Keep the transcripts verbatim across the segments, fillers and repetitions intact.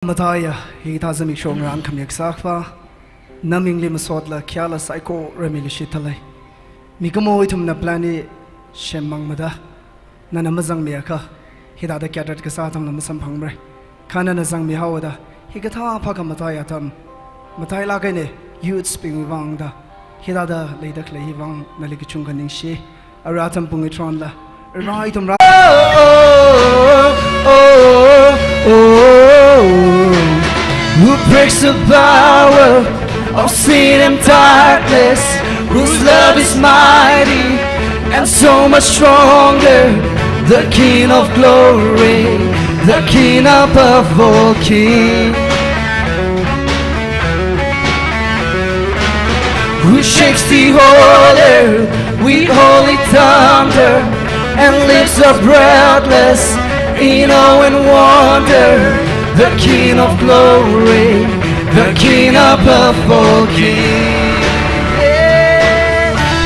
Mataiya, hikathā zimiksho ngarān khamiya Kasā Akhava, namingli masotla khayāla saikora milushit thalei. Mikumo ithumna plan hi shemmangmada, nana mazangmiakha, hithāda gathered kasā atamla masamphangmara. Kha nana zangmihaoda, hikathā phākhamataiya atam, matailāk eina youths bingwui vangda, hithāda leida khalei hi vang nali kachungkha ningshi. Ara atam pung ithronla, rai ithum ra. Oh, oh, oh, oh. Who breaks the power of sin and darkness, whose love is mighty and so much stronger, the King of glory, the King above all kings. Who shakes the whole earth with holy thunder and lifts up breathless in awe and wonder, the King of glory, the King above all kings.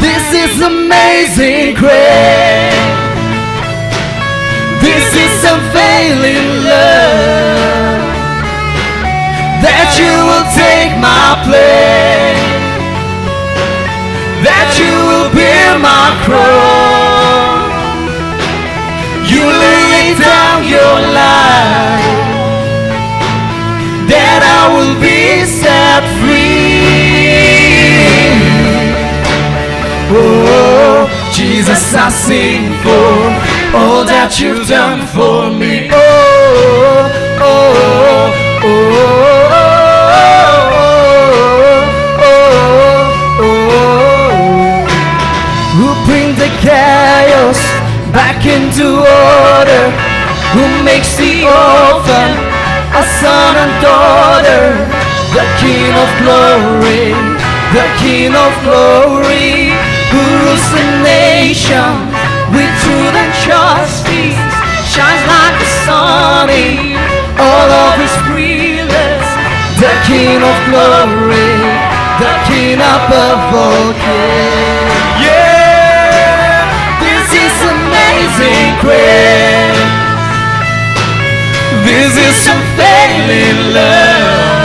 This is amazing grace. This is unfailing love, that you will take my place, that you will bear my cross. You lay down your life, that I will be set free. Oh, Jesus, I sing for all that you've done for me. Oh, oh, oh, oh, oh, oh, oh. Who bring the chaos back into order, who makes the orphan a son and daughter, the King of glory, the King of glory, who rules the nation with truth and justice, shines like the sun in all of his brilliance, the King of glory, the King above all kings. Yeah, this is amazing grace. This is unfailing love,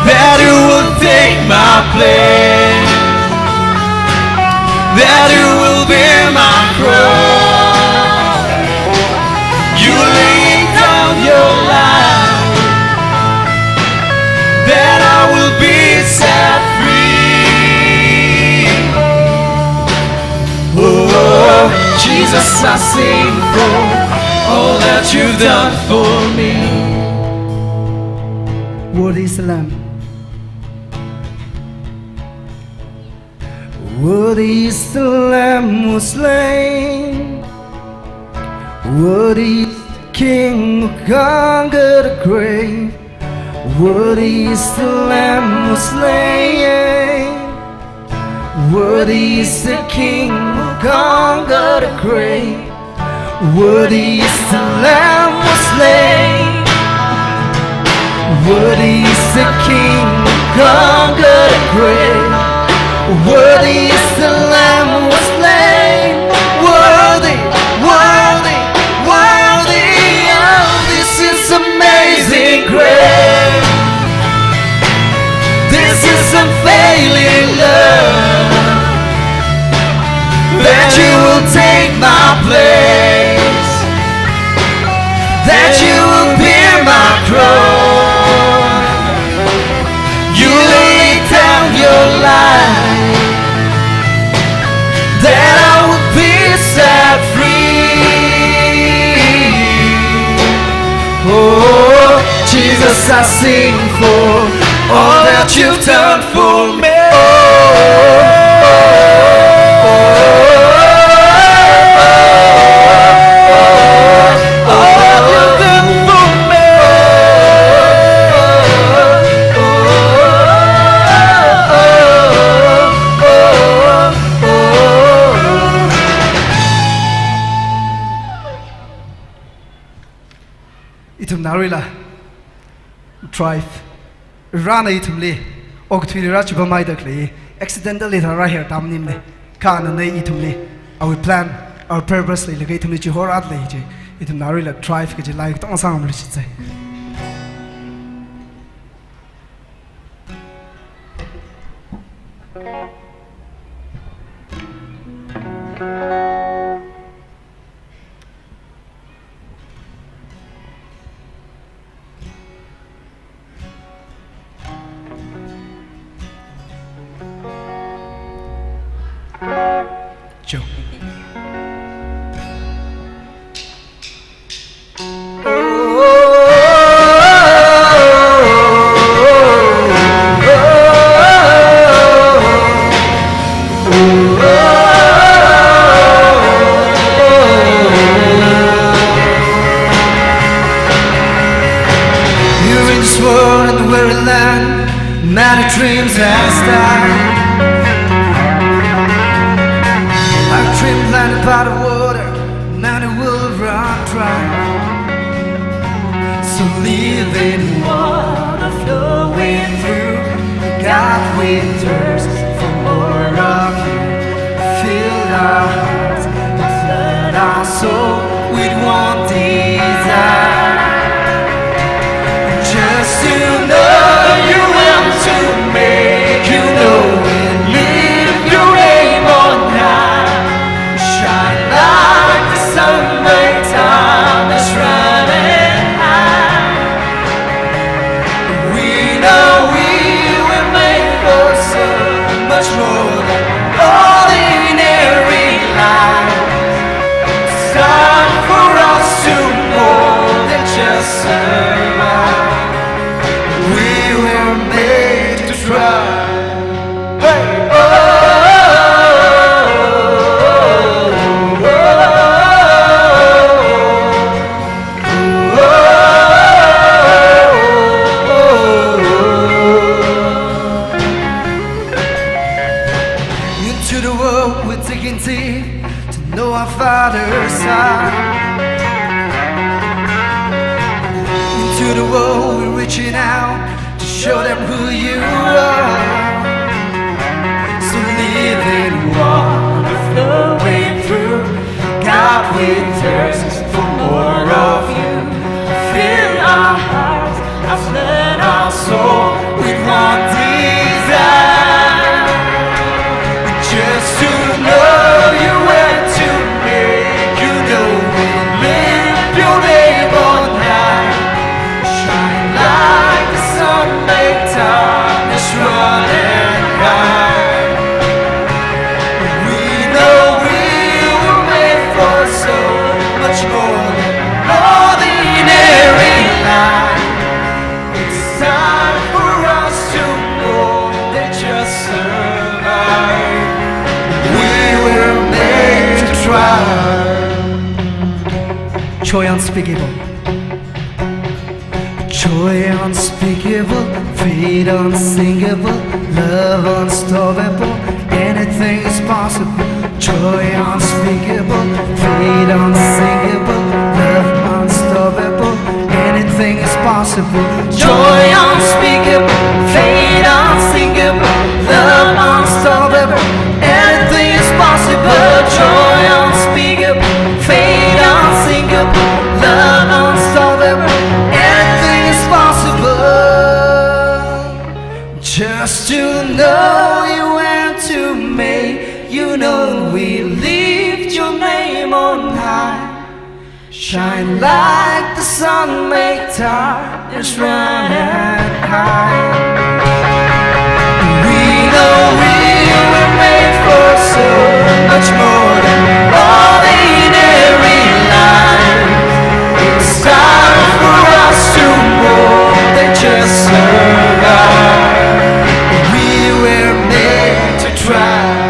that you will take my place, that you will bear my cross. You lay down your life, that I will be set free. Oh, Jesus, I sing for all that you've done for me. Worthy is the Lamb. Worthy is the Lamb who was slain. Worthy is the King who conquered the grave. Worthy is the Lamb who was slain. Worthy is the King who conquered the grave. Worthy is the Lamb who was slain. Worthy is the King who conquered the grave. Worthy is the Lamb who was slain. Worthy, worthy, worthy. Oh, this is amazing grace. This is unfailing love, that you will take my place, that you will bear my cross. You lay down your life, that I will be set free. Oh, Jesus, I sing for all that you've done for me. Oh, oh, oh, all you've done for me. Ithum naruila drive rāna ithumli, okathuili rāchipameida khalei, accidentally thāda rāher tamnimne. Kha ana ithumli, our plan, our purpose leilaga ithumli chihorāda lei chi. Ithum naruila drive kaji lai katonga sāngarumlu shitsai. Joe. You're in this world, in the weary land, many dreams has died. Our dream planted by the water, now it will run dry. So living water flowing through, God, we thirst for more of you. Fill our hearts and flood our soul with one desire. Just to know you and to make you known. We lift your name on high. Shine like the sun, make darkness running high. We know we were made for so much more than ordinary life. It's time for us to more than just survive. We were made to thrive. Hey! Oh, oh, oh, oh, oh. Into the world we're digging deep to know our Father's heart. Into the world we're reaching out to show them who you are. So living water flowing through, God, we thirst for more of you. Fill our hearts, and flood our soul with one desire. Just to know you and to make you known. We lift your name on high. Shine like the sun, make darkness running high. We know we were made for so much more than ordinary life. It's time for us to more than just survive. We were made to thrive. Joy unspeakable. Joy unspeakable, faith unsinkable, love unstoppable, anything is possible. Joy unspeakable, faith unsinkable, love unstoppable, anything is possible. Joy unspeakable, faith unsinkable, love unstoppable, anything is possible. Joy unspeakable, faith unsinkable, love unstoppable, anything is possible. Just to know you and to make you known, we lift your name on high. Shine like the sun, make darkness run and hide. We know we were made for so much more than ordinary life. It's time for us to more than just survive. We were made to thrive.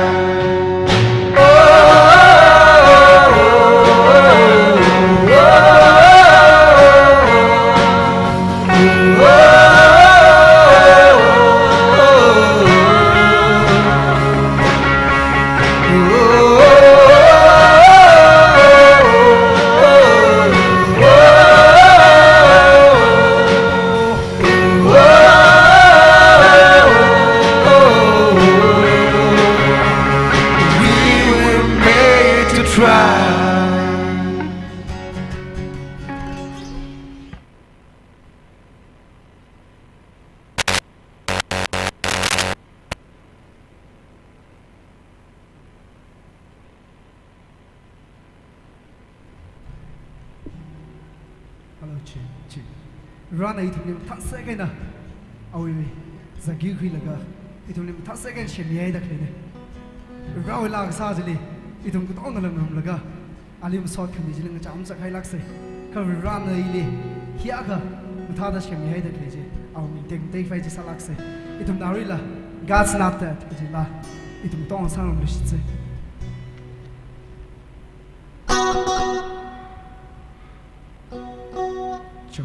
We were made to thrive. Hello, chi, chi. Varena ithumli mathāsek eina awui zākhuilaga ithumli mathāsek eina semmihaida khaleina. Varewui laa kasā chili Ithum katongna ngarumlaga, ali masot khami chili ngacham chak hailāksei. Kha Varena ili hiyākha mathāda semmihaida khalei chi, awui ming tekmatei phai chi sālāksei. Ithumna aruila God's Not Dead kajila ithum katong sāngarumluishitsei. Cho.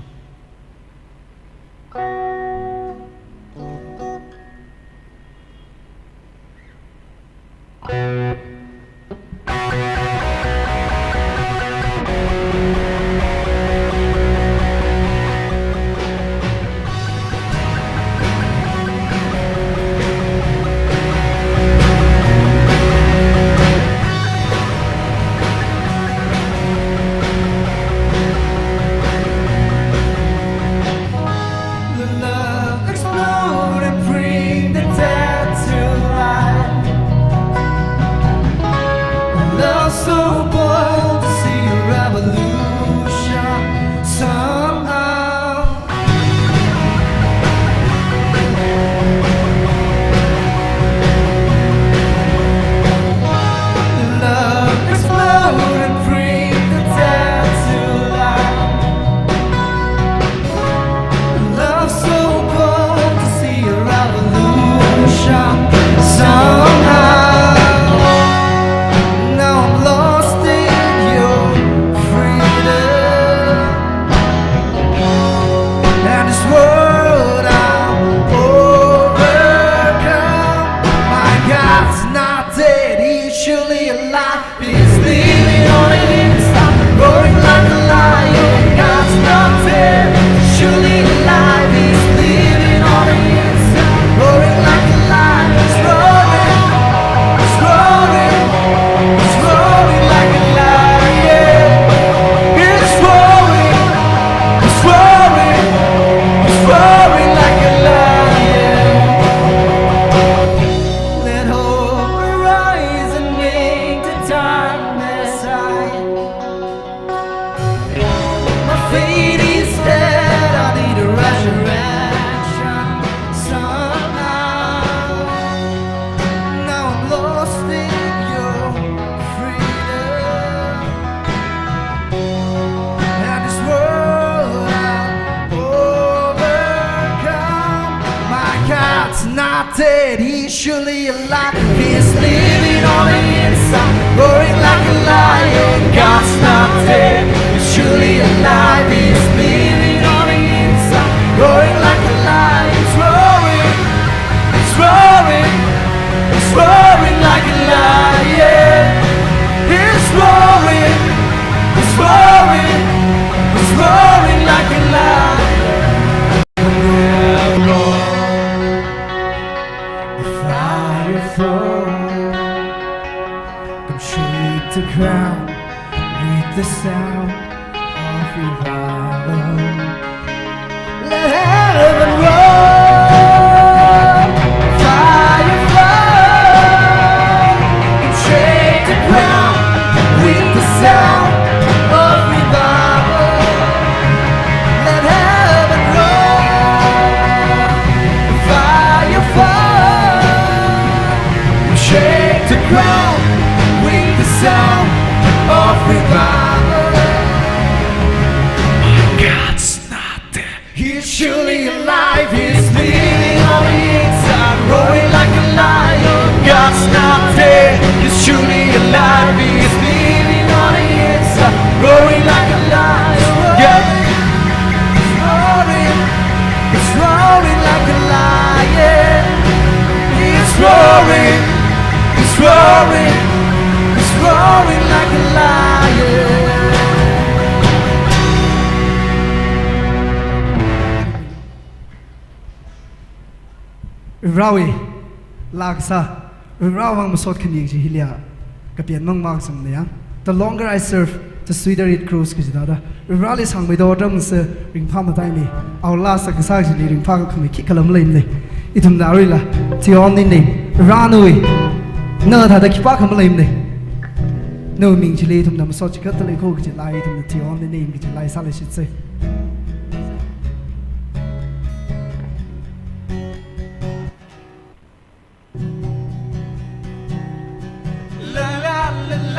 The love explode and bring the dead to life. A love so bold to see a revolution somehow. Love explode and bring the dead to life. Love so bold to see a revolution somehow. Now I'm lost in your freedom. And this world I'll overcome. My God's not dead, he's surely alive. He's living on the inside, roaring like a lion. God's not dead, he's surely alive. He's living on the inside, roaring like a lion. He's roaring, he's roaring, he's roaring like a lion. He's roaring. He's roaring, he's roaring like a lion. Let hope arise and make the darkness hide. My faith is dead, I need a resurrection somehow. Now I'm lost in your freedom. And this world I'll overcome. My God's not dead, he's surely alive. He's living on the inside, roaring like a lion. God's not dead, he's surely alive. He's living on the inside, roaring like a lion. He's roaring. He's roaring, he's roaring like a lion. He's roaring, he's roaring, he's roaring like a lion. The fire fall, come shake the ground with the sound of revival. Let heaven roar, fire fall, and shake the ground with the sound of revival. Let heaven roar, fire fall, and shake the ground with the sound of revival. My God's not dead. He's surely alive. He's living on the inside, roaring like a lion. God's not dead. He's surely alive. He's living on the inside, roaring like a lion. Yeah. He's roaring. He's roaring like a lion. He's roaring. He's roaring. He's roaring like a lion. Varivarawui laa kasā, Varivarawui vang masot khami chi hili kapian mang mang sangna ya. The longer I serve, the sweeter it grows kaji thāda. Varivarali sangmeida otram sā ringphā mataimei. Awui laa sā kasā chili ringphākhamei khikhala maleimana. Ithumna aruila, To Your Only Name. Varena nawui, na thāda khipākha maleimana. Nawui ming chili ithumna masot chikatta leikho kaji laa, ithumna To Your Only Name kaji laa sāluishitsei. La, la, la,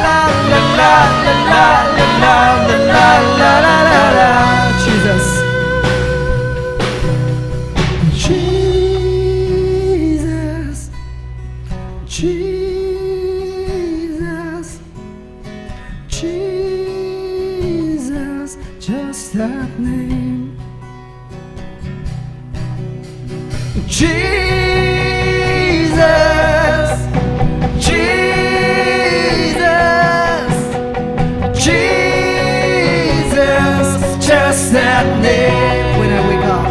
Jesus. Jesus. Jesus. Jesus. Just that name. Jesus, Jesus, Jesus, just that name. When I wake up,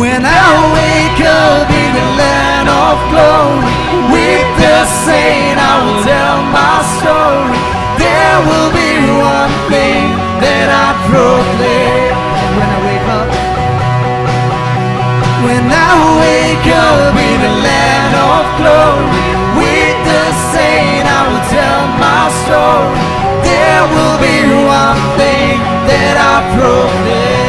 when I wake up in the land of glory, with the saint I will tell my story. There will be one thing that I proclaim. When I wake up, when I wake up in the land of glory, with the saint I will tell my story. There will be one thing that I proclaim.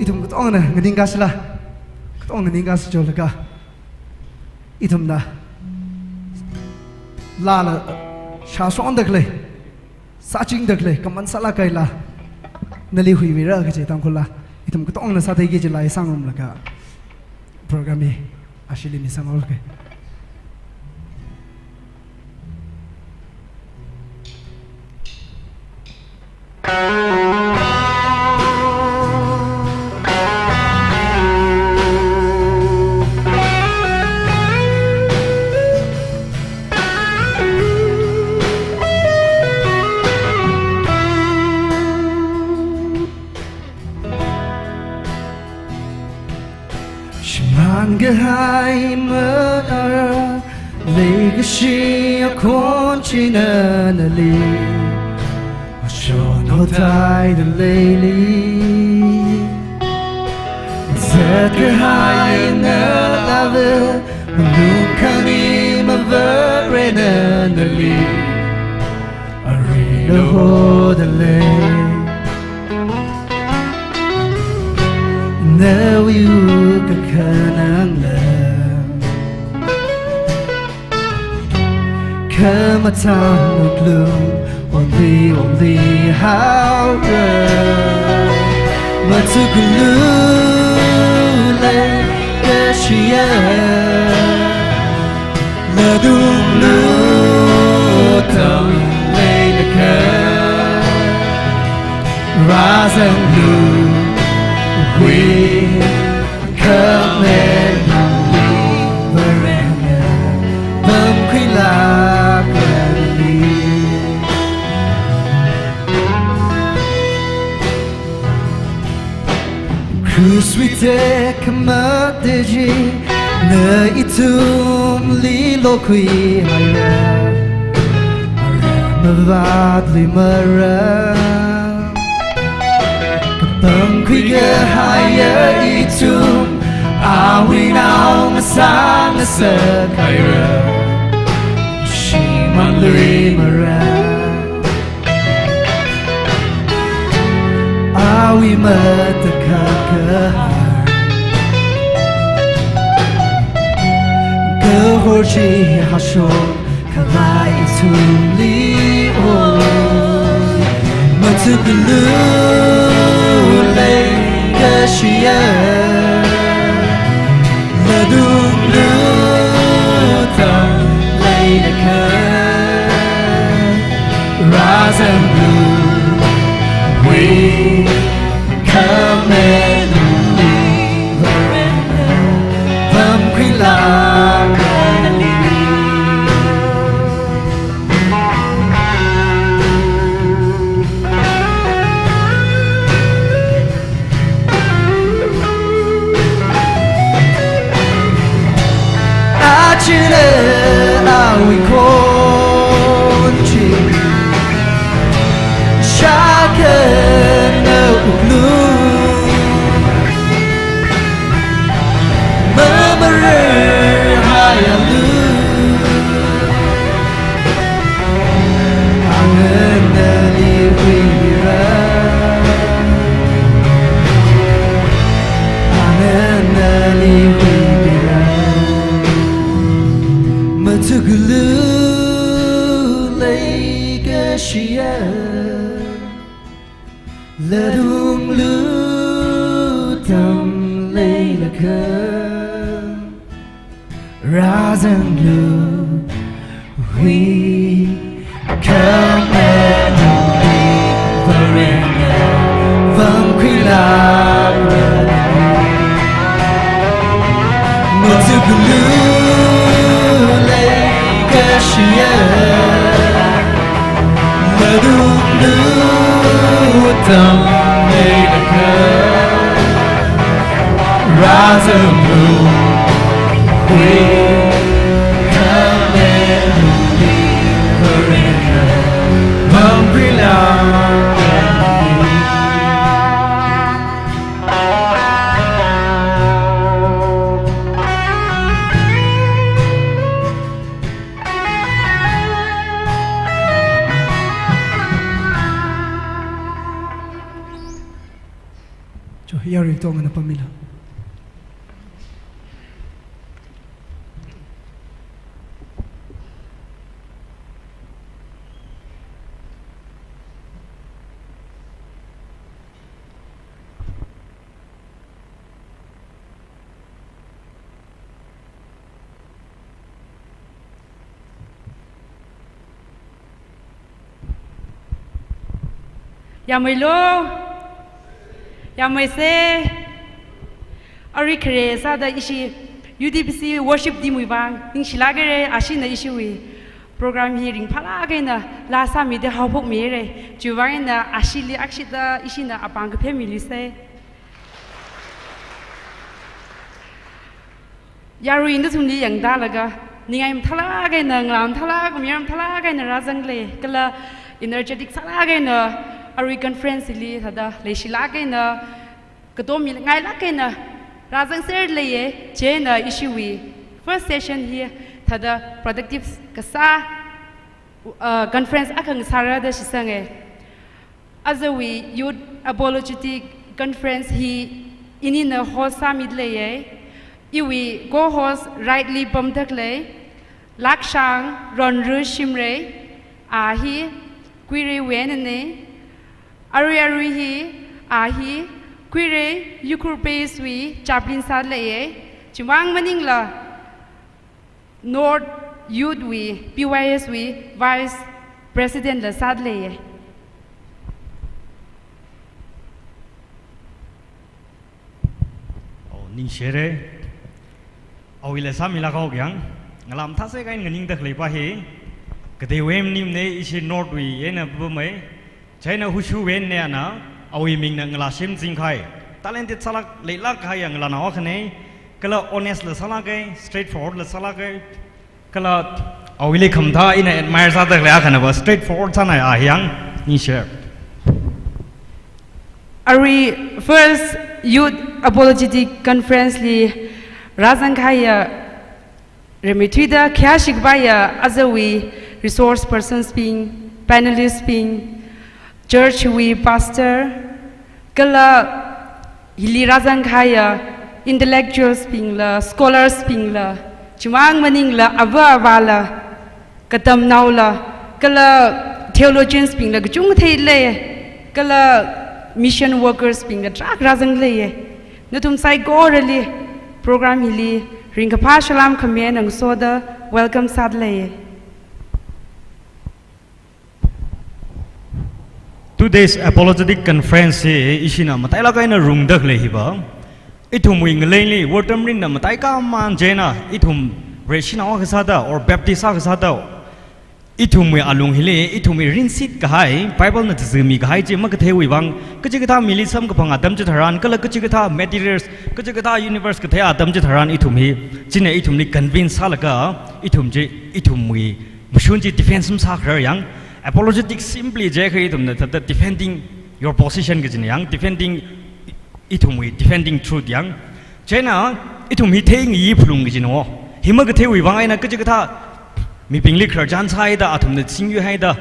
Ithum katongana nganingkāsila, katongana nganingkāsa cholaga, ithumna laa la shāshongda khalei, sāchingda khalei, kaman sālāk kahaila, nali huimira kaji Tangkhul laa ithum katongana sātheiki kajila i sāngarumlaga, program hi ashili misanglāka. Shimān kahai mara, leikashi akhon china nali, shon hotaida leili. Zat kahai ngalāva, malung khani mavarena nali, arila hoda lei. Nawui wuk kakhanangla, khamathān wuklung onli onli haora. Matukululei kashiya, nadunglu tamlei laka, razanglu hui khamenu Varena pamkhuilākli. Krushwui tekhamatda chi, na ithumli lokhuihaira, ara mavātluimara. Kapangkhui kahaiya ithum, awui nao masāngasak haira, shimānluimara. Awui matakhak kahar, kahor chi hashok khavai ithumli oi. Matukululei kashiya, nadunglu tamlei laka, razanglu hui khamenu Varena pamkhuilākli. Achina awui khon chi shākhana wuklu, mamararhaialu. Angana nali huimira, angana nali huimira. Matukululei kashiya, nadunglu tamlei laka, razanglu hui khamenu Varena pamkhuilākli. Matukululei kashiya, nadunglu tamlei laka, razanglu hui khamenu Varena pamkhuilākli. Cho, yarui tongana pamila. Yamei lo, yamei se. Arui khare sāda ishi U T B C worship team wui vang ningshilāk haira, ashina ishiwui program hi ringphālāk eina laa sāmida haophokmi haira. Chiwui vang eina ashili akshida ishina apāng kaphemmilu se. Yarui nathumli yangdalaga, ningai mathālāk eina, ngalā mathālāk, mayar mathālāk eina rāzanglei, kala energetic sālāk eina, arui conference li thāda leishilāk eina, katom mingailāk eina rāzangserleiya. Chieina ishiwui first session hi thāda productive kasā, uh, conference akha ngasāra da shitsanga. Ajawui Youth Apologetic Conference hi inina host sāmileiya. Iwui co-host right li pamdalei, Lakshang Ronru Shimray, a hi Kuirei wui einana. Arui arui hi, a hi Kuirei, Ukhrul Base wui chaplain sāda leiye. Chimang maningla North Youth wui, P Y S wui Vice President la sāda leiye. Oh, ningshire. Awuila sāmilāka yang. Ngalam thase kain nganingda khaleipa hi. Kateiwui maningmana, ishi North wui eina pamei. China Hushu wen ne ana, awui mingna Ngalashim Zingkhai. Talented sālāk leilāk kahai yang ngalānao akhana. Kala honest la sālāka, straightforward la sālāka. Kala awuili khamathā ina admire sāda khalei akhanava straightforward sāna a yang, ningshire. Arui first Youth Apologetic Conference li rāzang kahaiya rimeithuida khayāshi kapaiya azawui resource persons bing, panelists bing, church wui pastor, kala hili rāzang kahaiya intellectuals bingla, scholars bingla, chimang maningla, ava avāla, katamnaola, kala theologians bingla kachungkha thei lei, kala mission workers bingla tarākha rāzang leiye. Nathum saikorali program hili ringkaphā salam khami eina ngasoda welcome sāda leiye. Two days apologetic conference hi ishina matailāk eina rungda khalei hiva, ithumwui ngaleili wortam rinna mataikha mang china, ithum Vareshinao akha sāda or Baptist akha sāda, ithumwui alung hili, ithumwui rinsit kahai, Bible na tazumi kahai chi makatheiwui vang, kachikathā mili samkaphang atam chitharan, kala kachikathā materials, kachikathā universe kathei atam chitharan ithum hi, china ithumli convince sālaga, ithum chi, ithumwui mashun chi defense masākharar yang, apologetic simply jiakha ithumna thāda defending your position kajina yang, defending ithumwui defending truth yang. China, ithum hi theingayi phalung kajina o. Hi makatheiwui vang eina kachikathā mibingli khararchan sāhaida, athumna singyu haida,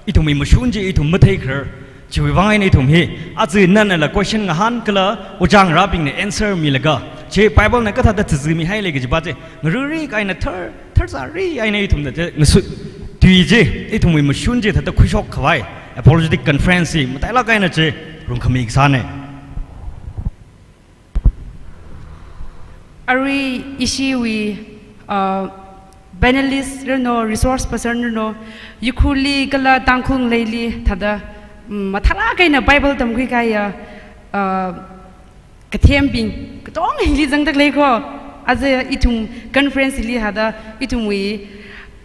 ithumwui mashun chi ithum matheikharar. Chiwui vang eina ithum hi, aja nanala question ngahān kala, ojā ngarābingna answer milaga, chi Bible na kathāda tazumi haile kajipa chi, ngaruri kaina thar, tharzari eina ithumna chi, ngasu, tui chi, ithumwui mashun chi thāda khuishok khavai, apologetic conference hi, matailāk eina chi, rungkhami kasāna. Arui ishiwui, uh, panelist rano, resource person rano, Ukhrulli kala Tangkhul ngaleili thāda, mm, mathālāk eina Bible tamkhui kahaiya, uh, kathembing, katonga hili zangda khalei ko, aja ithum conference hili hāda, ithumwui,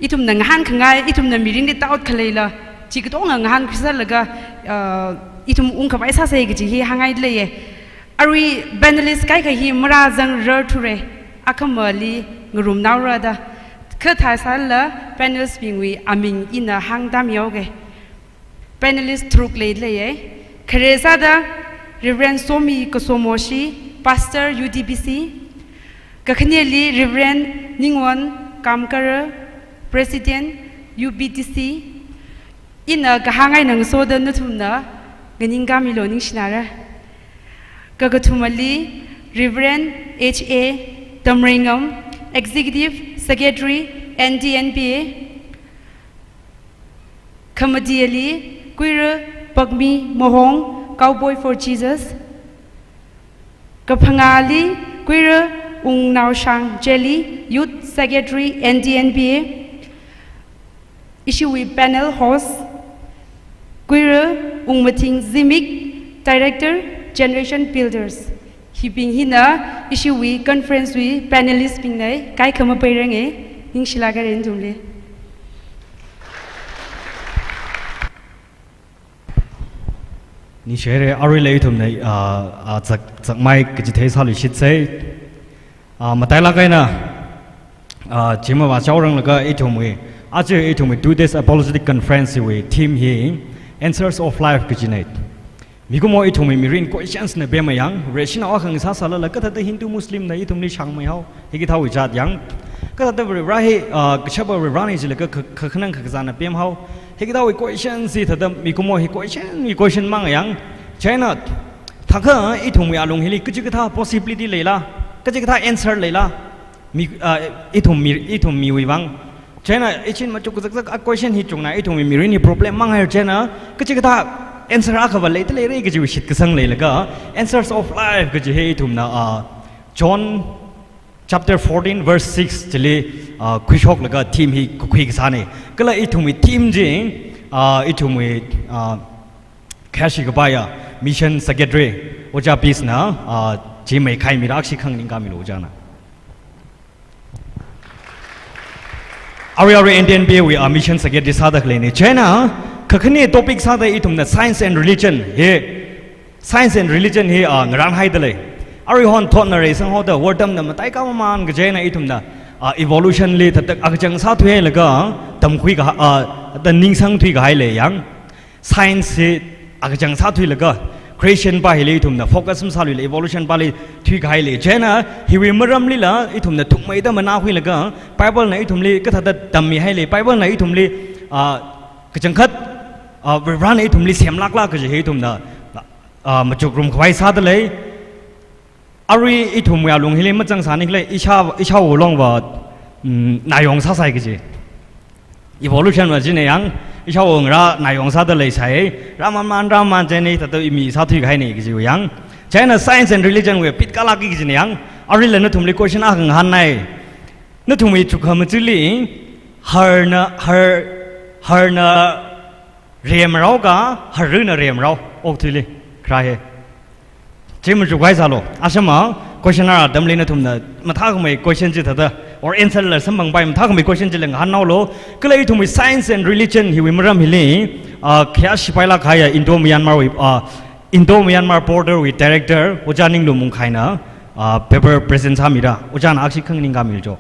ithumna ngahānkhangai, ithumna mirinli doubt khaleila, chi katonga ngahānkhuisālaga, uh, ithum ungkhavai sāsa kaji hi hāngngai leiye. Arui panelist kaikha hi marāzangrarthura, akhamali ngarumnaora da. Kha thāsālala panelist bingwui aming ina hāngtāmihaoga. Panelist tharuk lei leiye. Khare sāda Reverend Somi Kasomoshi, Pastor U T B C. Kakhaneli Reverend Ningwon Kamkara, President U B T C. Ina kahāng eina ngasoda nathumna nganingkāmilu ningshinara. Kakathumali Reverend H A Tamreingam, Executive Secretary N T N P A. Khamatiali Kuira Pakmi Mohong, Cowboy for Jesus. Kaphangāli Kuira Wungnaoshang Jelly, Youth Secretary, N T N P A. Ishiwui panel host, Kuira Wungmathing Zimik, Director, Generation Builders. Hibing hina ishiwui conference wui panelist bingna, kaikha mapairange, ningshilāka nathumli. Ningshire, aruila ithumna, ah, ah, zak, zakmai kachithei sāluishitsa. Ah, matailāk eina, ah, chimava chaoranglaga ithumwui, aja ithumwui two days apologetic conference wui theme hi Answers of Life kajina. Mikumo ithumwui mirin questions na pemhai yang, Vareshinao akha ngasāsālala kathāda Hindu Muslim na ithumli shāngmeihao, hikathāwui jat yang. Kathāda Varivara hi, ah, kashapa Varivarana jilaga kha-, kha-, kakhanang kakhazāna pemhao. Hikathāwui question chi thāda mikumo hi question, hi question mang yang. China, thākha ithumwui alung hili kachikathā possibility leila, kachikathā answer leila, mi, ah, ithum mi, ithum miwui vang. China, ichin machuk kazakzak a question hi chungna, ithumwui mirin hi problem manghaira china, kachikathā answer akhava leida leira kajiwui shitkasang leilaga, answers of life kaji hi ithumna, ah, John chapter fourteen verse six chili, ah, khuishoklaga theme hi kakhui kasāna. Kala ithumwui theme chi, ah, ithumwui, ah, khayāshi kapaiya Mission Secretary Ojā Peace na, ah, chi meikhaimira, akhashi khanganingkāmilu Ojāna. Arui arui N T N B A wui, ah, Mission Secretary sāda khaleina. Chieina, kakhane topic sāda ithumna science and religion hi, science and religion hi, ah, ngarānhaida lei. Aruihon thotna reisanghaoda, wortamna mataikha mamān kaji eina ithumna, ah, evolution li thāda akachang sāthuihailaga, tamkhui kaha, ah, da ningsang thuikahai lei yang. Science hi akachang sāthuilaga, creation pa hili ithumna focus masāluila evolution pali thuikahai lei. Chieina hiwui maramlila ithumna thukmeida manākhuilaga, Bible na ithumli kathāda tammihai lei, Bible na ithumli, ah, kachangkhat, ah, Varivarana ithumli semlākla kaji hi ithumna, ah, machukrum khavai sāda lei. Arui ithumwui alung hili mazangsāni khalei, ishā, ishāwo longva, mm, nayong sāsai kaji. Evolution va china yang, ishāwo ngarā nayong sāda leisai, rāmamān, rāmamān chieina thāda mi sāthuikahaina kajiwui yang. Chieina science and religion wui pitkālāka kajina yang, aruila nathumli question akha ngahānnai. Nathumwui chukha machili, harna, har, harna remrao ka, harruna remrao, okathuili, kharā hi. Chi machukkahai sālu. Ashama, question ara atamli nathumna mathākhamei question chi thāda, or answer la samphangpai mathākhamei question chila ngahānhaolu. Kala ithumwui science and religion hiwui maram hili, ah, khayāshi pailāk kahaiya Indo-Myanmar wui, ah, Indo-Myanmar border wui director, Ojā Ninglum Wungkhaina, ah, paper present sāmira. Ojāna akhashi khanganingkāmilu jo.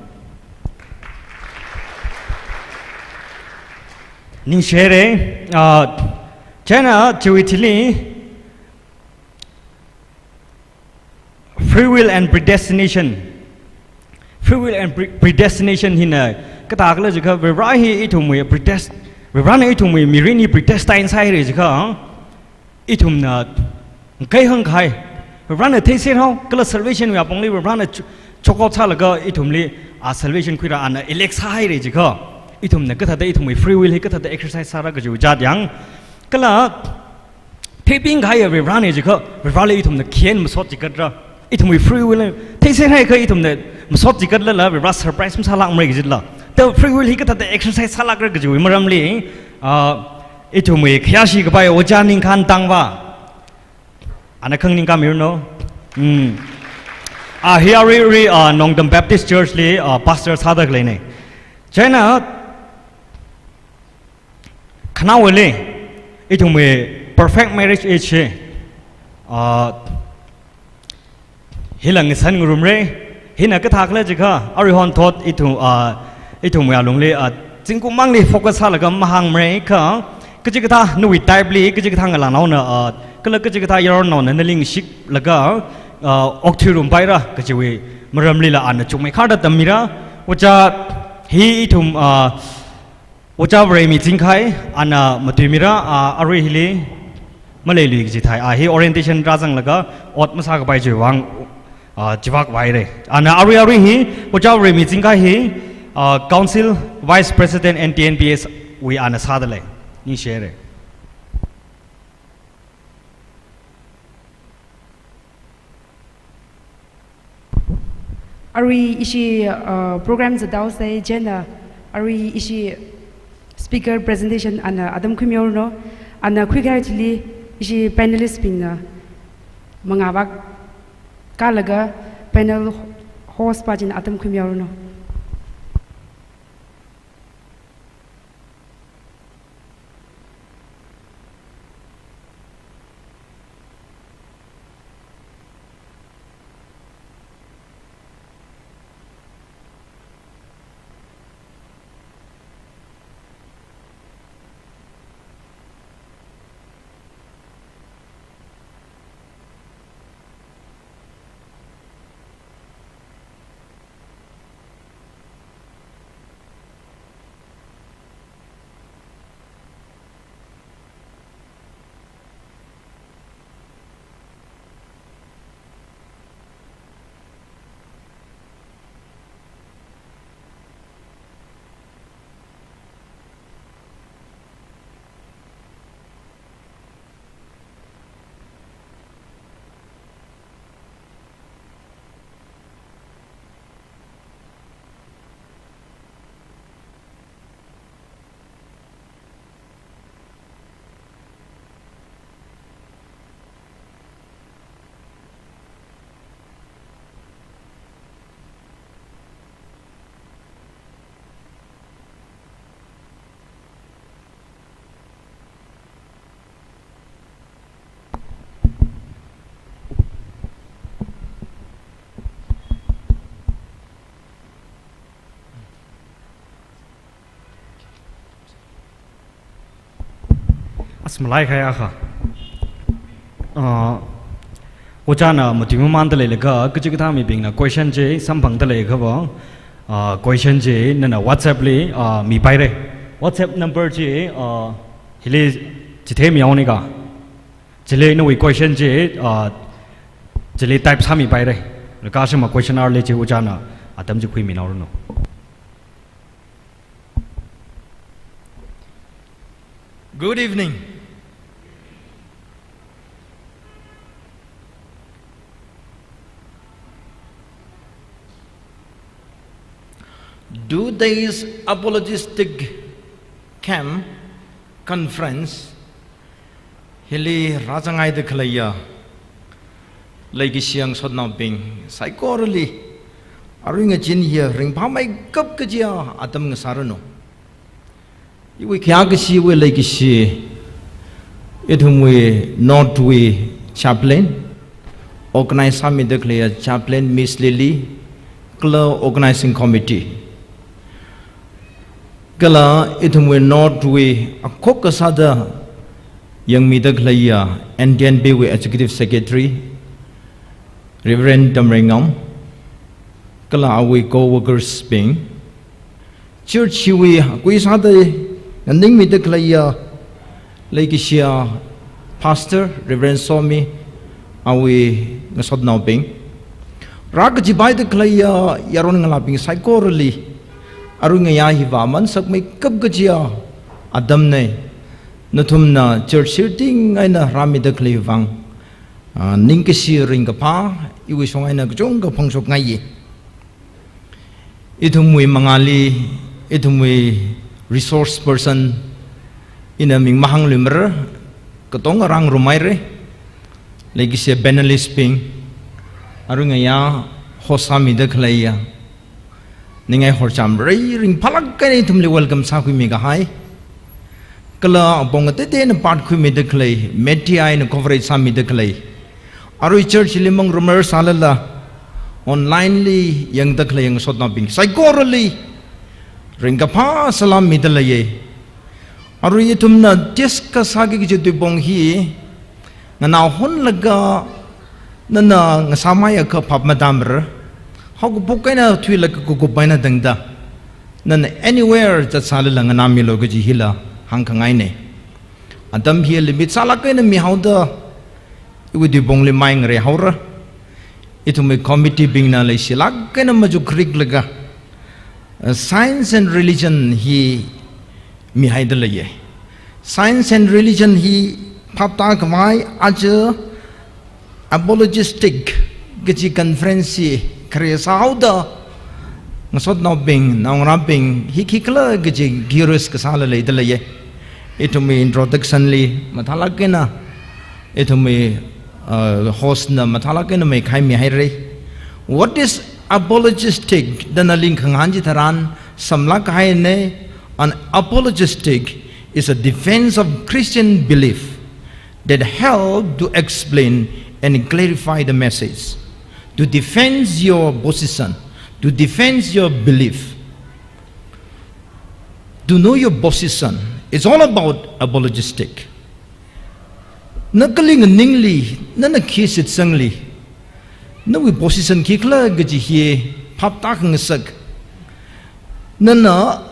Ningshihaira, ah, chieina chiwui thili, free will and predestination. Free will and pre-, predestination hina kathākhala jiakha, Varivara hi ithumwui predest-, Varivarana ithumwui mirin hi predestine sāhaira jiakha, ithumna ngakeihāng kahai, Varivarana theiserhao, kala salvation wui apongli Varivarana cho-, chokot sālaga ithumli, ah, salvation khuira, ana elect sāhaira jiakha, ithumna kathāda ithumwui free will hi kathāda exercise sāra kajiwui jat yang. Kala theiping kahaiya Varivarana jiakha, Varivarali ithumna khi eina masot chikatra. Ithumwui free will hi theiserhaiakha ithumna masot chikatlala, Varivara surprise masālākmara kajila. Ta free will hi kathāda exercise sālākra kajiwui maramli, ah, ithumwui khayāshi kapai Ojā Ningkhan Tangva, ana khanganingkāmiranu. Hmm. Ah, hi arui arui, ah, Nongtam Baptist Church li, ah, pastor sāda khaleina. Chieina, khanaowali, ithumwui perfect marriage age hi, ah, hila ngasan ngarumra, hina kathākhala jiakha, aruihon thot ithum, ah, ithumwui alungli, ah, zingkum mangli focus sālaga mahāngmara kha, kachikathā nawui type li, kachikathā ngalānaona, ah, kala kachikathā yaronnaona nali ngashiklaga, ah, okthuirumpaira kajiwui maramlila ana chukmeikharda tammira, Ojā hi ithum, ah, Ojā Vareimi Chingkhai, ana matuimira, ah, arui hili maleilui kaji thai, ah, hi orientation rāzanglaga ot masākapai chiwui vang, ah, chivak vaira. Ana arui arui hi, Ojā Vareimi Chingkhai hi, ah, Council Vice President N T N B S wui ana sāda lei. Ningshihaira. Arui ishi, uh, program zathaosai, chieina arui ishi speaker presentation ana atam khuimihaoranu, ana khuikahai thili ishi panelist bingna mangā vākālaga panel host pa china atam khuimihaoranu. Smalai khai akha. Uh, ojāna matuimamanda leilakha, kachikathā mibingna question chi samphangda leiakha va, uh, question chi nana WhatsApp li, uh, mipaira. WhatsApp number chi, uh, hili chithei mihaonika. Chili nawui question chi, uh, chili type sāmipaira. Laga shima question hour li chi ojāna atam chi khuiminaoranu. Good evening. Two days apologetic camp conference hili rāzanghaida khaleiya leikashi ngasotnaobing saikorali arui ngazin hiya ringphāmeikap kajiya atam ngasāranu. Iwui khayākashiwui leikashi, ithumwui North wui chaplain, organize sāmida khaleiya chaplain Miss Lily, kala organizing committee, kala ithumwui North wui akhok kasāda yangmida khaleiya N T N B wui executive secretary, Reverend Tamreingam, kala awui co-workers bing, church hiwui akui sāda nganingmida khaleiya leikashiya Pastor Reverend Somi, awui ngasotnaobing, rākachipaida khaleiya yaron ngalābing saikorali arui ngayā hiva aman sakmeikap kajiya atamna. Nathumna church hirding eina rāmida khalei vang, ah, ningkashi ringkaphā iwui shong eina kachungkha phongshokngaiya. Ithumwui mangāli, ithumwui resource person, ina ming mahāngluimara, katonga rāngarumhaira, leikashi panelist bing, arui ngayā host sāmida khaleiya ningai Horcham, rei ringphālāk eina ithumli welcome sākhuimi kahai, kala apong ateiteina part khuimida khalei, media eina coverage sāmida khalei, arui church li mangarumrar sālala online li yangda khalei ngasotnaobing saikorali ringkaphā salam mida leiya. Arui ithumna discuss sāki kaji tuipong hi nganāhonlaga nana ngasāmeiakha phap matāmara. Haokaphok eina thuilaga kakup eina tangda nana anywhere zatsālala nganāmilu kaji hila hāngkhangaina. Atam hi limit sālāk eina mihaoda iwui tuipongli mai ngareihaora. Ithumwui committee bingna leishilāk eina machuk khariklaga, uh, science and religion hi mihaida leiya. Science and religion hi phaptākhavai aja apologistic kaji conference hi khare sāhaoda ngasotnaobing, naongarābing hi khikhala kaji curious kasāla leida leiya. Ithumwui introduction li mathālāk eina, ithumwui, uh, host na mathālāk eina meikhaimihaira. What is apologistic? Da nali khangahān chitharan samlāk kahaina, an apologistic is a defense of Christian belief that help to explain and clarify the message, to defend your position, to defend your belief. To know your position is all about apologistic. Na kali nganingli, nana khi shitsangli, nawui position khikhala kaji hi phaptākhangasak. Nana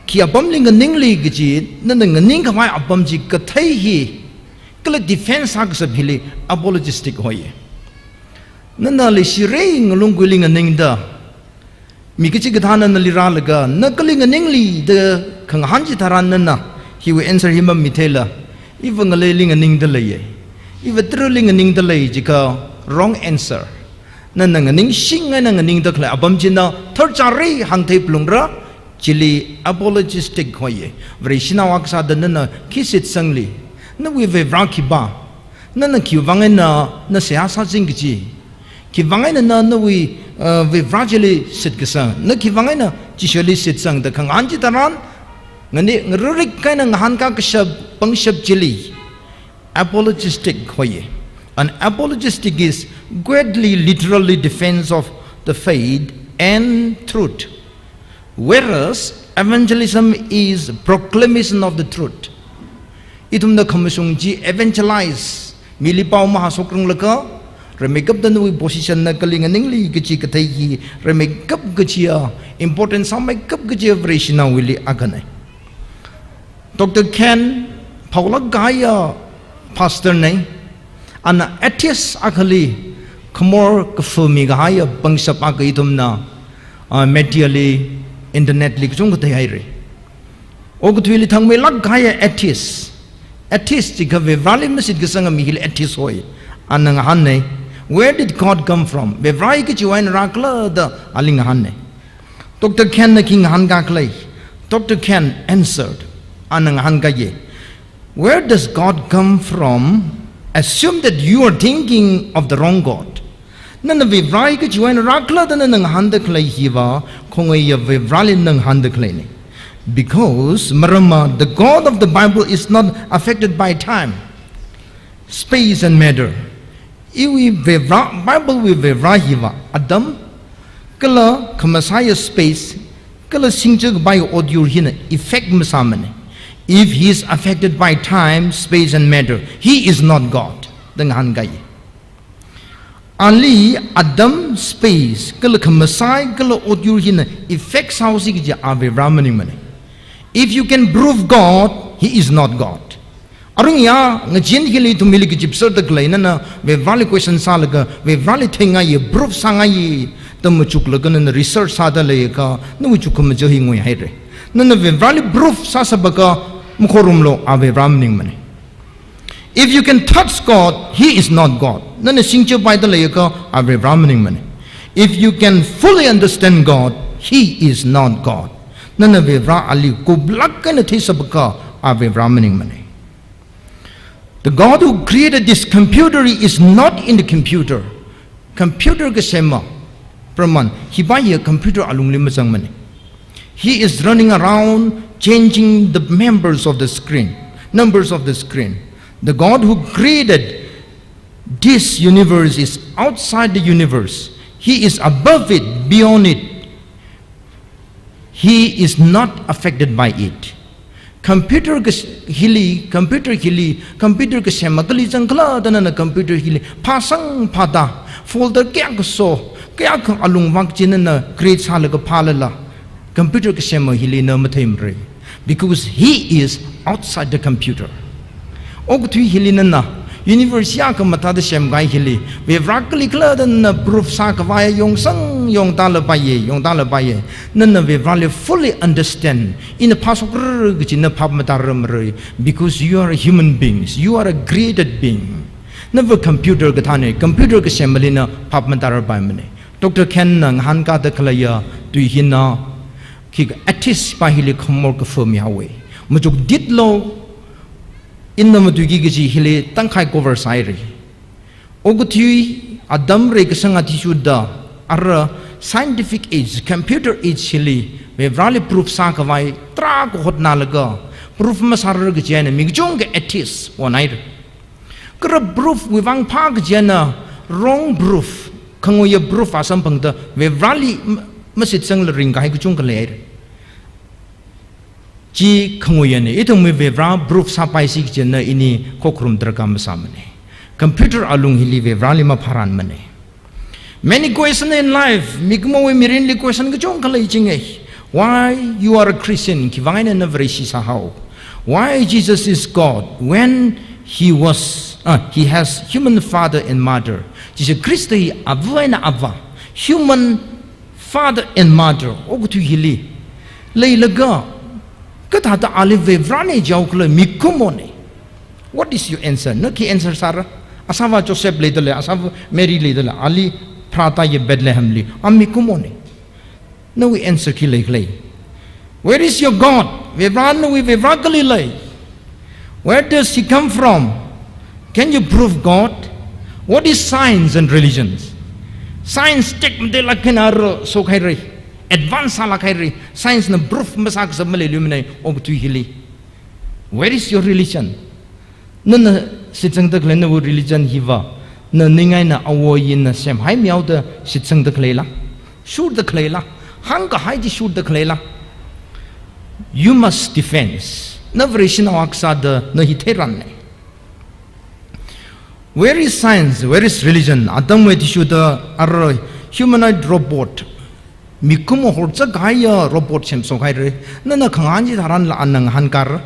khi apamli nganingli kaji, nana nganingkhavai apam chi kathei hi kala defense sākashap hili apologistic hoi. Nana leishira ngalungguili nganingda, mi kachikathāna nali rālaga, na kali nganingli da khangahān chitharan nana hiwui answer hi mamitheila, iva ngaleili nganingda leiya, iva taruili nganingda lei jiakha wrong answer. Nana nganingshing eina nganingda khalei apam china tharchāra hāngthei phalungra, chili apologistic hoiya. Vareshinao akha sāda nana khi shitsangli, nawui Varivara khipā, nana khiwuivang eina na seihā sāching kaji, khiwuivang eina na nawui, uh, Varivara chili shitkasang, na khiwuivang eina Jishuli shitsang da khangahān chitharan, ngani ngarurik eina ngahānkā kashap pangshap chili apologistic hoiya. An apologistic is greatly literally defense of the faith and truth, whereas evangelism is proclamation of the truth. Ithumna khamashung chi evangelize, mili pao mahāshokranglakha, rimeikapta nawui position na kali nganingli kachi kathei hi, rimeikap kachiya important sāmeikap kachiya Vareshinaowuili akhana. Doctor Ken, phaolak kahaiya pastor na, ana atheist akhali khamor kafa mikahaiya pangshap akha ithumna, ah, media li, internet li kachungkha theihaira. Okathuili thangmeilak kahaiya atheist. Atheist jiakha Varivarāli mashitkasanga mi hili atheist hoi. Ana ngahāna, "Where did God come from?" Varivarā hi kachiwui eina rākhala da ali ngahāna. Doctor Ken na khi ngahānkakhala? Doctor Ken answered. Ana ngahānkāya, "Where does God come from? Assume that you are thinking of the wrong God." Nana Varivarā hi kachiwui eina rākhala da nana ngahānda khalei hiva, khongaiya Varivarāli na ngahānda khaleina. Because, maramva, the God of the Bible is not affected by time, space and matter. Iwui Varivarā, Bible wui Varivarā hiva, atam, kala khamasaiya space, kala singcha kapaiya otyur hina effect masāmana. If he is affected by time, space and matter, he is not God. Da ngahānkāya. Ali atam, space, kala khamasai, kala otyur hina effect sāhaosi kaji a Varivarā maningmana. If you can prove God, he is not God. Arui ngayā, ngazin hili ithum hili kachipserda khalei nana Varivarāli question sālaga, Varivarāli theingaiya, proof sāngaiya da machuklaga nana research sāda leiakha, nawui chukkhamaja hi nguihaira. Nana Varivarāli proof sāsāpakha, makhorumlu, a Varivarā maningmana. If you can touch God, he is not God. Nana singcha paida leiakha, a Varivarā maningmana. If you can fully understand God, he is not God. Nana Varivarā ali kuplāk eina theisāpakha, a Varivarā maningmana. The God who created this computer is not in the computer. Computer kasema, Brahman, hiva hiya computer alungli mazangmana. He is running around changing the members of the screen, numbers of the screen. The God who created this universe is outside the universe. He is above it, beyond it. He is not affected by it. Computer kas-, hili, computer hili, computer kasema kali zangkhala da nana computer hili phāsang phāda, folder kayākha so, kayākha alungvak chi nana create sālaga phālala, computer kasema hili na matheimara. Because he is outside the computer. Okathui hili nana, universe ya khamathāda semkahai hili, Varivarā kalikhala da nana proof sākhavai yongsang yongtāla paiya, yongtāla paiya. Nana Varivarāli fully understand, ina phāshokra kaji na phap matāramara, because you are a human beings, you are a created being. Nava computer kathāna, computer kasemali na phap matārapaimana. Doctor Ken na ngahānkāda khaleiya tui hina, khikha atheist pa hili khamor kafa mihaowa. Machukditlu, ina matuiki kaji hili tangkhai cover sāhaira. Okathui atam reikasang athishurda, ara scientific age, computer age hili, Varivarāli proof sākhavai tarākha hotnālaga, proof masārar kaji eina mi kachungkha atheist onhaira. Kha proof wuivang phā kaji eina wrong proof, khanguiya proof a samphangda Varivarāli ma-, mashitsangla ringkahai kachungkha leihaira. Chi khanguiyana, ithumwui Varivarā proof sāpaisi kaji eina ini khokharum darkar masāmana. Computer alung hili Varivarāli maphāranmana. Many question in life, mikumowui mirinli question kachungkha leichinga. Why you are a Christian? Khivang eina na Vareshi sāhao? Why Jesus is God when he was, uh, he has human father and mother? Jisu Khrista hi ava eina avā, human father and mother, okathui hili leilaga, kathāda ali Varivarāna jihaokhala, mikumona. What is your answer? Na khi answer sāra? Asāva Joseph leidalei, asāva Mary leidalei, ali pharātāya Bethlehem li, a mikumona. Nawui answer khi leikhala? Where is your God? Varivarā, nawui Varivarā kali lei? Where does he come from? Can you prove God? What is science and religions? Science tekmateilāk eina ro shokhaira, advance sālāk haira, science na proof masākasā maleiluimana okathui hili. Where is your religion? Nana shitsangda khalei nawui religion hiva, na ning eina āwo ina semhai mihaoda shitsangda khaleila? Shurda khaleila? Hāngkahai chi shurda khaleila? You must defense. Na Vareshinao akha sāda na hi theiranne. Where is science? Where is religion? Atamwui athishurda arui humanoid robot, mikumo horchak kahaiya robot semshok haire. Nana khangahān chitharanla ana ngahānkar.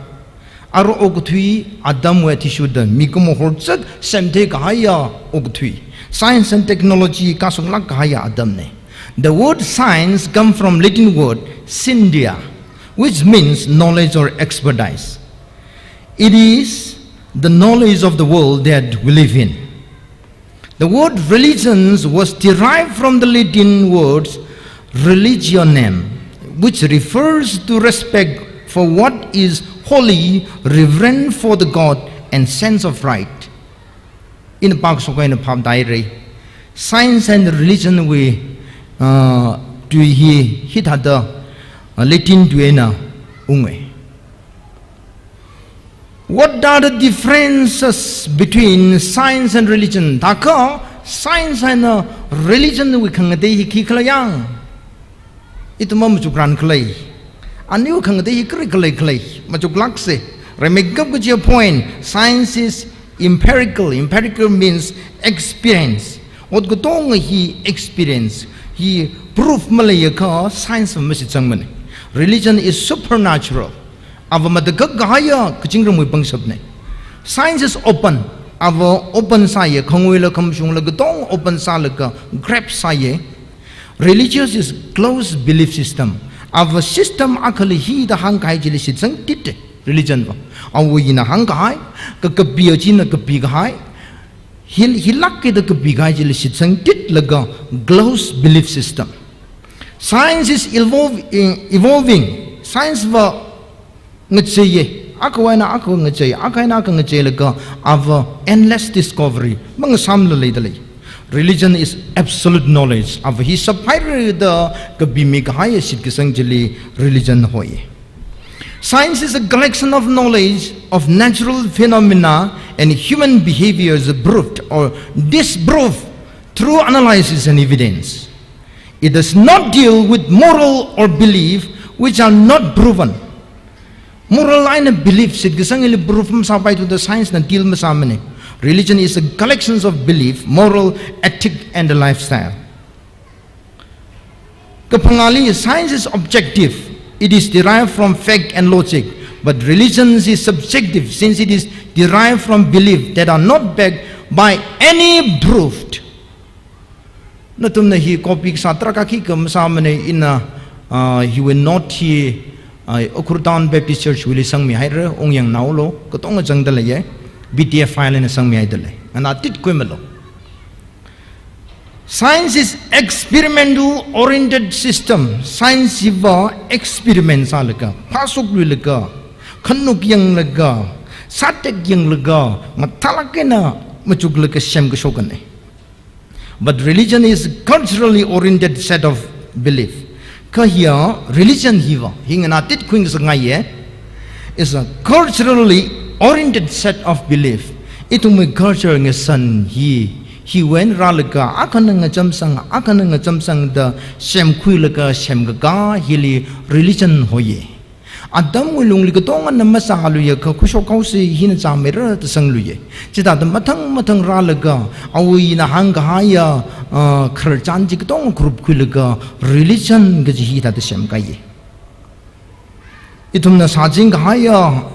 Arui okathui atamwui athishurda mikumo horchak semthei kahaiya okathui. Science and technology kashunglāk kahaiya atamne. The word science come from Latin word scientia, which means knowledge or expertise. It is the knowledge of the world that we live in. The word religions was derived from the Latin words religionem, which refers to respect for what is holy, reverence for the God, and sense of right. Ina pākashok eina phap tāhaire. Science and religion wui, uh, tui hi, hithāda, uh, Latin tui eina unge. What are the differences between science and religion? Thākha science eina religion wui khangatei hi khikhala yang? Ithum machukran khalei. Aniwui khangatei hi kari khalei khalei. Machuklākse. Rimeikap kajiya point. Science is empirical. Empirical means experience. Ot katonga hi experience. Hi proof maleiakha science mashitsangmane. Religion is supernatural. Ava matakhak kahaiya kazingramwui pangshapne. Science is open. Ava open sāye, khanguila khamashungla katonga open sālaga grasp sāye. Religious is closed belief system. Ava system akhali hithāda hāngkahai chili shitsangtite, religion va. Awui eina hāngkahai, ka kapiya china kapi kahai, hi, hilākida kapi kahai chili shitsangtitlaga closed belief system. Science is evolve-, eh, evolving. Science va ngacheiye. Akhawui eina akha ngachei, akha eina akha ngacheilaga ava endless discovery. Mangasāmla leidalei. Religion is absolute knowledge. Ava hi saphairada kapimi kahaiya shitkasang chili religion hoi. Science is a collection of knowledge of natural phenomena and human behaviors proved or disproved through analysis and evidence. It does not deal with moral or belief which are not proven. Moral eina belief shitkasang hili proof masāpaithuda science na deal masāmane. Religion is a collection of belief, moral, ethic, and the lifestyle. Kaphangāli, science is objective. It is derived from fact and logic. But religion is subjective, since it is derived from belief that are not backed by any proof. Nathumna hi copy kasā tarākha khikha masāmane. Ina, ah, hiwui note hi, ah, Ukhrul Town Baptist Church wuili sangmihaire, ungyangnaolu, katonga zangda leiye, P D F file eina sangmihaidalei. Nganātitkhuimalu. Science is experimental oriented system. Science hiva experiment sālaga, phāshokluilaga, khanuk yanglaga, sātek yanglaga, mathālāk eina machuklaga semkashokane. But religion is culturally oriented set of belief. Kha hiya religion hiva, hi nganātitkhui ngasakngaiye, is a culturally oriented set of belief. Ithumwui culture ngasan hi, hiwui eina rālaga, akhana ngachamsang, akhana ngachamsang da semkhuilaga semkakā hili religion hoiye. Atamwui lungli katongana masāluiakha khuishok haosi hina chāmeira da sangluiye. Chithāda mathang mathang rālaga, awui eina hāngkahaiya, ah, khararchan chi katonga group khuilaga religion kaji hithāda semkaiye. Ithumna sāching kahaiya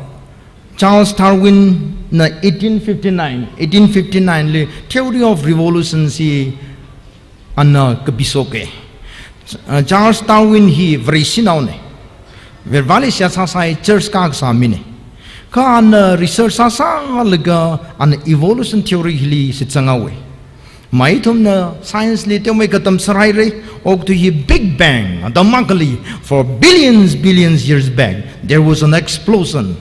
Charles Darwin na eighteen fifty-nine, eighteen fifty-nine li theory of evolution chi ana kapishoke. Uh, Charles Darwin hi Vareshinaone. Vareli seihā sāsai, church kasā mine. Kha ana research sāsālaga ana evolution theory hili shitsanghaowe. Mai ithumna science li teomeikha tamsāhaire, okathui hi Big Bang, atam akhali, for billions, billions years back, there was an explosion.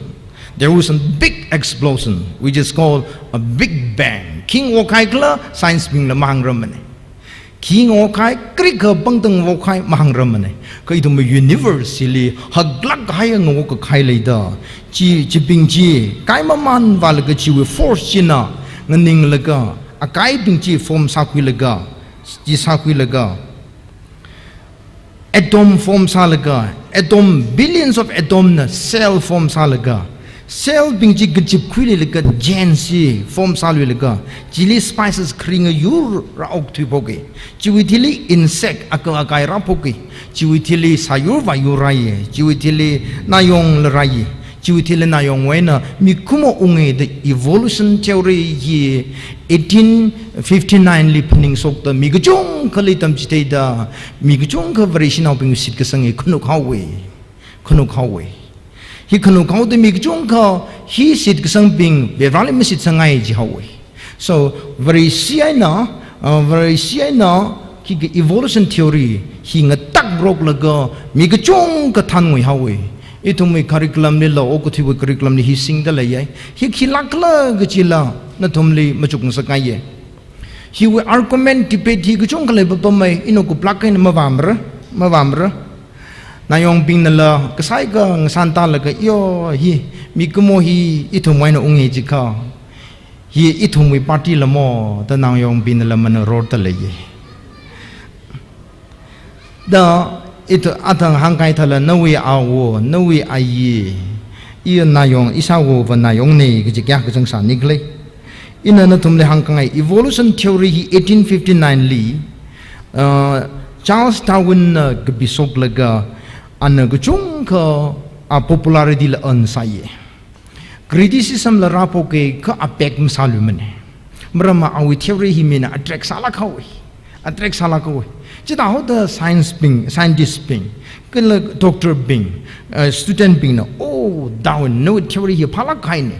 There was a big explosion, which is called a Big Bang. Khi ngahokkahai khala science bingla mahāngrarmane. Khi ngahokkahai, karikha pangtang ngahokkahai mahāngrarmane. Kha ithumwui universe hili haklāk kahai ngahok kakhai leida. Chi, chibing chi, kai mamān vālaga chiwui force china, nganinglaga, akaibing chi form sākhuilaga, chi sākhuilaga, atom form sālaga, atom, billions of atom na cell form sālaga, Cell bing chi kachipkhuiluilaga genes chi form sāluilaga, chili species kharing ayur rāokthuiphoka. Chiwui thili insect aka akai rāphoka. Chiwui thili sāyur vāyur rāya. Chiwui thili nayongla rāya. Chiwui thili nayongwui eina mikumo unga da evolution theory hi eighteen fifty-nine li phaningshokta mi kachungkhali tamchitheida, mi kachungkha Vareshinaobing shitkasang hi khanuk haowa. Khanuk haowa. Hi khanuk haoda mi kachungkha hi shitkasangbing Vareli mashitsangngai jihaowa. So, Vareshi eina, uh, Vareshi eina khikha evolution theory hi ngatakroklaga mi kachungkha thānnguihaowa. Ithumwui curriculum lila, okathuiwui curriculum li hi singda leiya. Hi khilākla kajila nathumli machukngasakngaiya. Hiwui argument debate hi kachungkha leipapamma, ina kuplāk eina mavāmara, mavāmara. Nayongbingnala kasai ka ngasān tālaga, yo, hi mikumo hi ithumwui eina unga jiakha, hi ithumwui party lamo da nayongbingnala mana rorda leiya. Da ithum athang hāngkahai thāla, nawui awo, nawui ayi, iya nayong, ishāwo va nayongna kaji kayākha chāngsānikhala. Ina nathumli hāngkhangai, evolution theory hi eighteen fifty-nine li, uh, Charles Darwin na kapishoklaga, ana kachungkha a popularity la earn sāya. Criticism la rāphoka, kha a back masāluimana. Maramva awui theory hi mina attract sālāk haowa. Attract sālāk haowa. Chithāhaoda science bing, scientist bing, kala doctor bing, uh, student bingna, "Oh, Darwin, nawui theory hi phālāk kahaina."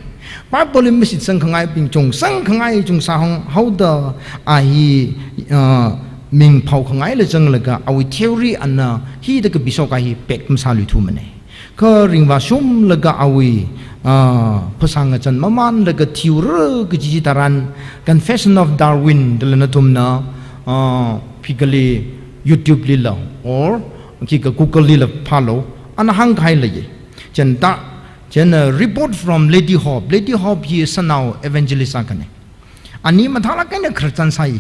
Bible li mashitsang khangaibing chungsang khangai chungsāhong haoda a hi, uh, ming phao khangaila zanglaga awui theory ana hi da kapishok a hi back masāluithumana. Kha ringvāshunglaga awui, ah, phasā ngazan mamānlaga thiura kaji tharan Confession of Darwin dala nathumna, ah, phikali YouTube lila or khikha Google lila phālu, ana hāngkahai leiya. Chieina, chieina report from Lady Hope. Lady Hope hi sanao evangelist akhana. Ani mathālāk eina khararchan sāi.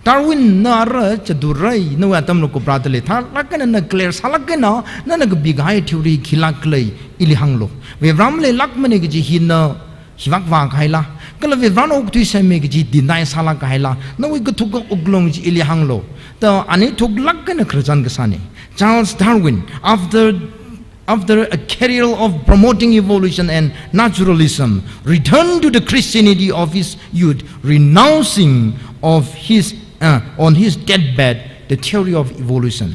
Darwin, na ara chādurai, nawui atamla kuprāda lei, thālāk eina na clear sālāk eina, nana kapikahai theory khilākla ili hānglu. Vare maleilākmana kaji hi na hivāk vākahaila, kala Varena okathui semmi kaji deny sālāk kahaila, nawui kathuka wuklung chi ili hānglu. Da ani thuklāk eina khararchan kasāna. Charles Darwin, after after a career of promoting evolution and naturalism, returned to the Christianity of his youth, renouncing of his, uh, on his deathbed the theory of evolution.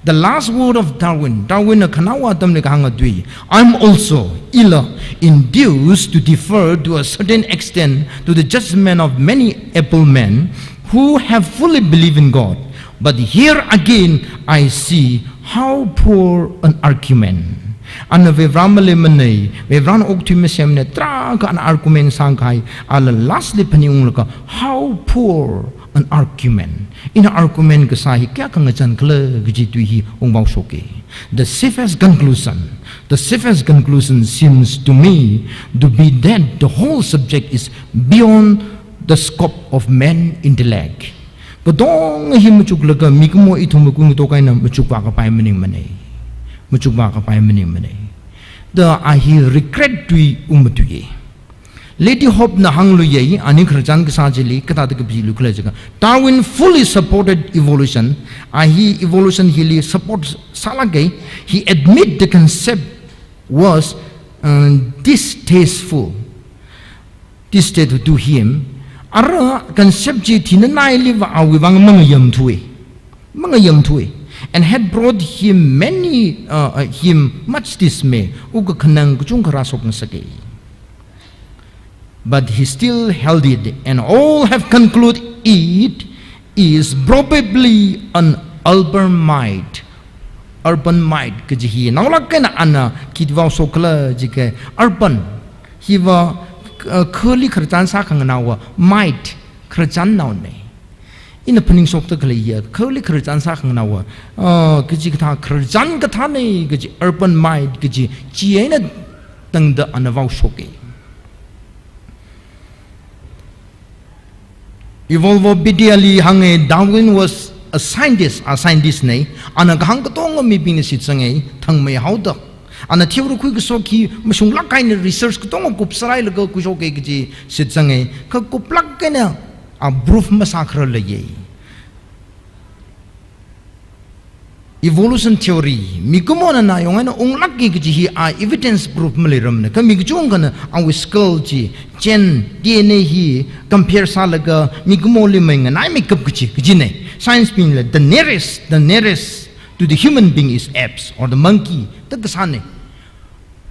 The last word of Darwin, Darwin na khanaowa atamli kahānga tui, "I'm also, ila, induced to defer to a certain extent to the judgment of many able men who have fully believed in God. But here again, I see how poor an argument." Ana Vare maleimanei, Varena okathui masemna, tarākha ana argument sāngkahai, ala last li phaningunglaga, how poor an argument. Ina argument kasā hi kayākha ngazan khala kaji tui hi ungvāshoka. The safest conclusion, the safest conclusion seems to me to be that the whole subject is beyond the scope of man intellect. Katonga hi machuklaga mikumo ithum makungatok eina machukvākapai maningmanei. Machukvākapai maningmanei. Da a hi regret tui ungmatuiya. Lady Hope na hāngluiya, ani khararchan kasā chili, kathāda kapilu khala jiakha, Darwin fully supported evolution. A hi evolution hili support sālāka. He admit the concept was, uh, distasteful, distasteful to him. Ara concept chi thinanailiva awui vang mangayamthuwa. Mangayamthuwa. And had brought him many, uh, uh, him much dismay. Wukkhanang kachungkha rāshokngasaka. But he still held it, and all have concluded it is probably an urban myth. Urban myth kaji hi naolāk eina ana khi vāshok khala jiakha, urban hiva, uh, khali khararchan sākhanganaowa, myth khararchannaona. Ina phaningshokda khalei hiya, khali khararchan sākhanganaowa, uh, kachikathā khararchan kathāna kaji, urban myth kaji, chi eina tangda ana vāshoka. Evolvopedia li hānga, Darwin was a scientist, a scientist na, ana kahāng katonga mibingna shitsanga, thangmeihaoda. Ana theory khuikashok hi mashunglāk eina research katonga kupsārhailaga khuishoka kaji shitsanga, kha kuplāk eina a proof masākharar leiya. Evolution theory, mikumona nayong eina unglāka kaji hi a evidence proof maleirarmana. Kha mi kachungkhana awui skull chi, chain, D N A hi compare sālaga mikumoli mai nganaimeikap kaji, kajina. Science bingla the nearest, the nearest to the human being is apes or the monkey da kasāna.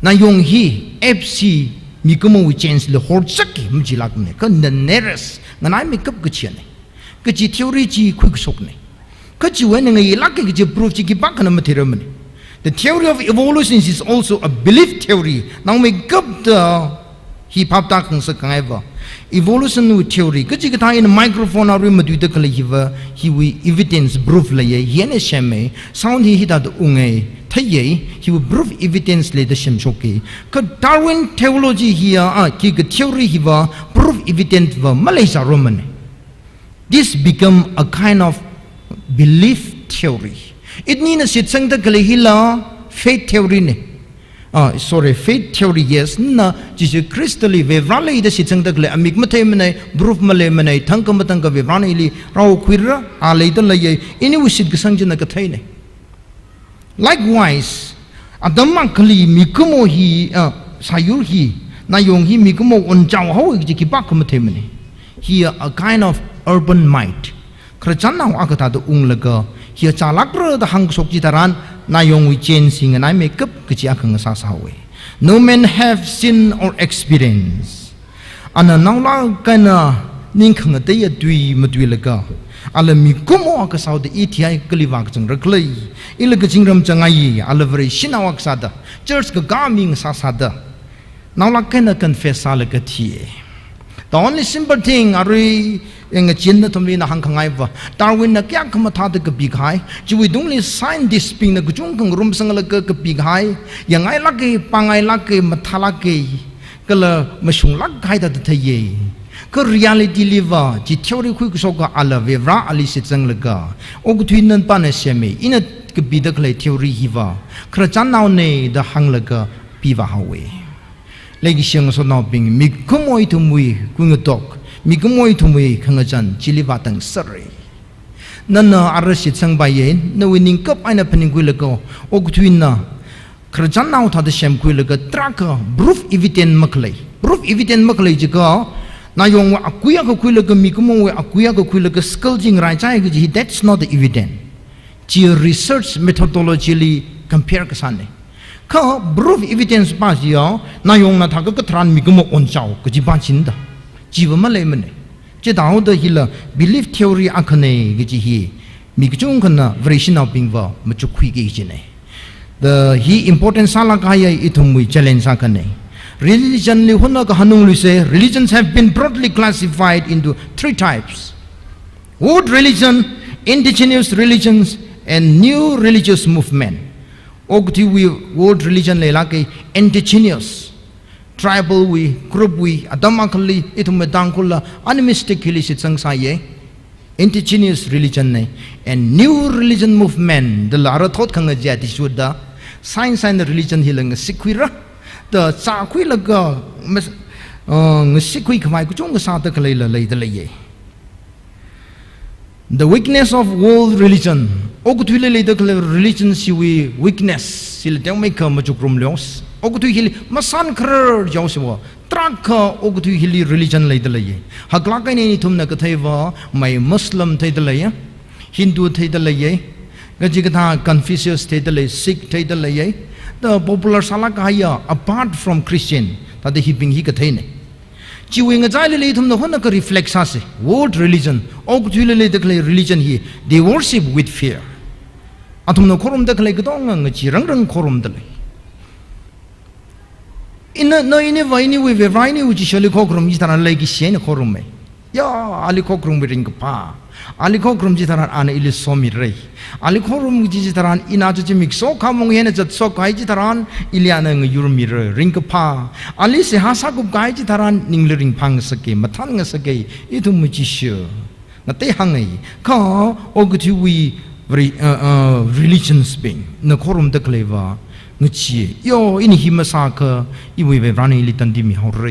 Nayong hi apes hi mikumowui chain li horchakki machilākmana. Kha the nearest, nganaimeikap kajina. Kaji theory chi khuikashokna. Kha chiwui eina ngayilāka kaji proof chi khipākhana matheirarmana. The theory of evolution is also a belief theory. Naomeikapta hi phap tākhangasak khangai va. Evolution wui theory, kachikathā ina microphone arui matuida khalei hiva, hiwui evidence proof leiya, hi eina sema, sound hi hithāda unga, theiya, hiwui proof evidence leida semshoka. Kha Darwin theology hiya, a, khikha theory hiva, proof evidence va maleisārarmana. This become a kind of belief theory. Iwui eina shitsangda khalei hila faith theory na. Ah, sorry, faith theory, yes. Na Jesu Christ li Vare lei da shitsangda khalei, amik matheimana, proof maleimana, thangkha mathangkha Varena ili rākhuira, a leida leiya, iniwui shitkasang china katheina. Likewise, atam akhali mikumo hi, ah, sāyur hi, nayong hi mikumo onchao haowa kaji khipākha matheimana. Hi a kind of urban myth. Khararchan nao akha thāda unglaga, hi chālākra da hāngkashok chitharan, nayongwui chain chi nganaimeikap kaji akha ngasāsāhaowa. No man have seen or experienced. Ana naolāk eina ning khangateiya tui matuilaga, ala mikumo akha sāhaoda i thihai kali vākazangra khala, ila kazingram chāngai, ala Vareshinao akha sāda, church kakā mi ngasāsāda, naolāk eina confess sālaga thiya. The only simple thing, arui ngachee nathumli ina hāngkhangai va, Darwin na kayākha mathāda kapikahai, chiwui tungli scientist bingna kachungkha ngarumsanglaga kapikahai, yangngailāka, pāngailāka, mathālāka, kala mashunglāk kahai thāda theiya. Kha reality li va, chi theory khuikashoka ala Vare ali shitsanglaga, okathui nanpana sema, ina kapida khalei theory hiva, khararchan naona da hānglaga pivāhaowa. Leikashi ngasotnaobing, mikumo ithumwui kuingatok, mikumo ithumwui khangachān, chili vātang sāra. Nana ara shitsangpaiya, nawui ningkap eina phaningkhuilaga, okathuina khararchan nao thāda semkhuilaga, tarākha proof evident makhalei. Proof evident makhalei jiakha, nayongwui akui akha khuilaga, mikumowui akui akha khuilaga, skull chi ngaraichai kaji hi, that's not the evident. Chi research methodology li compare kasāna. Kha proof evidence pa chiya, nayongna thākakā tharan mikumo onchao kaji pa china da. Chiva maleimana. Chithāhaoda hila belief theory akhana kaji hi, mi kachungkhana Vareshinaobingva machukkhuiki kajina. The hi important sālāk kahaiya ithumwui challenge akhana. Religion li hona kahāng ungluisa, religions have been broadly classified into three types. Old religion, indigenous religions, and new religious movement. Okathuiwui old religion leilāka, indigenous, tribal wui, group wui, atam akhali, ithum Tangkhulna, animistic hili shitsangsāya, indigenous religion na, and new religion movement, dala ara thot khangachā tisuda, science eina religion hila ngasikkhuira, da sākhuilaga, mas-, uh, ngasikkhui khavai kachungkha sāda khaleila leida leiya. The weakness of world religion. Okathuili leida khalei religion chiwui weakness, chila tengmeikha machukrumlu. Okathui hili masānkharar jihaosa va, tarākha okathui hili religion leida leiya. Haklāk eina ithumna katheiva, mai Muslim theida leiya, Hindu theida leiya, kachikathā Confucius theida lei, Sikh theida leiya, the popular sālāk kahaiya, apart from Christian, thāda hibing hi katheina. Chiwui ngachailila ithumna hona ka reflect sāsa. World religion, okathuili leida khalei religion hi, they worship with fear. Athumna khorumda khalei katonga ngachee rangrang khorumda lei. Ina, na iniva iniwui Vare iniwui Jishuli khokharum chitharan leikashi eina khoruma. Ya, ali khokharumwui ringkaphā. Ali khokharum chitharan ana ili somira. Ali khorumki chitharan ina chi zimiksho khamong eina zatshok kahai chitharan ili ana ngayurmira, ringkaphā. Ali seihā sākupkahai chitharan ningli ringphāngasaka, mathānngasaka, ithumwui Jishu. Ngatei hānga, kha okathuiwui Vare-, uh, uh, religions bingna khorumda khaleiva, Ngachi, yo, ini hi masākha, iwui Varivarana ili tandi mihaora.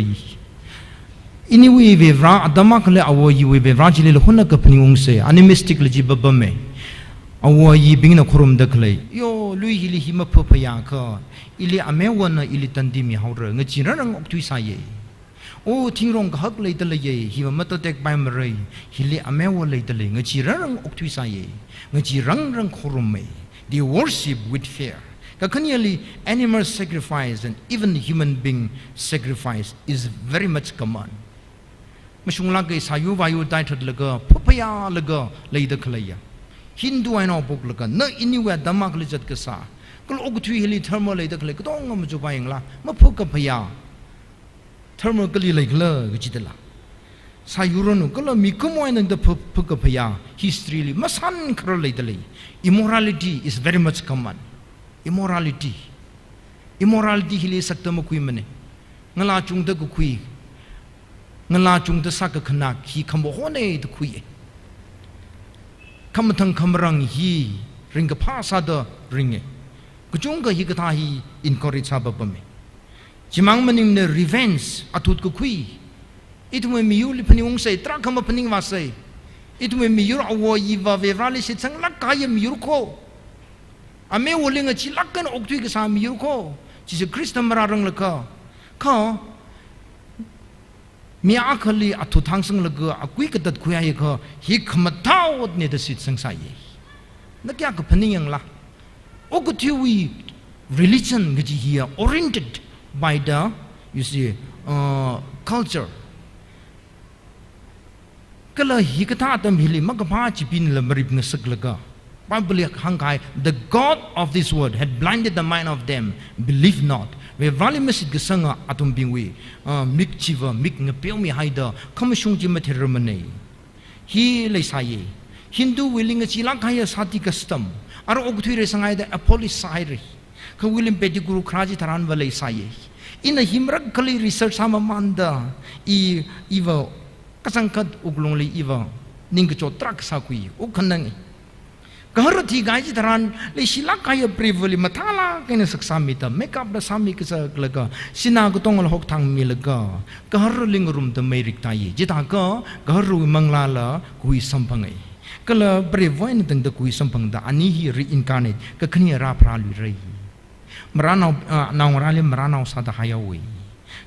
Iniwui Varivara, atam akhali awui iwui Varivara chili la hona kaphaning ungsei, animistic la chi papame. Awui ibingna khorumda khalei, yo, lui hili hi maphaphayākha, ili amevana ili tandi mihaora, ngachi rangrang okthuisāye. O, thingrong kahak leidalei, hiva matatekpaimara, hili ameva leidalei, ngachi rangrang okthuisāye, ngachi rangrang khorumme. They worship with fear. Kakhaneli animal sacrifice and even human being sacrifice is very much common. Mashunglāka sāyu vāyu taithatlaga, phaphayālaga leida khaleiya. Hindu eina phoklaga, na iniwui atam akhali zatkasā. Kala okathui hili dharma leida khalei, katonga machupa yangla, maphu kaphayā. Dharma kali leikhala kachidala. Sāyuranu kala mikumo eina da phu-, phu kaphayā history li masānkharar leidalei. Immorality is very much common. Immorality. Immorality hili sakta makhuimane. Ngalā chungda kakhui. Ngalā chungda sākakhanā hi khamahone da khuiye. Khamathang khamarang hi ringkaphā sāda ringe. Kachungkha hikathā hi encourage sāpapame. Chimang maningmane revenge, athut kakhui. Ithumwui miyurli phaning ungsei, tarākha maphaning vāsei. Ithumwui miyur awui iva Varivarali shitsanglāk kahaiya miyur kho. Amevali ngachilāk eina okthui kasā miyur kho. Jishu Khrista marāranglakha. Kha, mi akhali athut hāngsanglaga akui katat khuihaiakha, hi khamathā otne da shitsangsāye. Na kayākha phaning yangla. Okathuiwui religion kaji hiya oriented by the, you see, uh, culture. Kala hikathā atam hili makaphā chibingla marip ngasaklaga. Bible li hāngkahai, "The god of this world had blinded the mind of them, believe not." Varivarali mashitkasanga athumbingwui, uh, mik chiva mik ngapeomihaida, khamashung chi matheirarmane. Hi leisāye. Hinduwuili ngachilāk kahaiya sati custom. Ara okathui reisanghaida abolish sāhaire. Kha William Pettigrew kharā chitharanva leisāye. Ina hi marakhali research sāmamānda, i, iva kachangkhat wuklungli iva ningkachot tarākha sākhui, wukkhanang. Gahara thikahai chitharan leishilāk kahaiya preivali mathālāk eina saksāmida, makeup la sāmi kasaklaga, sinā katongla hokthangmilaga, gaharali ngarumda mei riktāye. Chithākha gaharawui manglāla kahui samphange. Kala preiva eina tangda kahui samphangda, ani hi reincarnate, kakhane rāpharāluire. Maranao, ah, naongarāli maranao sāda haihaowe.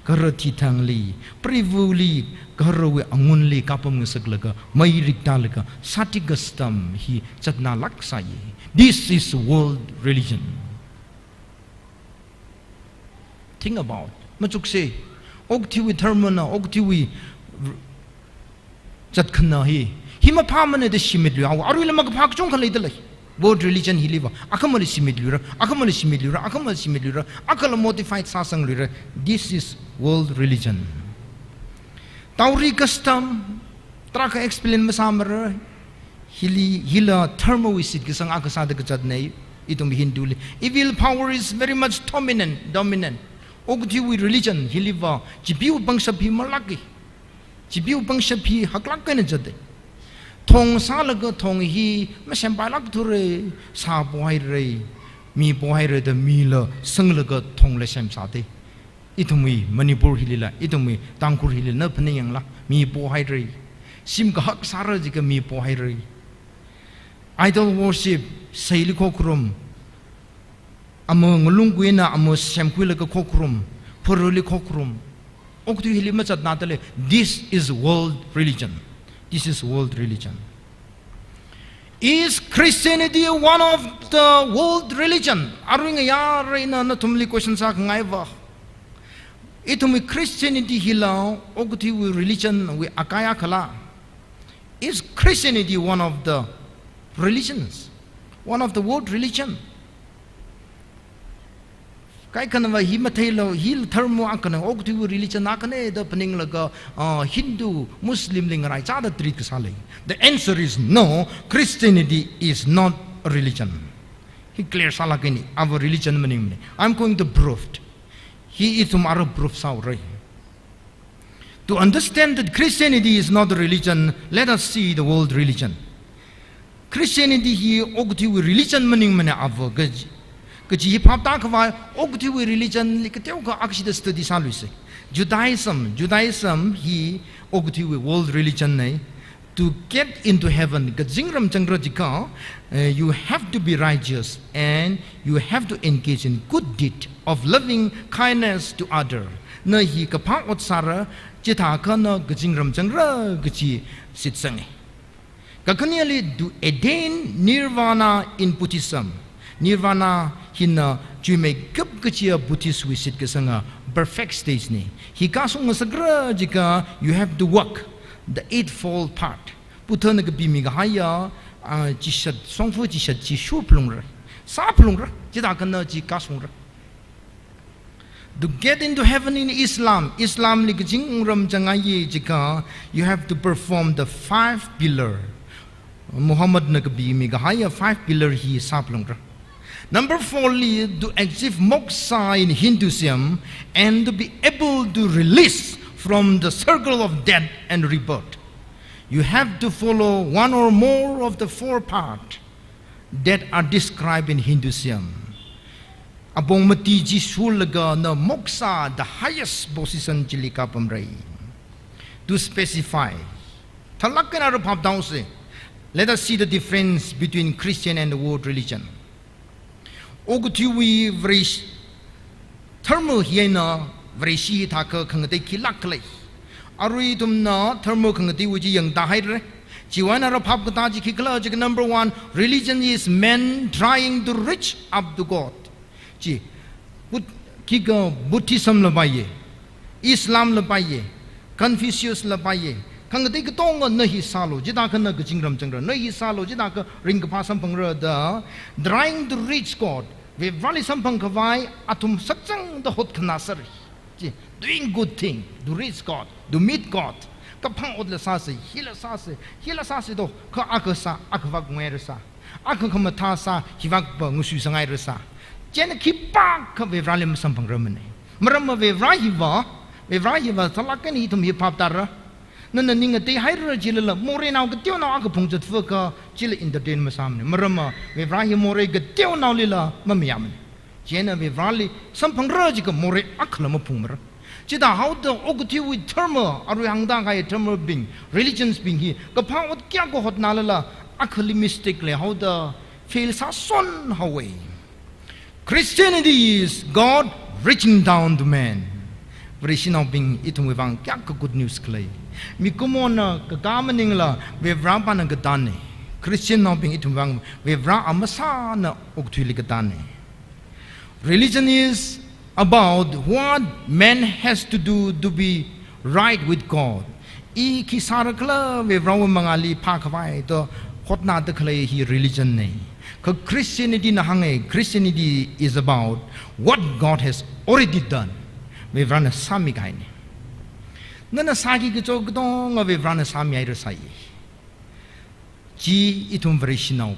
Gahara thithangli, preivali, gaharawui angunli kapam ngasaklaga, mei riktālaga, sati custom hi zatnālāk sāye. This is world religion. Think about. Machuksei. Okathuiwui dharmana, okathuiwui r-, zatkhanā hi. Hi maphāmane da shimitlu haowa. Aruila makaphā kachungkha leidalei. World religion hiliva. Akhamali shimitluira, akhamali shimitluira, akhamali shimitluira, akhala modified sāsangluira. This is world religion. Dowry custom, tarākha explain masāmara. Hili, hila dharmawui shitkasang akha sāda kazatne, ithum Hinduli. Evil power is very much dominant, dominant. Okathuiwui religion hiliva, chipeewui pangshap hi malāke. Chipeewui pangshap hi haklāk eina zate. Thong sālaga thong hi masempailākthure, sā pohaire, mi pohaire da mila sanglaga thongla semsāte. Ithumwui Manipur hilila, ithumwui Tangkhul hilila, na phaning yangla, mi pohaire. Shim kahak sāra jiakha mi pohaire. Idol worship, seili khokharum. Ama ngalunggui eina ama semkhuilaga khokharum, phorali khokharum. Okathui hili mazatnādalei, this is world religion. This is world religion. Is Christianity one of the world religion? Arui ngayā eina nathumli question sākhangaiva. Ithumwui Christianity hila okathuiwui religion wui akai akhala? Is Christianity one of the religions? One of the world religion? Kaikhanava hi matheilo, hi dharma akhana, okathuiwui religion akhane da phaninglaga, ah, Hindu, Muslim li ngaraichāda treat kasā lei. The answer is no, Christianity is not a religion. Hi clear sālāk eina, ava religion maningmane. I'm going to prove it. Hi ithum ara proof sāhaora. To understand that Christianity is not a religion, let us see the world religion. Christianity hi okathuiwui religion maningmane ava kaji. Kaji hi phap tākhavai, okathuiwui religion li kateokha akashida study sāluisa. Judaism, Judaism hi okathuiwui world religion na. To get into heaven, kazingram changra jiakha, eh, you have to be righteous and you have to engage in good deed of loving kindness to other. Na hi kaphā ot sāra, chithākha na kazingram changra kaji shitsanga. Kakhaneli, to attain nirvana in Buddhism. Nirvana hina chuimeikap kajiya Buddhist wui shitkasanga perfect stage na. Hi kashung ngasakra jiakha, you have to work the eightfold path. Buddhana kapimi kahaiya, ah, chishat, shongfa chishat chi shur phalungra. Sā phalungra, chithākha na chi kashungra. To get into heaven in Islam, Islam li kazingram changaiya jiakha, you have to perform the five pillar. Muhammadna kapimi kahaiya five pillar hi sā phalungra. Number four li, to achieve moksha in Hinduism and to be able to release from the circle of death and rebirth, you have to follow one or more of the four paths that are described in Hinduism. Apong mati chi shurlaga na moksha, the highest position chili kapamra. To specify, tharlāk eina ara phap tāusa. Let us see the difference between Christian and the world religion. Okathuiwui Varesh-, dharma hi eina Vareshi thākha khangatei khilāk khala. Arui ithumna dharma khangateiwui chi yangtāhaira. Chiwui eina ara phap katā chi khikhala jiakha, number one, religion is man trying to reach up to God. Chi, Bud-, khikha Buddhism la paiya, Islam la paiya, Confucius la paiya, khangatei katonga na hi sālu, chithākha na kazingram changra, na hi sālu, chithākha ringkaphā samphangra da, trying to reach God, Varivarāli samphang khavai athum sakchangda hotkhanā sāra. Chi, doing good thing, to reach God, to meet God. Kaphang otla sāsa, hila sāsa, hila sāsa do, kha akha sā, akhavak ngaira sā. Akha khamathā sā, hivak pa ngasuisangaira sā. Chieina khipākha Varivarāli masamphangramana. Maramva Varivarā hiva, Varivarā hiva tharlāk eina ithum hi phap tāra. Nana ning ngateihaira chilala, moreinao kateonao akha phungzat fakha chila entertain masāmana. Maramva Varivarā hi morei kateonaolila mamayāmana. Chieina Varivarāli samphangra jiakha morei akhala maphungmara. Chithāhaoda okathuiwui dharma, arui hāngda kahai dharmabing, religions bing hi kaphā ot kayākha hotnālala, akhali mistake leihaoda fail sāshon haowa. Christianity is God reaching down to man. Vareshinaobing, ithumwui vang kayākha good news khala. Mikumona kakā maningla, Varivarāpana katāna. Christiannaobing, ithumwui vang Varivarā amasāna okathuili katāna. Religion is about what man has to do to be right with God. I khi sāra khala Varivarāwui mangāli phākhavai da hotnāda khalei hi religion na. Kha Christianity na hānga, Christianity is about what God has already done. Varivarāna sāmi kahaina. Nana sāki kacho katonga Varivarāna sāmihaira sāi. Chi ithum Vareshinaowui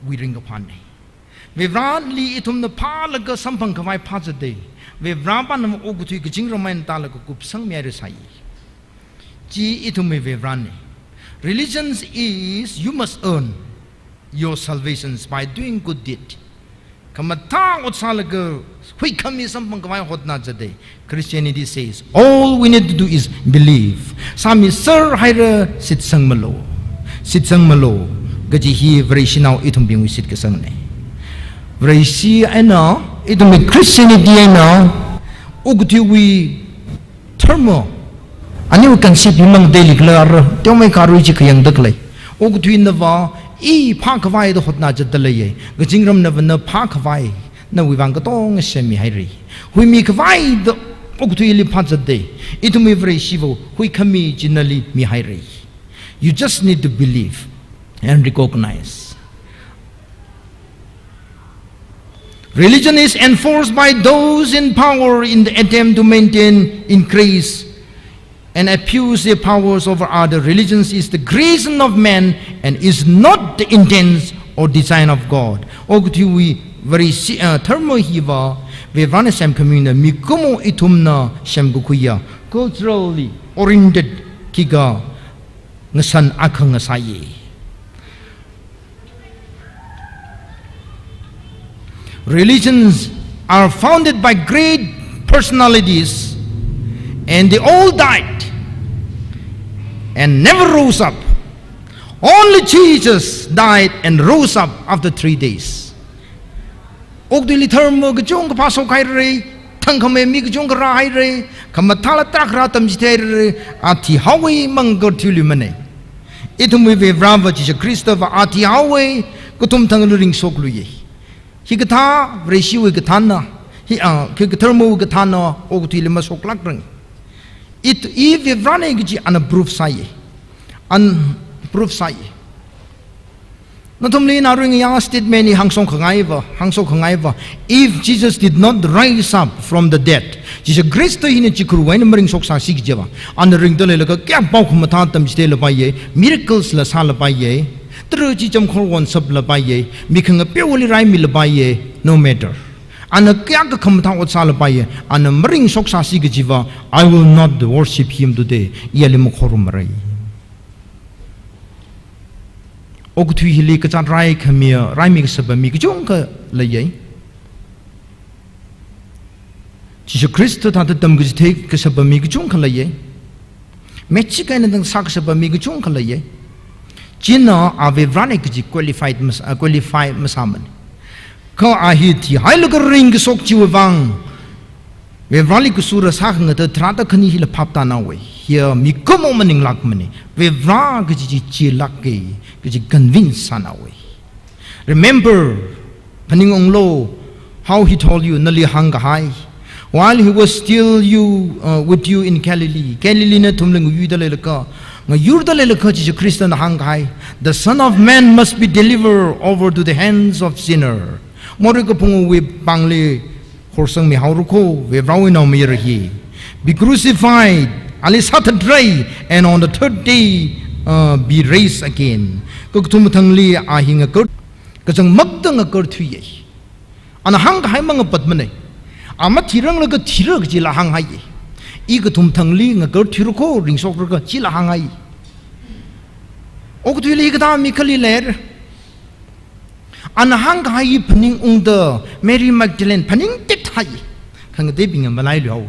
ringkaphāna. Varivarāli ithumna phālaga samphang khavai phāzatda, Varivarāpana okathui kazingram eina tālaga kupsangmihaira sāi. Chi ithumwui Varivarāna. Religion is you must earn your salvations by doing good deed. Khamathā ot sālaga huikhami samphang khavai hotnā zatda. Christianity says, all we need to do is believe. Sāmiserhaira, shitsangmalo. Shitsangmalo. Kaji hi Vareshinao ithumbingwui shitkasangna. Vareshi eina, ithumwui Christianity eina, okathuiwui dharma, aniwui concept hi mang daily khala, teomeikha arui chi khayangda khalei. Okathuinava i phākhavai da hotnā zatda leiya. Kazingramnava na phākhavai, nawui vang katonga semmihaira. Huimi khavai da okathuili phāzatda, ithumwui Vareshiva huikhami chi nali mihaira. You just need to believe and recognize. Religion is enforced by those in power in the attempt to maintain, increase, and abuse their powers over other. Religion is the creation of man and is not the intent or design of God. Okathuiwui Vareshi, uh, dharma hiva Varivarāna semkhamina, mikumo ithumna semkakhuiya, culturally oriented khikha ngashan akha ngasāya. Religions are founded by great personalities, and they all died and never rose up. Only Jesus died and rose up after three days. Okathuili dharma kachungkha phāshok haira, thangkhamei mi kachungkha rāhaira, khamathāla tarākha rā tamchitheira, a thihaowa, mangakarthuiluimana. Ithumwui Varivarāva Jishu Khristava a thihaowa, kathum thangli ringshokluiya. Hikathā Vareshiwui kathāna, hi, ah, hi dharmawui kathāna okathuili mashoklākranga. It, i Varivarāna kaji ana proof sāya. Ana proof sāya. Nathumli ina ringya statement hi hāngshok khangaiva, hāngshok khangaiva. If Jesus did not rise up from the dead, Jishu Khrista hina chikharuwui eina maringshok sāsi kajiva, ana ringda leilaga kayākha pao khamathā tamchithei lapaiya, miracles la sālapaiya, tara chi chamkhor wonshap lapaiya, mi khangapeowali raimilapaiya, no matter. Ana kayākha khamathā ot sālapaiya, ana maringshok sāsi kajiva, I will not worship him today. I ali makhorumarai. Okathui hili kazāt raikhami, raimi kashapa mi kachungkha leiya. Jishu Khrista thāda tamkachithei kashapa mi kachungkha leiya. Mechik eina tang sākashapa mi kachungkha leiya. China a Varivarāna kaji qualified mas-, ah, qualify masāmana. Kha a hi thihailaga ringkashok chiwui vang, Varivarāli kasura sākhangatha tharāda khani hila phaptānaowa. Hiya mikumo maninglākmana. Varivarā kaji chi chilāka kaji convince sānaowa. Remember, phaningunglu, how he told you, nali hāngkahai. While he was still you, uh, with you in Galilee, Galilee nathumli ngayuida leilaga, ngayurda leilaga Jishu Khristana hāngkahai, "The Son of Man must be delivered over to the hands of sinner." Morei kaphungwui pāngli horsangmihaora kho, Varivarāwui Naomayara hi. Be crucified, ali sāthatra, and on the third day, uh, be raised again. Kakathum thangli a hi ngakar, kachangmākda ngakarthuiya. Ana hāngkahai mangapatmana. A mathiranglaga thira kajila hānghaiya. I kathum thangli ngakarthuira kho, ringshokra kajila hānghai. Okathuili kathā mi kali leira. Ana hāngkahai phaningungda Mary Magdalene phaningtethai. Khangateibingna malailuihao.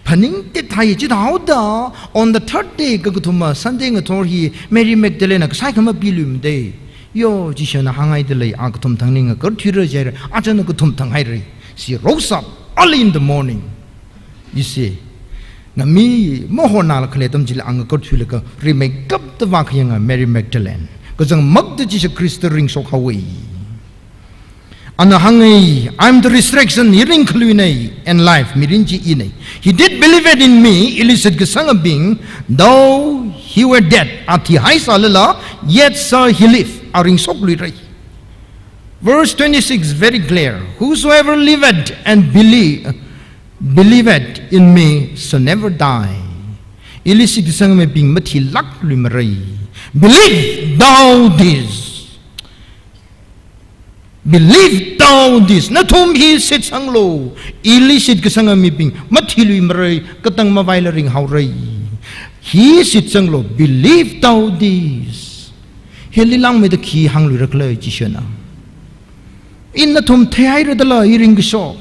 Phaningtethai chithāhaoda, on the third day, kakathuma Sunday ngathor hi Mary Magdalene kasai khamapiluimada. Yo, Jishuna hānghaida lei, a kathum thangli ngakarthuira jihaira, achana kathum thang haira. She rose up early in the morning. You see, ngami mahornala khalei atam chili a ngakarthuilaga rimeikapta vākhayanga Mary Magdalene. Kachangmākda Jishu Khrista ringshokhaowa. Ana hānga, "I am the resurrection, i ringkhaluina, and life, mirin chi ina. He that believeth in me, ili shitkasangabing, though he were dead," a thihaisālala, "yet shall he live," a ringshokluira. Verse twenty-six, very clear. "Whosoever liveth and believe, believeth in me shall never die." Ili shitkasangabing mathilākluimara. Believe thou this. Believe thou this. Nathum hi shitsanglu. Ili shitkasanga mibing mathiluimara, katang mavaila ringhaora. Hi shitsanglu. Believe thou this. Hili langmeida khi hāngluira khala Jishuna. Ina nathum theihairadala i ringkashok.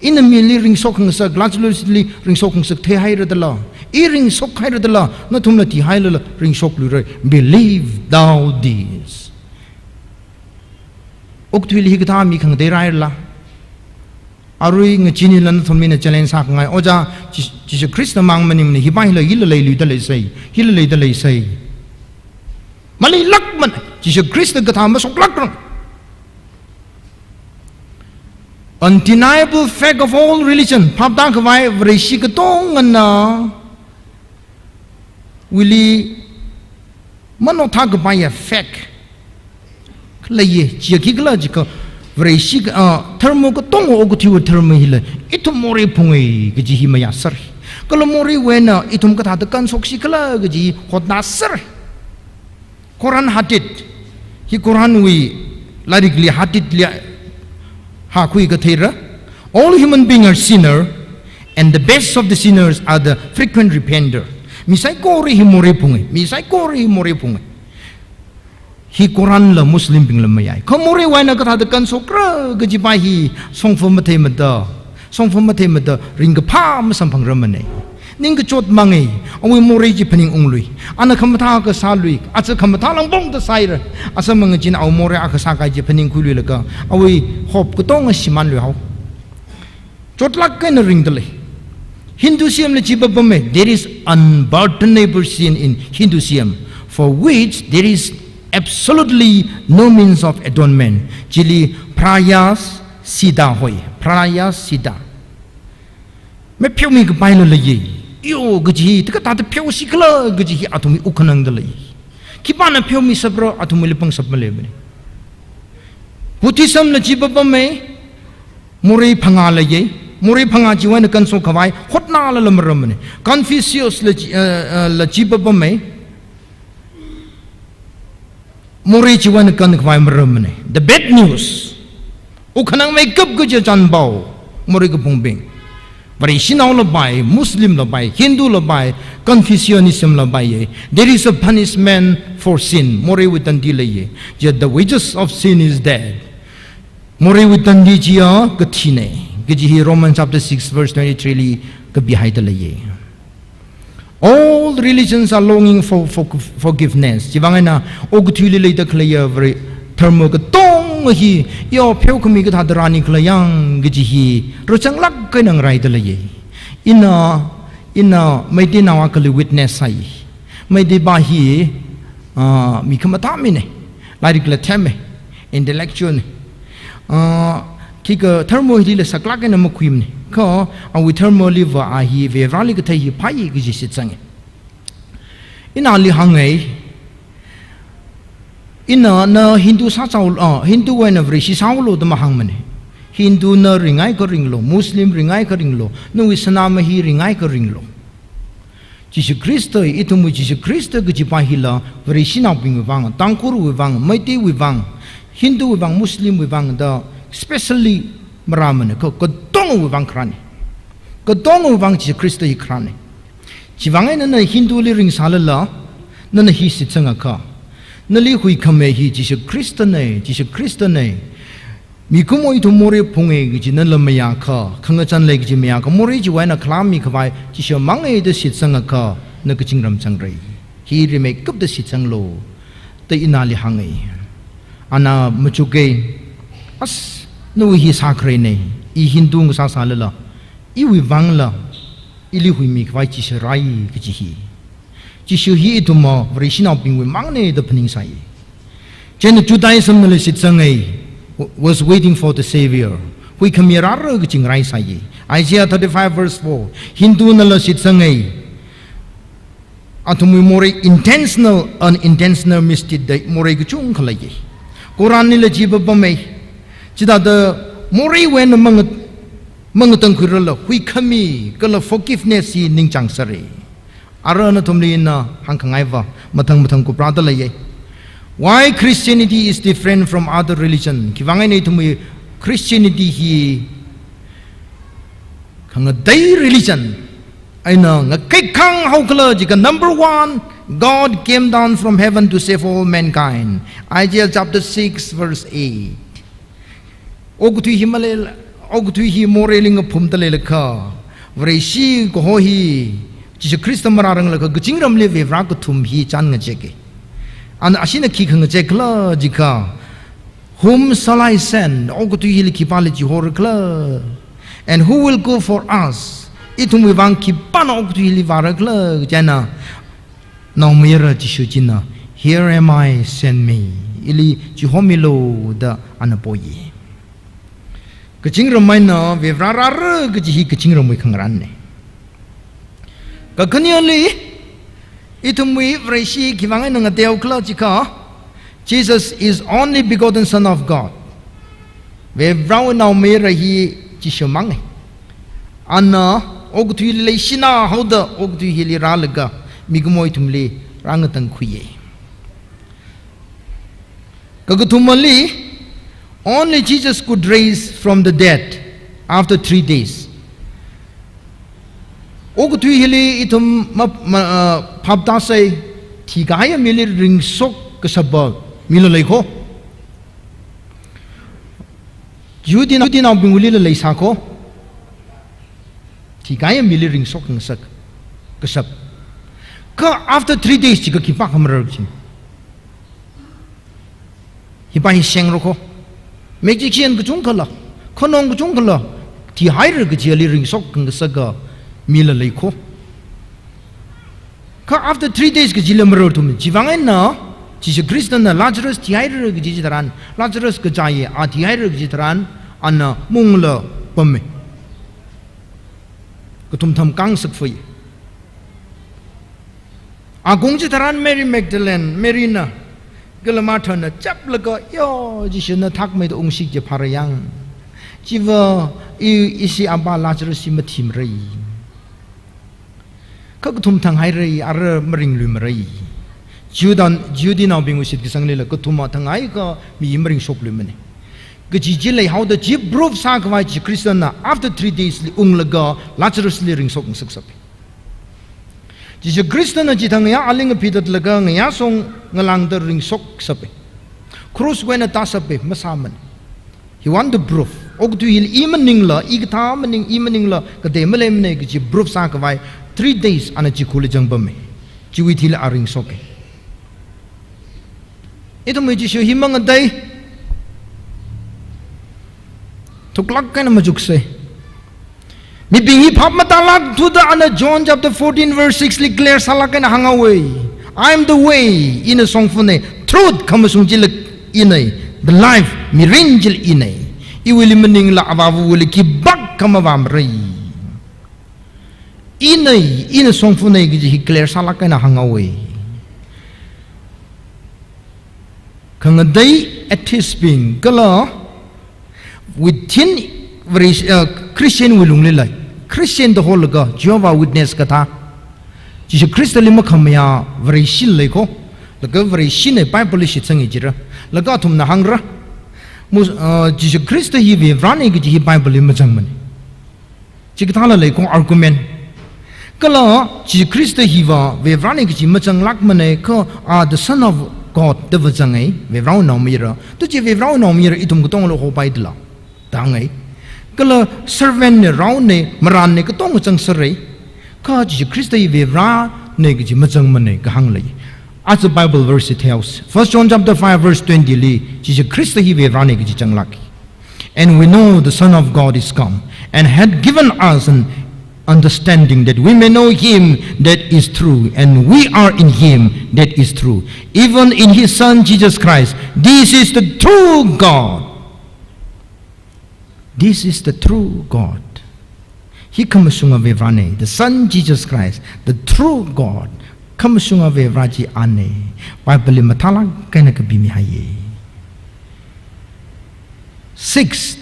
Ina mili ringshok khangasak, Lazarusli ringshok khangasak theihairadala, i ringshok hairadala, nathumla thihailala ringshokluira. Believe thou this. Okathuili hikathā mi khangatei rāhairala? Arui ngachinila nathum mina challenge sākhangai. Ojā, Ji-, Jishu Khrista mang maningmana, hipa hila, hila leiluida leisai, hila leida leisai. Maleilākmana, Jishu Khrista kathā mashoklākrang. Undeniable fact of all religion, phaptākhavai Vareshi katongana wili manothākapaiya fact leiya, chiya khikhala jiakha Vareshi, ah, dharma katonga okathuiwui dharma hila ithum morei phunga kaji hi mayāsera. Kala moreiwui eina ithum kathāda kanshoksikhala kaji hotnāsera. Quran hadith. Hi Quranwui lairikli hadithli hākhui katheira. All human beings are sinner, and the best of the sinners are the frequent repenter. Mi saikora hi morei phunga. Mi saikora hi morei phunga. Hi Quran la Muslim bingla mayai. Kha moreiwui eina kathāda kanshokra kajipa hi shongfa matheimada, shongfa matheimada ringkaphā masamphangrarmana. Ningkachot mangei, awui morei chi phaningunglui. Ana khamathā akha sālui, aja khamathā langpongda sāhaira. Aja mangachina awui morei akha sākahai chi phaningkhuiluilaga, awui hope katonga shimānluihao. Chotlāk eina ringdalei. Hinduism la chi papamei, there is unpardonable sin in Hinduism, for which there is absolutely no means of atonement. Chili prayachita hoi, prayachita. Mapheomikapaila leiya. Yo kaji hi, thāda kathāda pheosi khala kaji hi athumwui wukkhanangdalei. Khipāna pheomisapra athumwuili pangshap maleimana. Buddhism la chi papamei, morei phangā leiya. Morei phangā chiwui eina kanshokkhavai hotnālala mararmana. Confucius la chi, eh, eh, la chi papamei, morei chiwui eina kankhavai mararmana. The bad news. Wukkhanangmeikap kaji chānpao, morei kaphungbing. Vareshinaola pai, Muslimla pai, Hindula pai, Confucianism la paiya. There is a punishment for sin. Moreiwui tandi leiya. Yet the wages of sin is death. Moreiwui tandi chiya kathina. Kaji hi Romans chapter six verse twenty-three li kapihaida leiya. All religions are longing for, for forgiveness. Chiwui vang eina okathuili leida khaleiya Vare dharma katonga hi, yo pheokhami kathāda rāni khala yang kaji hi rāzanglāk eina ngaraida leiya. Ina, ina Meiteinao akhali witness sāi. Meiteipa hi, ah, mi khamathā mina. Lairikla themmei, intellectual na. Ah, khikha dharma hilila saklāk eina makhuimana. Kha awui dharmaliva a hi Varivarāli kathei hi phāya kaji shitsanga. Ina ali hānga, ina na Hindu sāchao, ah, Hinduwui eina Vareshi sāhaolu da mahāngmana. Hinduna ringhaiakha ringlu, Muslim ringhaiakha ringlu, nawui sanamahā ringhaiakha ringlu. Jishu Khrista, ithumwui Jishu Khrista kajipa hila Vareshinaobingwui vang, Tangkhulwui vang, Meiteiwui vang, Hinduwui vang, Muslimwui vang da specially marāmana, kha katongawui vang kharāna. Katongawui vang Jishu Khrista hi kharāna. Chiwui vang eina nana Hinduli ringsālala, nana hi shitsangakha, nali huikhami hi Jishu Khristana, Jishu Khristana. Mikumo ithum morei phunga kaji nala mayākha, khangachān lei kaji mayākha, morei chiwui eina khalāmikhavai Jishu manga da shitsangakha, na kazingram zangra. Hi rimeikapta shitsanglu, da ina ali hānga. Ana machuka, as, nawui hi sākharāna, i Hindu ngasāsālala, iwui vangla, ili huimikhavai Jishu rāi kaji hi. Jishu hi ithum Vareshinaobingwui mangna da phaningsai. Chieina Judaism nala shitsangai, w-, was waiting for the Savior. Huikhami rāra kaji ngaraisai. Isaiah thirty-five verse four. Hindunala shitsangai, athumwui morei intentional, unintentional misdeed da morei kachungkha leiya. Quran lila chi papamei. Chithāda moreiwui eina manga-, mangatangkhuirarla, huikhami kala forgiveness hi ningchāngsāra. Ara nathumli ina hāngkhangaiva, mathang mathang kuprāda leiya. Why Christianity is different from other religion? Khiwui vang eina ithumwui Christianity hi khangatei religion eina ngakaikhang haokhala jiakha, number one, God came down from heaven to save all mankind. Isaiah chapter six verse eight. Okathui hi maleila, okathui hi moreili ngaphumda leilakha, Vareshi kaho hi, Jishu Khrista marāranglakha, kazingramli Varivarā kathum hi chān ngacheka. Ana ashina khi khangachekla jiakha, "Whom shall I send?" Okathui hili khipāli chihorakhala? "And who will go for us?" Ithumwui vang khipāna okathui hili vārakhala? Chieina naomayara Jishu china, "Here am I, send me." Ili chihomilu da ana poi. Kazingram eina Varivarā rāra kaji hi kazingramwui khangarānna. Kakhaneli, ithumwui Vareshi khiwui vang eina ngateokhala jiakha, Jesus is only begotten Son of God. Varivarāwui naomayara hi Jishu manga. Ana okathuili leishina haoda okathui hili rālaga mikumo ithumli rāngatangkhuiya. Kakathumali, only Jesus could raise from the dead after three days. Okathui hili ithum ma-, ma-, ah, phaptāsai, thikahaiya mili ringshok kashapa Mila leikho. Jihudinaobingwuilila leisākho. Thikahaiya mili ringshok ngasak kashap. Kha after three days chiakha khipākha marar chi. Hipa hi shengrokho. Magician kachungkhala, khanong kachungkhala thihaira kaji ali ringshok ngasaka mila leikho. Kha after three days kajila mararthumana. Chiwuivang eina Jishu Khristana Lazarus thihaira kaji chitharan, Lazarus kachāya, a thihaira kaji tharan, ana maungla pamme. Kathumthang khangasak fui. Akung chitharan Mary Magdalene, Mary na, kala Martha na chaplaga, yo, Jishuna thakmeida ungshik chi phara yang. Chiva, i, ishi aba Lazarus hi mathimara. Kha kathumthang haira, ara maringluimara. Jihuda, Jihudinaobingwui shitkasanglila kathum mathang haikha mi maringshokluimana. Kaji chi leihaoda chi proof sākhavai chi Khristana after three days li unglaga Lazarus li ringshok ngasak sap. Jishu Khristana chithang ngayā aling aphitatlaga ngayāshong ngalāngda ringshok sap. Cross wui eina tāsap masāmana. He want to prove. Okathui hili i maningla, i kathā maning, i maningla, katei maleimana kaji proof sākhavai three days ana chikhurli zangpamme. Chiwui thili a ringshoka. Ithumwui Jishu hi mangatei. Thuklāk eina machuksa. Mibing hi phap matālākthuda ana John chapter fourteen verse six li clear sālāk eina hānghaowa. "I am the way," ina shongfana, "truth," khamashung chila ina, "the life," mirin chila ina. Iwuili maningla Avāvawuili khipākha mavāmara. Ina, ina shongfana kaji hi clear sālāk eina hānghaowa. Khangatei atheist bing kala within Vare-, uh, Christian wui lunglila, Christian da holaga Jehovah Witness kathā, Jishu Khristali makhamayā Vareshi leikho, laga Vareshina Bible li shitsanga jira, laga athumna hāngra. Mus-, uh, Jishu Khrista hi Varivarana kaji hi Bible li mazangmana. Chikathāla leikho argument. Kala Jishu Khrista hiva Varivarana kaji mazanglākmana kha, a, the Son of God da vāzanga, Varivarawui naomayara. Tu chi Varivarawui naomayara ithum katongla hopaidala da hānga. Kala servant na, raona, marānna katonga zangsera. Kha Jishu Khrista hi Varivarana kaji mazangmana kahāng lei. Aja Bible verse hi theihaosa. First John chapter five verse twenty li Jishu Khrista hi Varivarana kaji zanglāka. And we know the Son of God is come and had given us an understanding that we may know him that is true, and we are in him that is true, even in his Son Jesus Christ. This is the true God. This is the true God. Hi khamashunga Varivarana, the Son Jesus Christ, the true God. Khamashunga Varivara chi ana. Bible li mathālāk eina kapimihaiya. Six,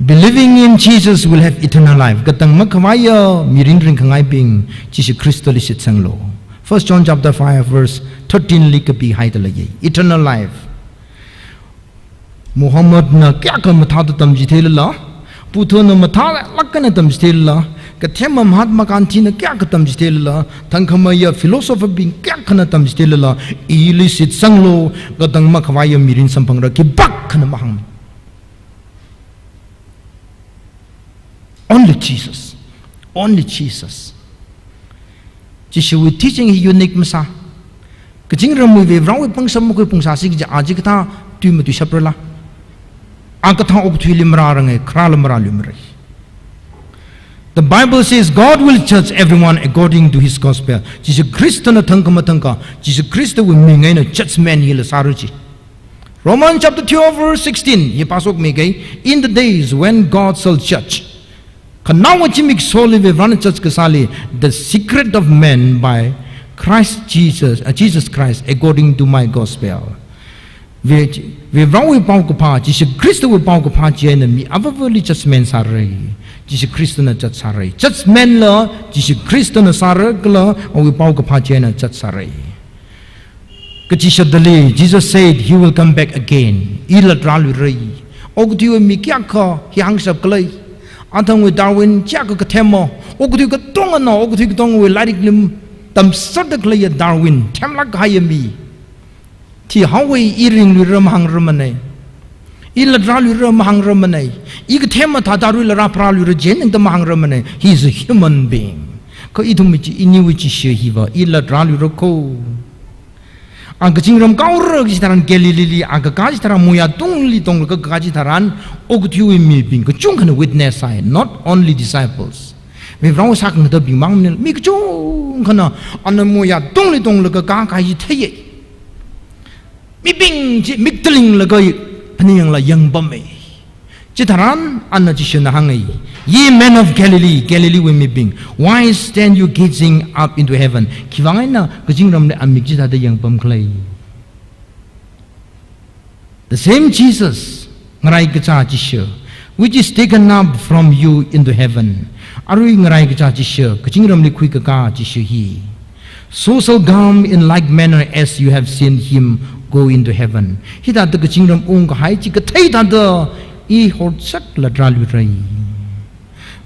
believing in Jesus will have eternal life. Katang makhavaiya mirin ringkhangaibing Jishu Khristali shitsanglu. First John chapter five verse thirteen li kapihaida leiya. Eternal life. Muhammad na kayākha mathāda tamchitheilala, Buddha na mathālāk eina tamchitheilala, kathema Mahatma Gandhi na kayākha tamchitheilala, thangkhamayā philosopher bing kayākhana tamchitheilala, ili shitsanglu, katang makhavaiya mirin samphangra, khipākhana mahāngmana. Only Jesus. Only Jesus. Jishuwui teaching hi unique masā. Kazingramwui Varivarawui pangshap makhuiphungsāsi kaja a chikathā tui matuishaprala. A kathā okathuili marāranga, kharāla marāluimara. The Bible says God will judge everyone according to his gospel. Jishu Khristana thangkha mathangkha, Jishu Khristawui ming eina judgment hila sāra ji. Romans chapter twelve verse sixteen, hi pāshokmiga, "In the days when God shall judge, khanaowa zimiksholi Varivarana judge kasāli, the secret of man by Christ Jesus, uh, Jesus Christ, according to my gospel." Ve-, Varivarawui paokaphā, Jishu Khristawui paokaphā chi eina mi avāvali judgment sāra. Jishu Khristana judge sāra. Judgment la Jishu Khristana sāra, kala awui paokaphā chi eina judge sāra. Kachishatdali, Jesus said he will come back again. Ila rāluira. Okathuiwui mi kayākha hi hāngshap khalei. Athangwui Darwin chiyākha kathema. Okathui katongana, okathui katongawui lairikli tamsāda khaleiya Darwin, themlāk kahaiya mi. Thihaowa, i ringluira mahāngrarmanei. I latrāluira mahāngrarmanei. I kathema thāda aruila rāpharāluira jenningda mahāngrarmanei. He is a human being. Kha ithumwui chi, iniwui Jishu hiva, i latrāluira kho. A kazingram kaora kaji tharan Galileeli, a kakā chi tharan moyā tungli tonglaga kakā chi tharan, okathuiwui mibing kachungkhana witness sāi, not only disciples. Varivarā sākhangateibing mang maningla, mi kachungkhana ana moyā tungli tonglaga kakā chi theiya. Mibing chi mik talinglaga phaningla yangpama. Chitharan ana Jishuna hānga, "Ye men of Galilee, Galileewui mibing, why stand you gazing up into heaven?" Khiwuivang eina kazingramli amik chithāda yangpamkhala? The same Jesus, ngaraikacha Jishu, which is taken up from you into heaven. Arui ngaraikacha Jishu, kazingramli khuikakā Jishu hi. So shall come in like manner as you have seen him go into heaven. Hithāda kazingram ungkahai chi kathei thāda i horzak latrāluira.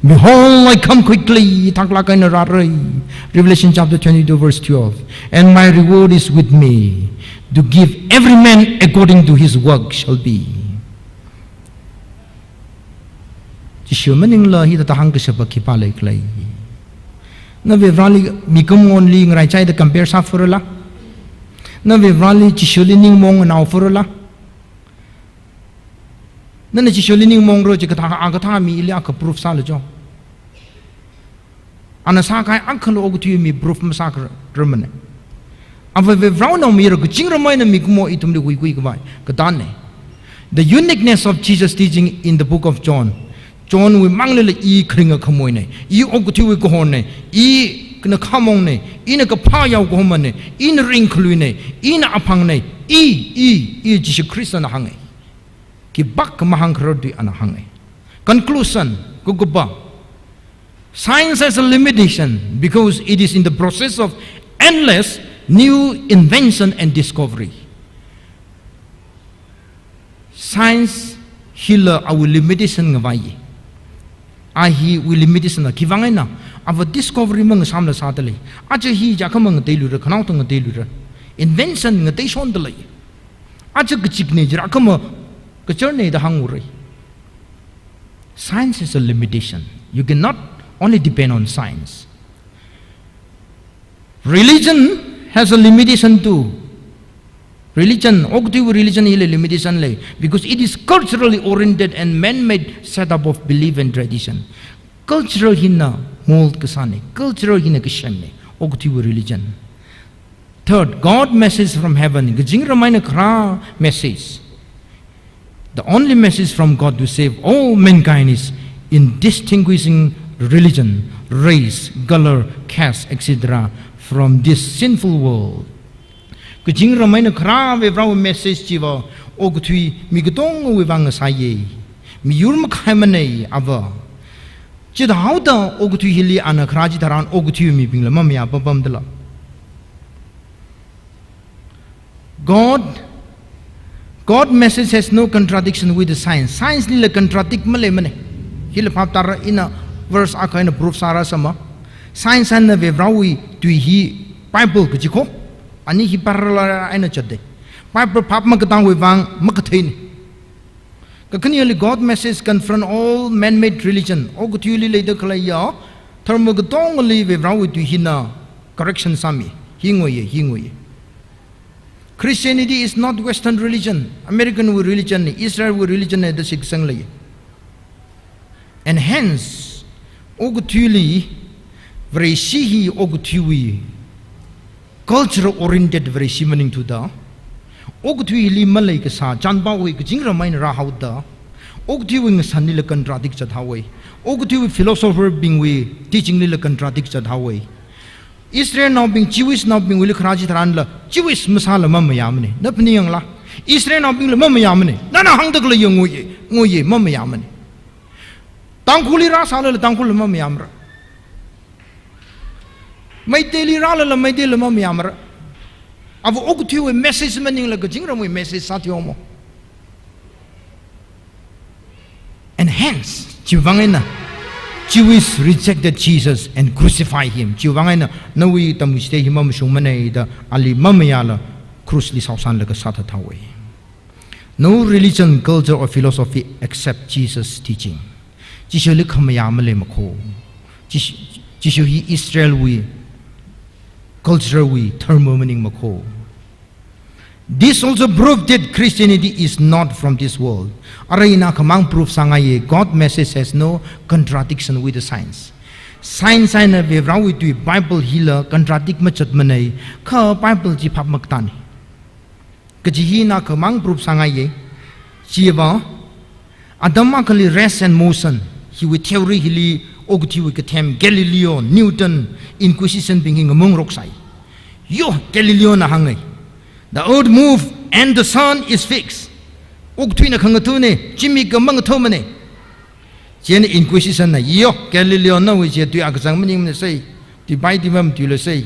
Behold, I come quickly, thaklāk eina rāra. Revelation chapter twenty-two, verse twelve. And my reward is with me, to give every man according to his work shall be. Jishu maningla hithāda hāngkashapa khipā leikhala? Na Varivarāli mikumonli ngaraichaida compare sāfurala? Na Varivarāli Jishuli ning maong anaofurala? Nana Jishuli ning maongra chi kathā, a kathā mili akha proof sālu cho. Ana sākahai akhala okathui mi proof masākharar mane. Ava Varivarāwui naomayara kazingram eina mikumo ithumli huikhui khavai katāne. The uniqueness of Jesus' teaching in the book of John. Johnwui manglila i kharinga khamoine, i okathuiwui kahorne, ina khamongna, ina kaphā yao kahomane, ina ringkhaluine, ina aphangne, i, i, i Jishu Khristana hānge. Khipākha mahāngkharar tui ana hānge. Conclusion, kukupā. Science has a limitation because it is in the process of endless new invention and discovery. Science hila awui limitation ngavai. A hiwui limitation na khiwuivang eina, ava discovery mangasāmla sādalei. Aja hi ja khamang ngateiluira, khanaoda ngateiluira. Invention ngateishondalei. Aja kachikne jira khama kacharne da hāngura. Science has a limitation. You cannot only depend on science. Religion has a limitation too. Religion, okathuiwui religion hila limitation lei, because it is culturally oriented and man-made setup of belief and tradition. Cultural hina mold kasāne, cultural hina kasemne, okathuiwui religion. Third, God message from heaven. Kazingram eina kharā message. The only message from God to save all mankind is in distinguishing religion, race, color, caste, et cetera from this sinful world. Kazingram eina kharā Varivarāwui message chiva okathui mi katongawui vang ngasāye. Miyur makhaimane ava. Chithāhaoda okathui hili ana kharā chitharan okathui mibingla mamayā papamdala. God, God message has no contradiction with the science. Science lila contradict maleimane. Hila phap tara, ina verse akha eina proof sārasama. Science eina Varivarāwui tui hi Bible kaji kho, ani hi parallel eina zatde. Bible phap makatangwui vang makatheine. Kakhaneli God message confront all man-made religion. Okathuili leida khaleiya dharma katongali Varivarāwui tui hina correction sāmi. Hi ngoiye, hi ngoiye. Christianity is not Western religion, American wui religion ne, Israel wui religion ne da shitsang lei. And hence, okathuili Vareshi hi okathuiwui cultural oriented Vareshi maningthuda, okathuili maleikasā chanpao hi kazingram eina rāhaoda, okathuiwui ngasanlila contradict zathaowe. Okathuiwui philosopher bingwui teaching lila contradict zathaowe. Israelnaobing, Jewish naobingwuili kharā chitharanla, Jewish masāla mamayāmane. Na phaningla, Israelnaobingla mamayāmane. Nana hāngda khaleiya ngoiye, ngoiye, mamayāmane. Tangkhulli rāsālala Tangkhulla mamayāmara. Meiteili rālala Meiteila mamayāmara. Ava okathuiwui message maningla kazingramwui message sāthuihaomo. And hence, chiwuivang eina, Jews rejected Jesus and crucified him. Chiwuivang eina, nawui tamchithei hi mamashungmane da ali mamayāla, Bruce Lee shaoshanlaga sāthathaowa. No religion, culture or philosophy except Jesus' teaching. Jishuli khamayā maleimakho. Jish-, Jishu hi Israelwui culturewui dharma maningmakho. This also proved that Christianity is not from this world. Arui ina khamang proof sāngaiya, God message has no contradiction with the science. Science eina Varivarāwui tui Bible hila contradict machatmanei, kha Bible chi phap makatani kaji hi ina khamang proof sāngaiya. Chiva, atam akhali rest and motion hiwui theory hili okathuiwui kathem Galileo, Newton, Inquisition bing hi ngamungroksai. Yo, Galileo na hāngai, "The earth move and the sun is fixed." Okathuina khangathanei, zimikna mangathamanei. Chieina Inquisition na, "Yo, Galileo nawui chi tui akachang maningmana sai, tui pai tui matuila sai.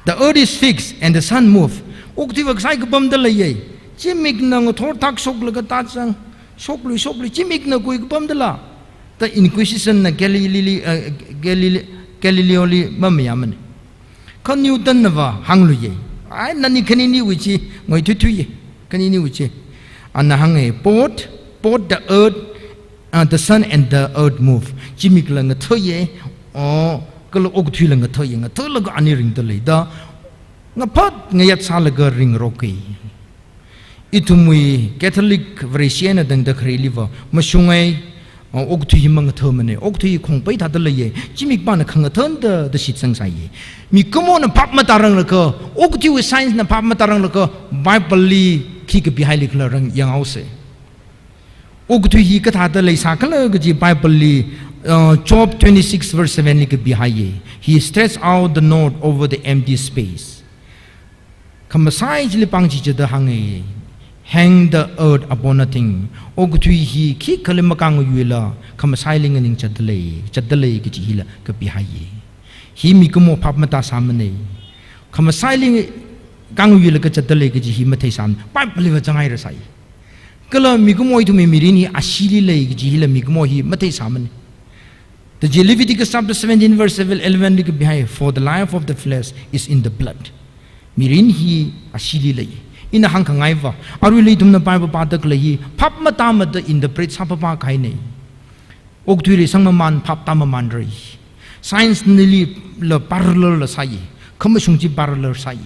The earth is fixed and the sun move." Okathuiva kasai kapamda leiya. Zimikna ngathor thak shoklaga tāzang, shoklui, shoklui, zimikna kui kapamdala? Da Inquisition na Galileo, eh, Galile-, Galileoli mamayāmanei. Kha Newton nava hāngluiya. Ai, nani khaniniwui chi ngaithuithuiya. Khaniniwui chi. Ana hānga, "Both, both the earth, uh, the sun and the earth move." Zimikla ngathaya, oh, kala okathuila ngathaya. Ngathalaga ani ringda lei da, ngaphat ngayat sālaga ringroka. Ithumwui Catholic Vareshi eina tangda khareliva mashungai, uh, okathui hi mangathamanei, okathui hi khongpai thāda leiya, zimikpana khangathāna da, da shitsangsaiya. Mikumona phap matāranglakha, okathuiwui science na phap matāranglakha, Bible li khi kapihaili khala rang yanghaosa. Okathui hi kathāda leisākhala kaji Bible li, uh, Job twenty-six verse seven li kapihaiya. "He stretched out the rod over the empty space." Khamasai chili pāng chichada hānga, "Hang the earth upon nothing." Okathui hi khikha makāngyuila, khamasaili nganingchatda lei, chatda lei kaji hila kapihaiya. Hi mikumo phap matāsāmanei. Khamasaili kāngyuilaga chatda lei kaji hi matheisāmanei. Bible liva zangairasai. Kala mikumo ithumwui mirin hi asheeli lei kaji hila mikumo hi matheisāmanei. The Leviticus chapter seventeen verse eleven li kapihai, "For the life of the flesh is in the blood." Mirin hi asheeli lei. Ina hāngkhangaiva, aruila ithumna Bible pāda khalei hi phap matāmada interpret sāpapa kahainei. Okathui reisangmaman phap tāmamanrei. Science nilila parallel la sāi. Khamashung chi parallel sāi.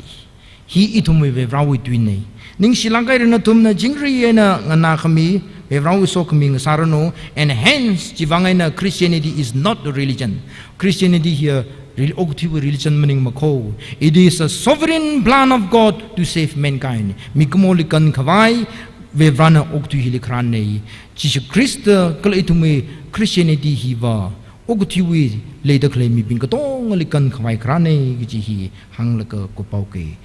Hi ithumwui Varivarāwui tuinei. Ningshilāk haira nathumna chingri eina nganākhami Varivarāwui sokhami ngasāranu, and hence chiwui vang eina Christianity is not a religion. Christianity hi rel-, okathuiwui religion maningmakho. It is a sovereign plan of God to save mankind. Mikumoli kankhavai Varivarāna okathui hili kharānnei. Jishu Khrista kala ithumwui Christianity hiva okathuiwui leida khalei mibing katongali kankhavai kharānnei kaji hi hānglaga kupaoki.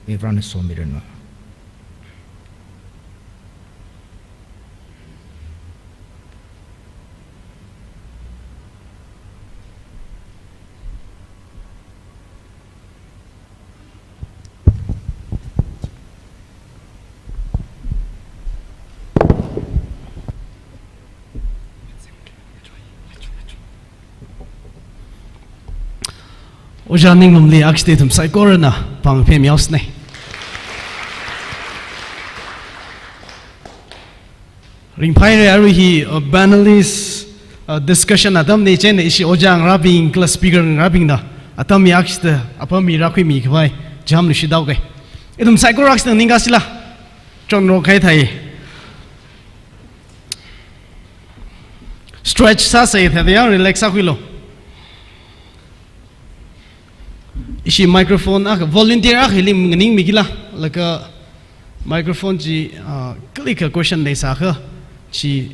Varivarāna somiranu. Ojā Ninglumli akshite ithum saikorana pāng phemyaosnei. Ringphāhaira arui hi, uh, panelist, uh, discussion atamnei, chieina ishi ojā ngarābing kala speaker ngarābingna atam mi akshita apam mi rākhuimi khavai jamlu shidaoke. Ithum saikora akshita ningkasila. Chonrok kahai thai. Stretch sāsei thāda yang relax sākhuilu. Ishi microphone akha, volunteer akhali nganingmikila, laga microphone chi, ah, kali kha question leisākha, chi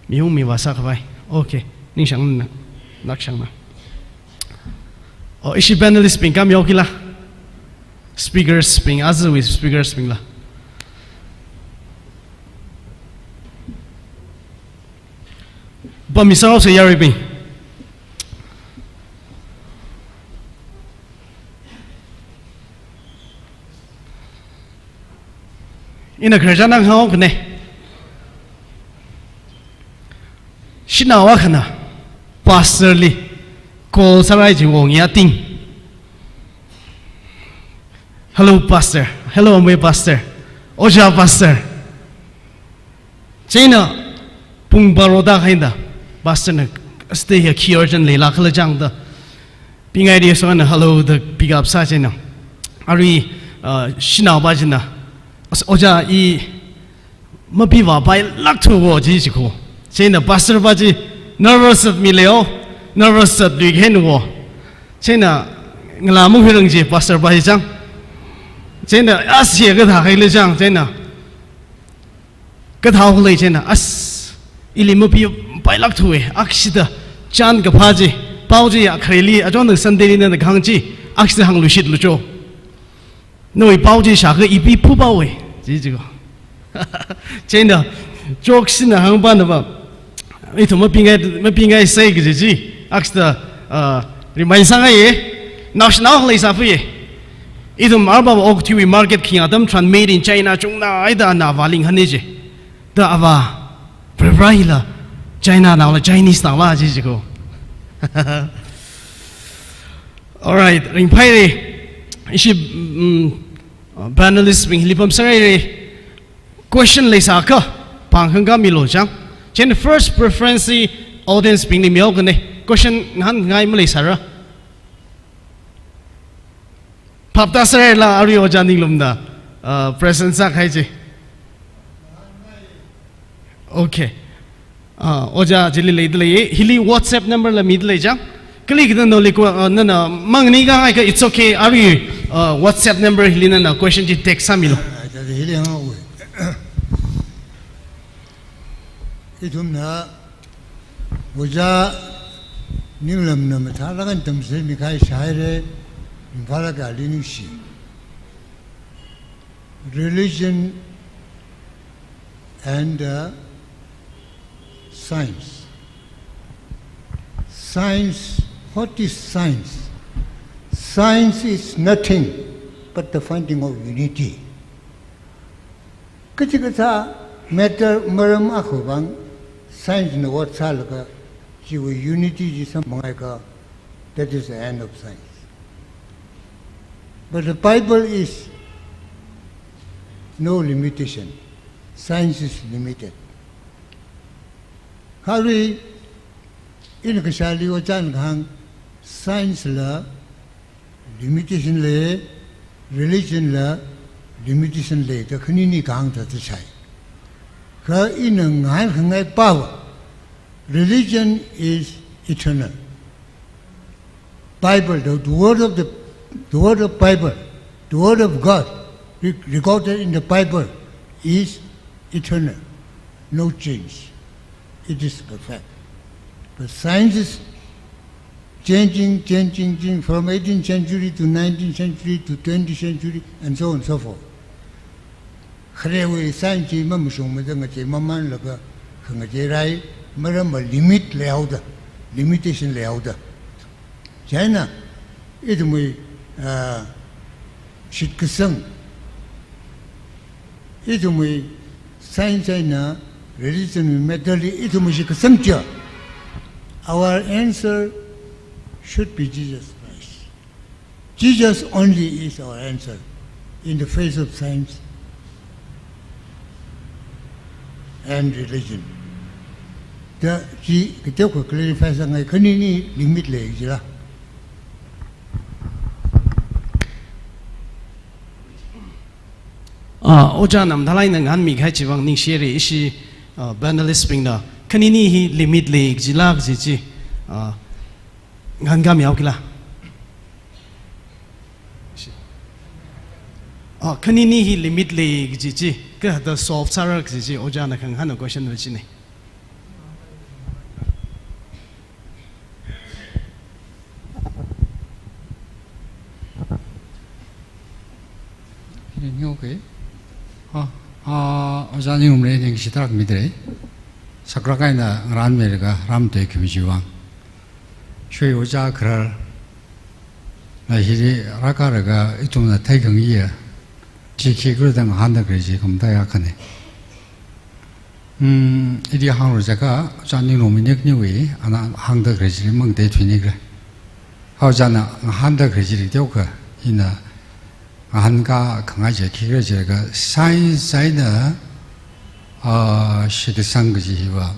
mihung mivā sākhavai. Okay, ningshangna, nakshangna. Oh, ishi panelist bing kam yaokila. Speakers bing, azuwui speakers bingla. Pammi sāhaosa yaruibing. Ina khararchan hānghaokhanei. Shanao akhana pastor li call sārai chi wong ya ting. Hello, Pastor. Hello, Amei Pastor. Ojā Pastor. Chieina pung baro da kahaina, Pastor na stay here khi urgent leila khala chang da. Pingai di sona hello da pick up sā chieina. Arui, uh, shanao pa china, "As, Ojā, i mapivāpailākthu wo," ji jiko. Chieina pastor pa chi nervous zatmi leo, nervous zatlui kahaina wo. Chieina ngalā mahuirang ji pastor pa chi chang. Chieina, "As, ye kathā kahaila chang," chieina. Kathā khalei chieina, "As, ili mapivāpailākthu e, akshida chān kaphā chi, pao chi ya khareli, achon Sunday li nana kahāng chi, akshida hāngluishitlu cho. Nawui pao chi shākha ipi phu pao e," ji jiko. Chieina, chokshina hāngpana pa, "Ithum mapingai, mapingai sai kaji chi, akshida, ah, remind sāngai ye, naoshinao leisāpha ye. Ithum arba okathuiwui market khinga atam tharan made in China chungna haida ana avā linghane je. Da avā, Varivara hila China naola, Chinese naola," ji jiko. Alright, ringphai re. Ishi, mm, panelist bing hili pamsārai re. Question leisākha, pāng khangka milo chang. Chieina first preference hi audience bingli mihaokane. Question ngahānngai maleisāra. Phap tāsārai la, arui Ojā Ninglumna, uh, present sākahai chi. Okay. Ah, Ojā chili leidalei, hili WhatsApp number la midalei chang. Kali kida nali ko, ah, nana mangngai kahai ka, it's okay. Arui, ah, WhatsApp number hili nana question chi text sāmilo. Ah, hili hānga ui. Ithumna Ojā Ninglumna mathālāk eina tamchitheimi kahai shāhaire, ringphālāk eina ali ningshi. Religion and, uh, science. Science, what is science? Science is nothing but the finding of unity. Kachikathā matter maram akhavang science na ot sālaga chiwui unity chi samphanghaiakha, that is the end of science. But the Bible is no limitation. Science is limited. Kha arui, ina kashāli Ojāna kahāng, science la limitation lei, religion la limitation lei, da khanini kahāng thāda shai. Kha ina ngahānkhangai pava, religion is eternal. Bible, the, the word of the, the word of Bible, the word of God, re-, recorded in the Bible, is eternal, no change. It is perfect. But science is changing, changing, changing from eighteenth century to nineteenth century to twentieth century and so on and so forth. Kharewui science chi mamashungmada ngachei mamanlaga khangachei rai, maramva limit leihaoda, limitation leihaoda. Chieina, ithumwui, ah, shitkasang, ithumwui science eina religion wui matter li ithumwui shitkasang chiya, our answer should be Jesus Christ. Jesus only is our answer in the face of science and religion. Da chi kateokha clarify sāngai, khanini limit lei jila. Ah, Ojāna mathālāk eina ngahānmi kahai chivang ningshire, ishi, ah, panelist bingna khanini hi limit lei jila kaji chi, ah, ngahānkami haokila. Ah, khanini hi limit lei kaji chi, kathāda solve sāra kaji chi, Ojāna khangahān question va chine. Ning, okay. Ah, ah, Ojā Ninglumli ningshi tarākha midalei. Sakra kaina ngaran meilaga ram tui khami chivang. Shui Ojā Kharar na hili rākalaga ithumna theikhangayi ya, chi khi kru dang hānda khalei chi khamataiya khani. Hmm, ili hānglu jiakha, Ojā Ninglum inikniwui, ana hāngda khalei chili mang teithuini khala. Ojāna ngahānda khalei chili teokha, ina ngahānkā khangai chi khikhala jiakha science eina, ah, shitkasang kaji hiva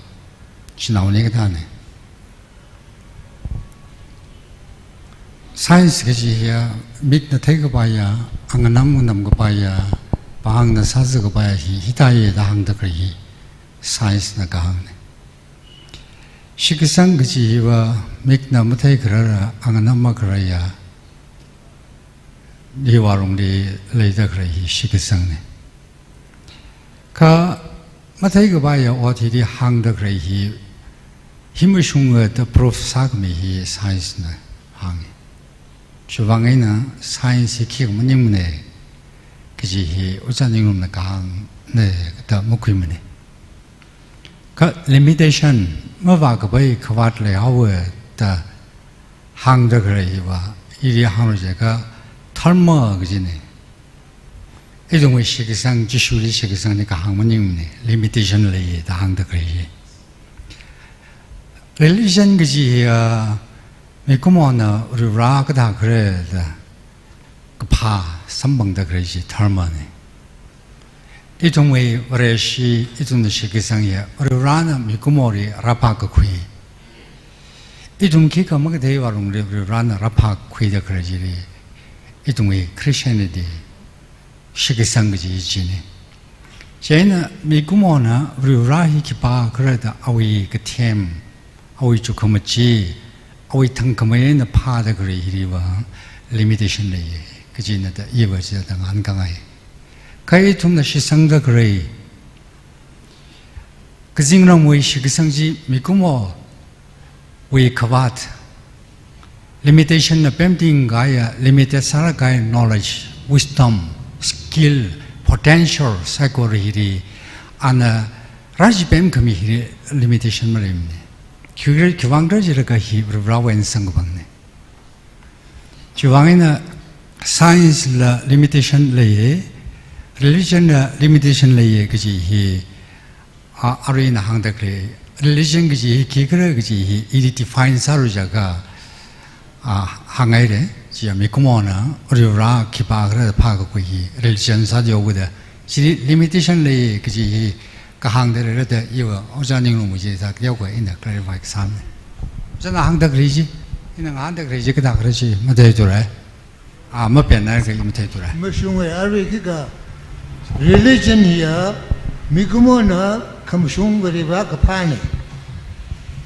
chinaoli kathāna. Science kaji hiya, mikna theikapaiya, anganam nganamkapaiya, pāngna sāzakapaiya hi, hithāya da hāngda khalei hi science na kahāngna. Shitkasang kaji hiva, mikna matheikharara, anganam makharaya, hiwui lungli leida khalei hi shitkasangna. Kha matheikapaiya ot hili hāngda khalei hi, hi mashunga da proof sākhami hi science na hānga. Chiwuivang eina science hi khikha maningmana kaji hi Ojā Ninglumna kahāngna da makhuimana. Kha limitation, mavākapai khavāt leihaowa da hāngda khalei hiva, ili hānglu jiakha dharma kajina. Ithumwui shitkasang, Jishuli shitkasang hi kahāng maningmana, limitation leiya da hāngda khalei hi. Religion kaji hiya, mikumona Varivara kathā khala da kaphā samphangda khalei chi dharmana. Ithumwui Vareshi, ithumna shitkasang hiya, Varivarana mikumoli rāphākakhui. Ithum khikha makatheiwui lungli Varivarana rāphākakhuida khalei chili, ithumwui Christianity, shitkasang kaji china. Chieina mikumona Varivara hi khipākhala da awui kathem, awui chukhamachi, awui thangkhamei eina phāda khalei hiliva limitation leiya kajina da iva chithāda ngahānkāngai. Kha ithumna shitsangda khalei, kazingramwui shitkasang chi mikumowui khavāt, limitation na pemting kahaiya, limited sālāk kahai knowledge, wisdom, skill, potential saikora hili, ana rāchipemkhami hili limitation maleimana. Khi, khiwuivang khala jiakha hi Varivarawui eina samkaphangna. Chiwuivang eina science la limitation leiya, religion la limitation leiya kaji hi, a, aruina hāngda khalei, religion kaji hi khikhala kaji hi, ili define sālu jiakha, a, hānghaira, chiya mikumona Varivara khipākhala phākakhui hi religion sāda yaoda, chili limitation lei kaji hi kahāngda leira da iva Ojā Ninglumwui chi sāda yaoga ina clarify kasāna. Ojāna hāngda khalei chi, ina ngahānda khalei chi kathākhala chi matheithura. A, mapenna kha matheithura. Mashunga, arui khikha religion hiya mikumona khamashung Varivara kaphāna.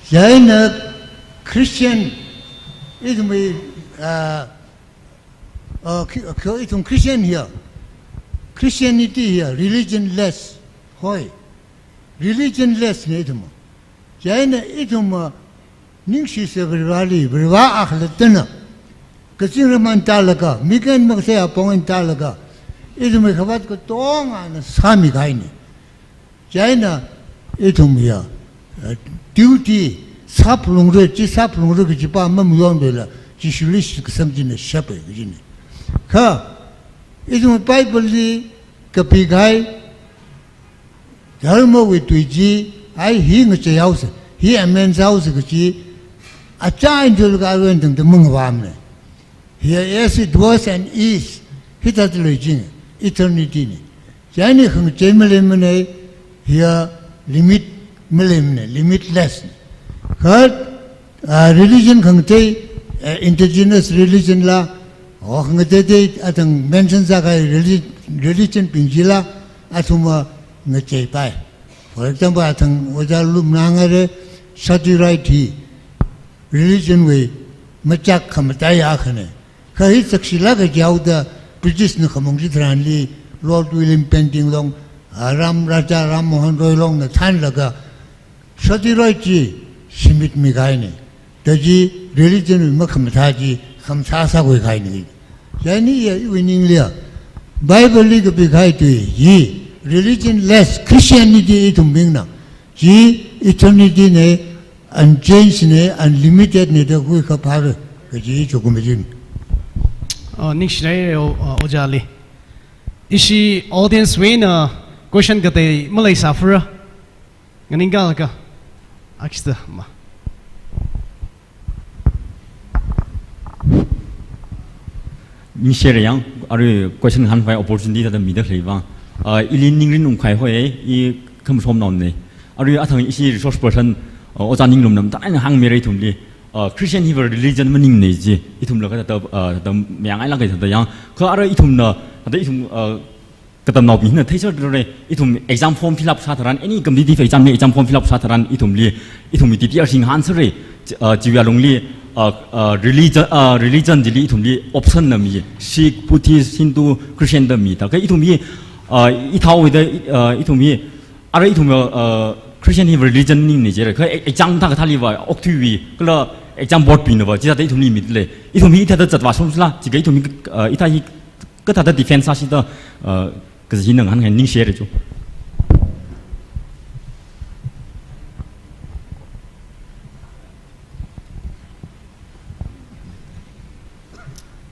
Chieina Christian, ithumwui, a, a, khi-, khi-, ithum Christian hiya, Christianity hiya religionless, hoi, religionless na ithum. Chieina ithum, a, ningshi Varivarali, Varivara akhalattana, kazingram eina tālaga, mik eina makathei apong eina tālaga, ithumwui khavāt katonga ana sāmikahaina. Chieina ithum hiya, eh, duty, sāphalungra, chi sāphalungra kajipa mamayonlala, Jishuli shitkasang china shapa kajina. Kha, ithum Bible li kapikahai, dharmawui tui chi, ai hi ngacheihaosa, hi amend sāhaosa kaji, achā eina thulaga aruihon tangda mangavāmana. Hiya as it was and is, hithāda lei jina, eternity na. Chieina khangachei maleimana, hiya limit maleimana, limitless na. Kha, ah, religion khangatei, eh, indigenous religion la, o khangateitei athang mention sākahai reli-, religion bing chila, athumva ngacheipai. For example, athang Ojā Lumna hānghaira, Shaktite hi religion wui machak khamataiya akhana. Kha hi sakshilāk kahai jihaoda British na khamong chitharanli Lord William Bentinck long, ah, Ram Raja Ram Mohan Roy longna thānlaga Shaktite chi shimitmikahaina. Da chi religion wui makhamathā chi khamathā sākhuikahaina. Chieina iwui ningliya Bible li kapikahai tui hi religionless Christianity ithumbingna, chi eternity na, unchanged na, unlimited na da khuikha phāra kaji chukum jin. Uh, ningshilei, uh, Ojāli. Ishi audience wui eina question katei maleisāfura. Nganingkālaka. Akshita ma. Ningshire yang, arui question hāngkhavai opportunity thāda mida khalei vang. Ah, ili Ningrin Ungkhai hoi, i Khamashom naone. Arui athang ishi resource person, ah, Ojā Ninglumna mathālāk eina hāngmira ithumli. Ah, Christian hiva religion maningmana ji. Ithumla kathāda, ah, thāda mayāngailāka thāda yang. Kha arui ithumna, thāda ithum, ah, katamnaobing hina theiserdalei, ithum exam form fill up sā tharan, any competitive exam li exam form fill up sā tharan, ithumli, ithumli T T R sing hāngserra, chi-, ah, chiwui alungli, ah, ah, religion, ah, religion chili ithumli option na mi, Sikh, Buddhist, Hindu, Christian da mi, thākha ithumli, ah, ithāwui da, ah, ithumli, arui ithum, ah, Christian hi religion maningmana jira, kha e-, exam thākha thāliva, okathuiwui, kala exam board bingna va, chithāda ithumli midalei, ithumli hithāda zatvā sum sila, chikha ithumli, ah, hithā hi, kathāda defense sāsi da, uh, kaji hi ngahānhai ningshire chu.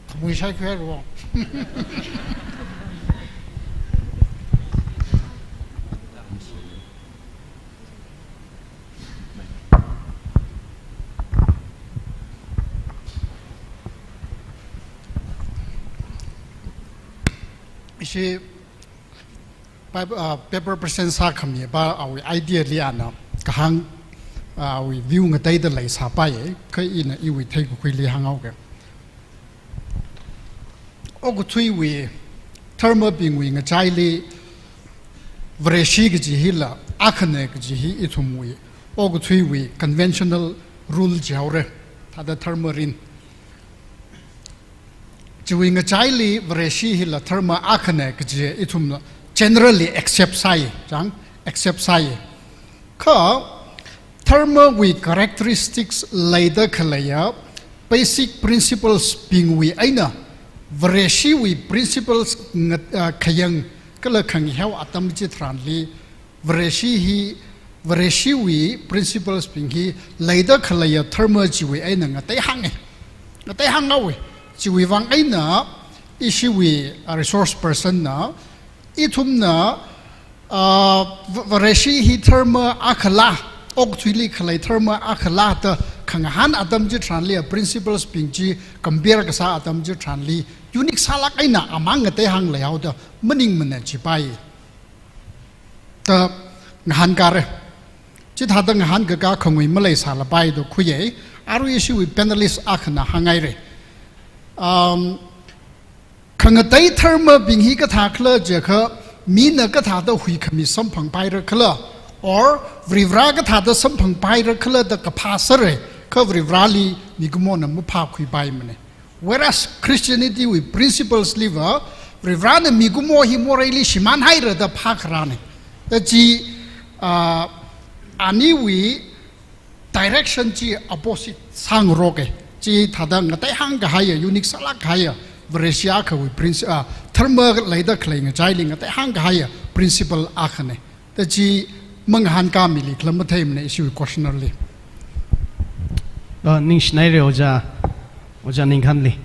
Khamui shai khuihaira. Ishi Bible, ah, paper present sākhami pa awui idea li ana kahāng, ah, awui view ngateida leisāpai, kha ina iwui theikakhuili hānghaoga. Okathuiwui, dharmabingwui ngachaili Vareshi kaji hila akhana kaji hi ithumwui, okathuiwui conventional rule jihaora, thāda dharma rin. Chiwui ngachaili Vareshi hila dharma akhana kaji ithumla generally accept sāi, chang, accept sāi. Kha dharmawui characteristics leida khaleiya basic principles bingwui eina Vareshiwui principles ngat-, ah, khayang kala khangaheo atam chitharanli Vareshi hi, Vareshiwui principles bing hi leida khaleiya dharma chiwui eina ngateihānga. Ngateihānghaowa. Chiwui vang eina ishiwui, ah, resource person na, ithumna, ah, Va-, Vareshi hi dharma akhala, okathuili khalei dharma akhala da khangahān atam chitharanli, ah, principles bing chi compare kasā atam chitharanli unique sālāk eina amang ngateihāng leihaoda maningmana jipai da ngahānkara. Chithāda ngahānkakā khangui maleisālapai da khuiya, arui ishiwui panelist akhana hānghaira. Um, khangatei dharmabing hi kathākhala jiakha, mina kathāda huikhami samphangpaira khala, or Varivara kathāda samphangpaira khala da kaphā sāra, kha Varivarali mikumona maphākhuipaimana. Whereas Christianity wui principles liva, Varivarana mikumo hi moreili shimānhaira da phākharāna. Da chi, ah, aniwui direction chi opposite sāngaroka. Chithāda ngateihāng kahaiya, unique sālāk kahaiya, Vareshi akhawui princ-, ah, dharma leida khalei ngachaili ngateihāng kahaiya principle akhana. Da chi mangahānkāmili khala matheimana ishiwui questionnaire li. Ah, ningshinaira Ojā, Ojā Ningkhanli.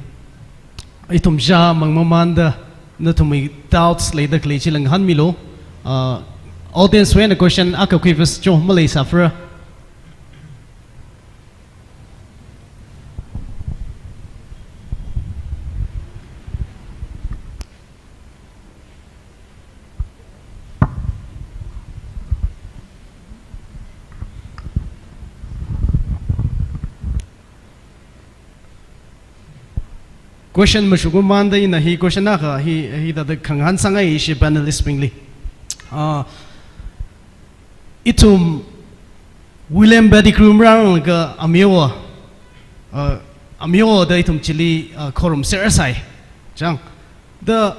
Ithum shāmang mamānda, nathumwui doubts leida khalei chila ngahānmilu. Ah, audience wui eina question akha khuiphasa cho, maleisāphara. Question mashungmamānda ina hi question akha hi, hithāda khangahān sāngai ishi panelist bingli. Ah, ithum William Pettigrew marānglakha amiyo, ah, amiyo da ithum chili, ah, khorumser sai. Chang. Da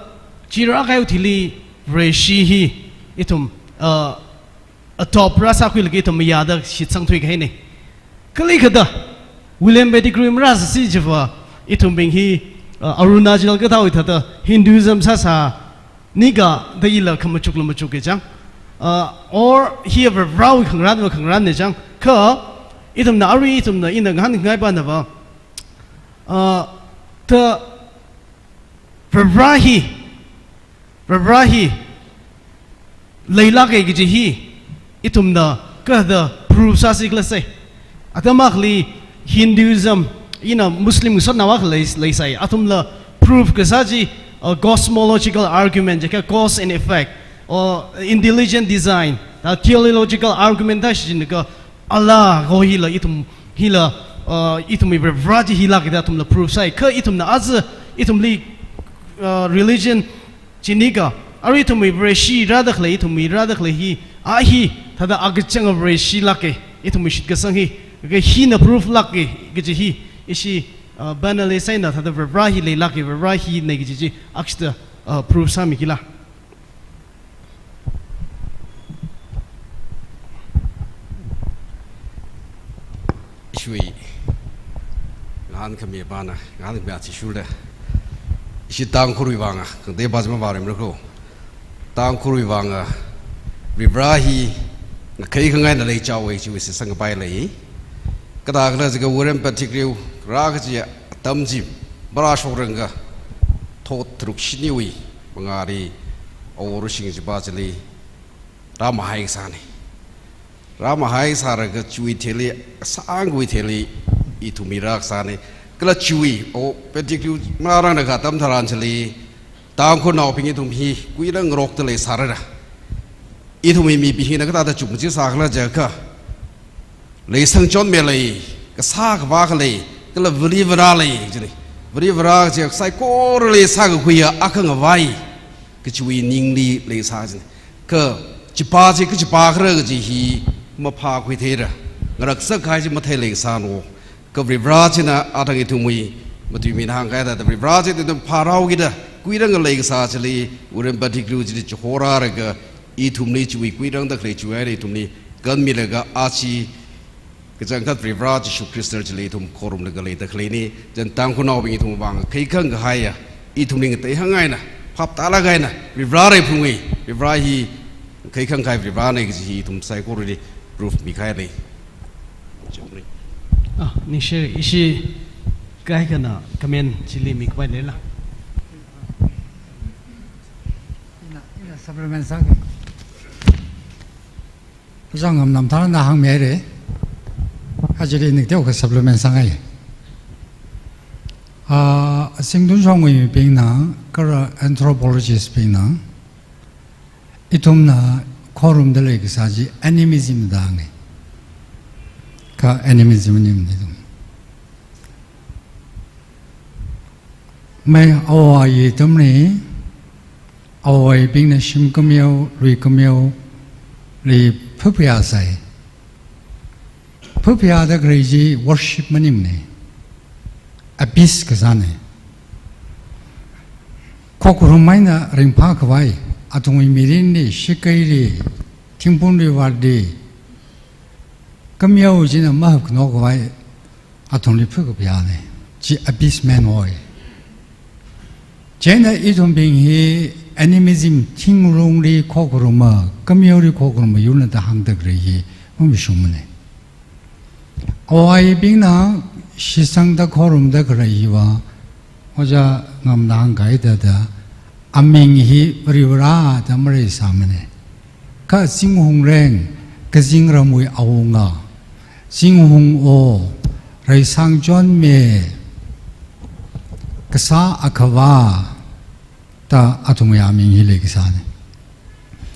chirākahaiwui thili Vareshi hi ithum, ah, adopt rāsākhuilaga ithum mayāda shitsang thuikahaina. Kali kathāda, William Pettigrew marāsāsi chiva, ithumbing hi, ah, Arunachal kathāwui thāda Hinduism sāsā, nika da ila khamachukla machuka chang. Ah, or hi Varivarawui khangarānva khangarānna chang. Kha, ithumna arui ithumna ina ngahānngaipana va. Ah, da Varivara hi, Varivara hi leilāka kaji hi, ithumna kathāda prove sāsi khala sai. Atam akhali Hinduism, ina Muslim ngasotnao akha lei, leisai. Athumla Proof kasā chi, uh, cosmological argument jiakha cause and effect, or intelligent design, thāda teleological argument thāda shichinlaga, ala ko hila ithum, hila, uh, ithumwui Varivarā chi hilāka da athumla proof sāi. Kha ithumna aja, ithumli, uh, religion chi nikha, arui ithumwui Vareshi rāda khalei, ithumwui rāda khalei hi, a hi, thāda akachanga Vareshi lāka, ithumwui shitkasang hi, kha hina proof lāka, kaji hi, ishi, uh, banner li sāhaina thāda Varivarā hi leilāka, Varivarā hina kaji chi, akshida, uh, proof sāmi kila. Ishiwui ngahānkhami pana, ngahānkhami athishurda, ishi Tangkhulwui vanga, khangatei pa chi mavārimara ko. Tangkhulwui vanga, Varivarā hi ngakhei khangaina leichaowa chiwui shitsang kapai lei. Kathākhala jiakha William Pettigrew rā kaji atam chi marāshokranga, thot tharuk shiniwui mangāli, awo Rushing chipa chili rāmahai kasāna. Rāmahai sālaga chiwui thili, sāngwui thili, ithumwui rākasāna. Kala chiwui, awo Pettigrew marāranglakha atam tharan chili, Tangkhulnaobing ithum hi kuirangrokda leisāra. Ithumwui mibing hina kathāda chungchi sākhala jiakha, leisang chonmi lei, kasā khavā khalei, kala Varivarā lei, chili. Varivarā kaji saikorali sākakhuiya akha ngavai, kachiwui ningli leisā china. Kha chipa chi kachipa khala kaji hi maphākhuitheira. Ngaraksak kahai chi mathei leisāno. Kha Varivarā china athang ithumwui matuimina hāngkahai thāda Varivarā chi ithum phārao kida kuirang leikasā chili, William Pettigrew chili chihorālaga, ithumli chiwui kuirangda khalei chiwui eina ithumli kanmilaga aja kachangkhat Varivarā Jishu Khrista chili ithum khorumlaga leida khaleina. Chieina Tangkhulnaobing ithum vang kheikhang kahaiya, ithumli ngateihāng eina, phaptālāk eina, Varivarā leiphungwui, Varivarā hi kheikhang kahai Varivarāna kaji hi ithum saikorali proof mikahai lei. Ah, ningshi, ishi kaikhana comment chili mikapai leila. Ina, ina supplement sāki. Ojā Ngamnam tharanna hāngmihaira. Kha chili ina teokha supplement sāngai. Ah, Zingtunshongwui mibingna, kala anthropologist bingna, ithumna khorumda leikasā chi animism da hānga. Kha animism maningmana ithum. Mai awo ayi atamli, awo ayibingna shim kameo, lui kameoli phaphayā sai. Phaphayāda khalei chi worship maningmana. Abuse kasāna. Khokharum eina ringphā khavai, athumwui mirinli, shikeili, thingphun rivatli, kameo china mahapkhano khavai, athumli phaphayāna. Chi abusement hoi. Chieina ithumbing hi animism thingrongli khokharuma, kameoli khokharuma yurna da hāngda khalei hi, mamashungmana. Awo ayibingna shitsangda khorumda khalei hiva, Ojā Ngamna hāngkahai thāda, aming hi Varivarā da maleisāmana. Kha Zinghungreng, kazingramwui awunga, Zinghungo, Reisangchonme, Kasā Akhava, da athumwui aming hi leikasāna.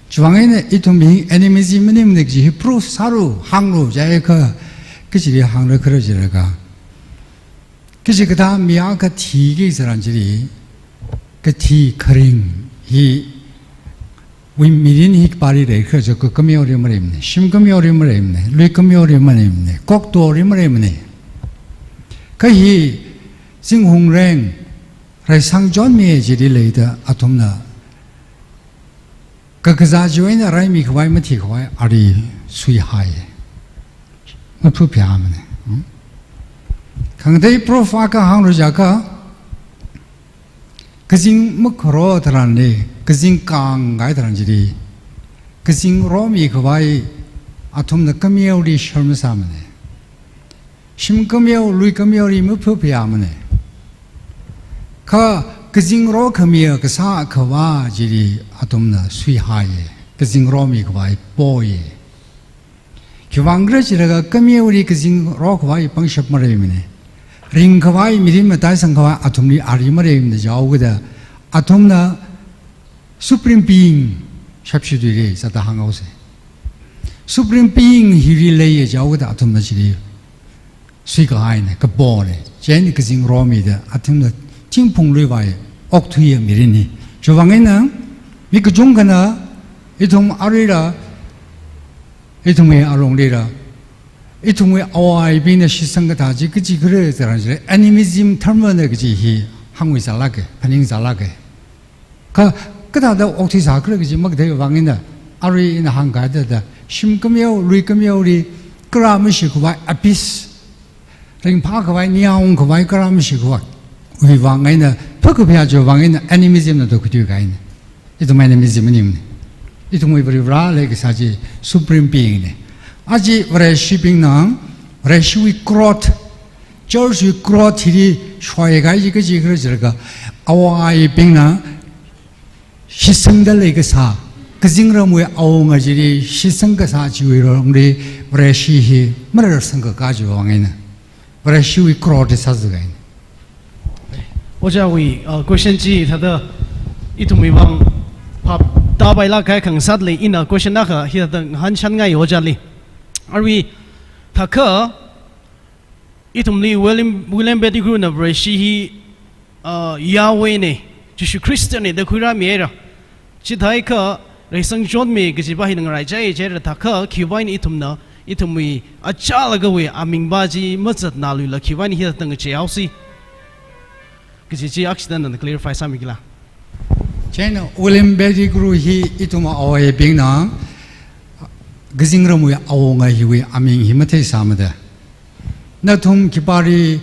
Chiwuivang eina ithum hi animism maningmana kaji hi proof sālu, hānglu jiakha, kachili hānglu khala jilaga, kachikathā mi akha thiki tharan chili, kathi kharing hiwui mirin hi kapali leikhala jiakha kameoli maleimana, shim kameoli maleimana, lui kameoli maleimana, koktoli maleimana. Kha hi Zinghungreng, Reisangchonme chili leida athumna kakazā chiwui eina raimi khavai mathi khavai ali suihai. Maphaphayāmana. Hmm? Khangatei proof akha hānglu jiakha, kazing makharo tharanli, kazing kāngkahai tharan chili, kazing romi khavai athumna kameoli shar masāmana. Shim kameo, lui kameoli maphaphayāmana. Kha kazing rokhamiya Kasā Akhava chili athumna suihaiya. Kazing romi khavai poya. Khiwuivang khala jilaga kameoli kazing rokhavai pangshap maleimana. Ringkhavai, mirin mataisangkhavai athumli ari maleimana jihaokida, athumna Supreme Being shapshi tuire sāda hānghaosa. Supreme Being hili leiya jihaokida athumna chili suikahaina, kapona. Chieina kazingromida athumna thingphung luivai okthuiya mirin hi. Chiwuivang eina mi kachungkhana ithum aruila, ithumwui alunglila, ithumwui awo-ayibingna shitsang kathā chi kachikhala tharan chili animism dharmana kaji hi hāngwui sālāka, phaning sālāka. Kha kathāda okthui sākhala kaji makatheiwui vang eina, arui ina hāngkahai thāda, shim kameo, lui kameoli, kara mashikhavai, abyss, ringphākhavai, ningyāng ungkhavai, kara mashikhavaiwui vang eina, phakaphayā chiwui vang eina animismna tokathui kahaina. Ithum animism maningmana. Ithumwui Varivarā leikasā chi Supreme Being na. Aja Vareshibingna, Vareshiwui growth, church wui growth hili shoikahai chi kachikhala jilaga, awo-ayibingna shitsangda leikasā, kazingramwui awunga chili shitsang kasā chiwui lungli Vareshi hi mararsang kakā chiwui vang eina, Vareshiwui growth hi sāzākahaina. Ojāwui, uh, question chi thāda ithumwui vang phap tāpailāk kahai khangasāli ina question akha hithāda ngahānchānngai ojāli. Arui thākha ithumli William, William Pettigrewna Vareshi hi, uh, Yahweh na, Jishu Khristana da khuirāmihaira. Chithākha reisangchonmi kajipa hi ngaraichai jihaira thākha khiwuivang ithumna, ithumwui achālakha wui amingpa chi mazatnaluila khiwuivang hithāda ngacheihaosi kaji chi akshida nana clarify sāmikila. Chieina William Pettigrew hi ithum awo-ayibingna kazingramwui awunga hiwui aming hi matheisāmada. Nathum khipāli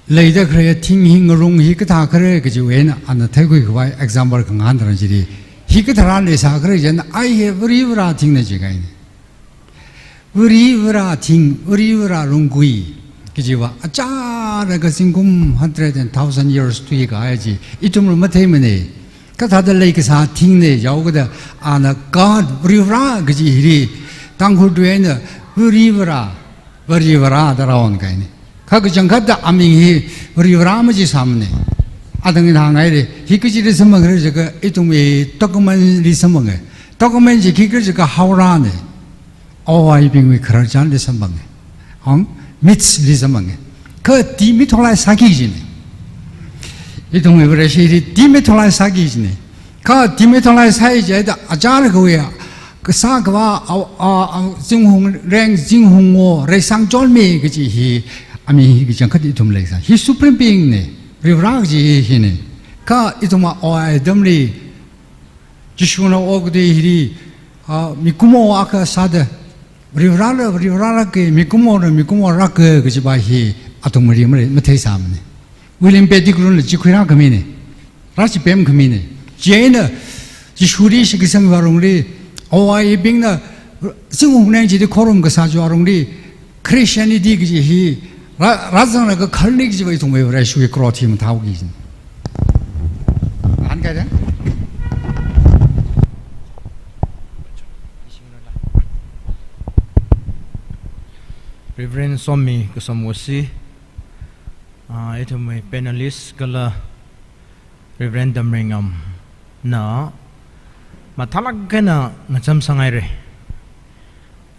leida khalei thing hi ngarung hi kathākhala kajiwui eina ana theikhuikhavai example khangahān tharan chili, hi kathāda leisākhala jiakha, ai hi Varivarā thingna jikahaina. Varivarā thing, Varivarā lunggui kajiva achālakha zingkum hundred and thousand years thuikahai chi ithumla matheimana. Kathāda leikasā thingna jihaokida, ana God, Varivarā kaji hili Tangkhul tui eina Varivarā, Varivarā da rāonkahaina. Kha kachangkhatta aming hi Varivarā machisamana. Atang ina hānghaira, hi kachili samphangkhala jiakha ithumwui document li samphanga. Document chi khikhala jiakha haorana. Awo-ayibingwui khararchanli samphanga. Hāng, myths li samphanga. Kha demytholize sāki kajina. Ithumwui Vareshili demytholize sāki kajina. Kha demytholize sāi jida achālakhawui kasā kavā, a, a, a, zinghung reng, zinghung ngo, reisangchonmi kaji hi aming hi kachangkhat ithum leisā. Hi Supreme Being na, Varivarā kaji hi hina. Kha ithum awo-ayi atamli, Jishuna okathui hili, a, mikumo akha sāda, Varivarāla Varivarā lāka, mikumona mikumo lāka kajipa hi athumli mare, matheisāmana. William Pettigrewna chi khuirākhamina. Rāchipemkhamina. Chieina Jishuli shitkasang alungli, awo-ayibingna zinghung reng chili khorum kasā chiwui alungli, Christianity kaji hi rā, rāzanglaga khalei kajiva ithumwui Vareshiwui growth hi mathāhaoki kajina. Hāngkahai da? Reverend Somi Kasomwosi, ah, ithumwui panelist kala Reverend Damreingamna mathālāk eina ngacham sāngaira.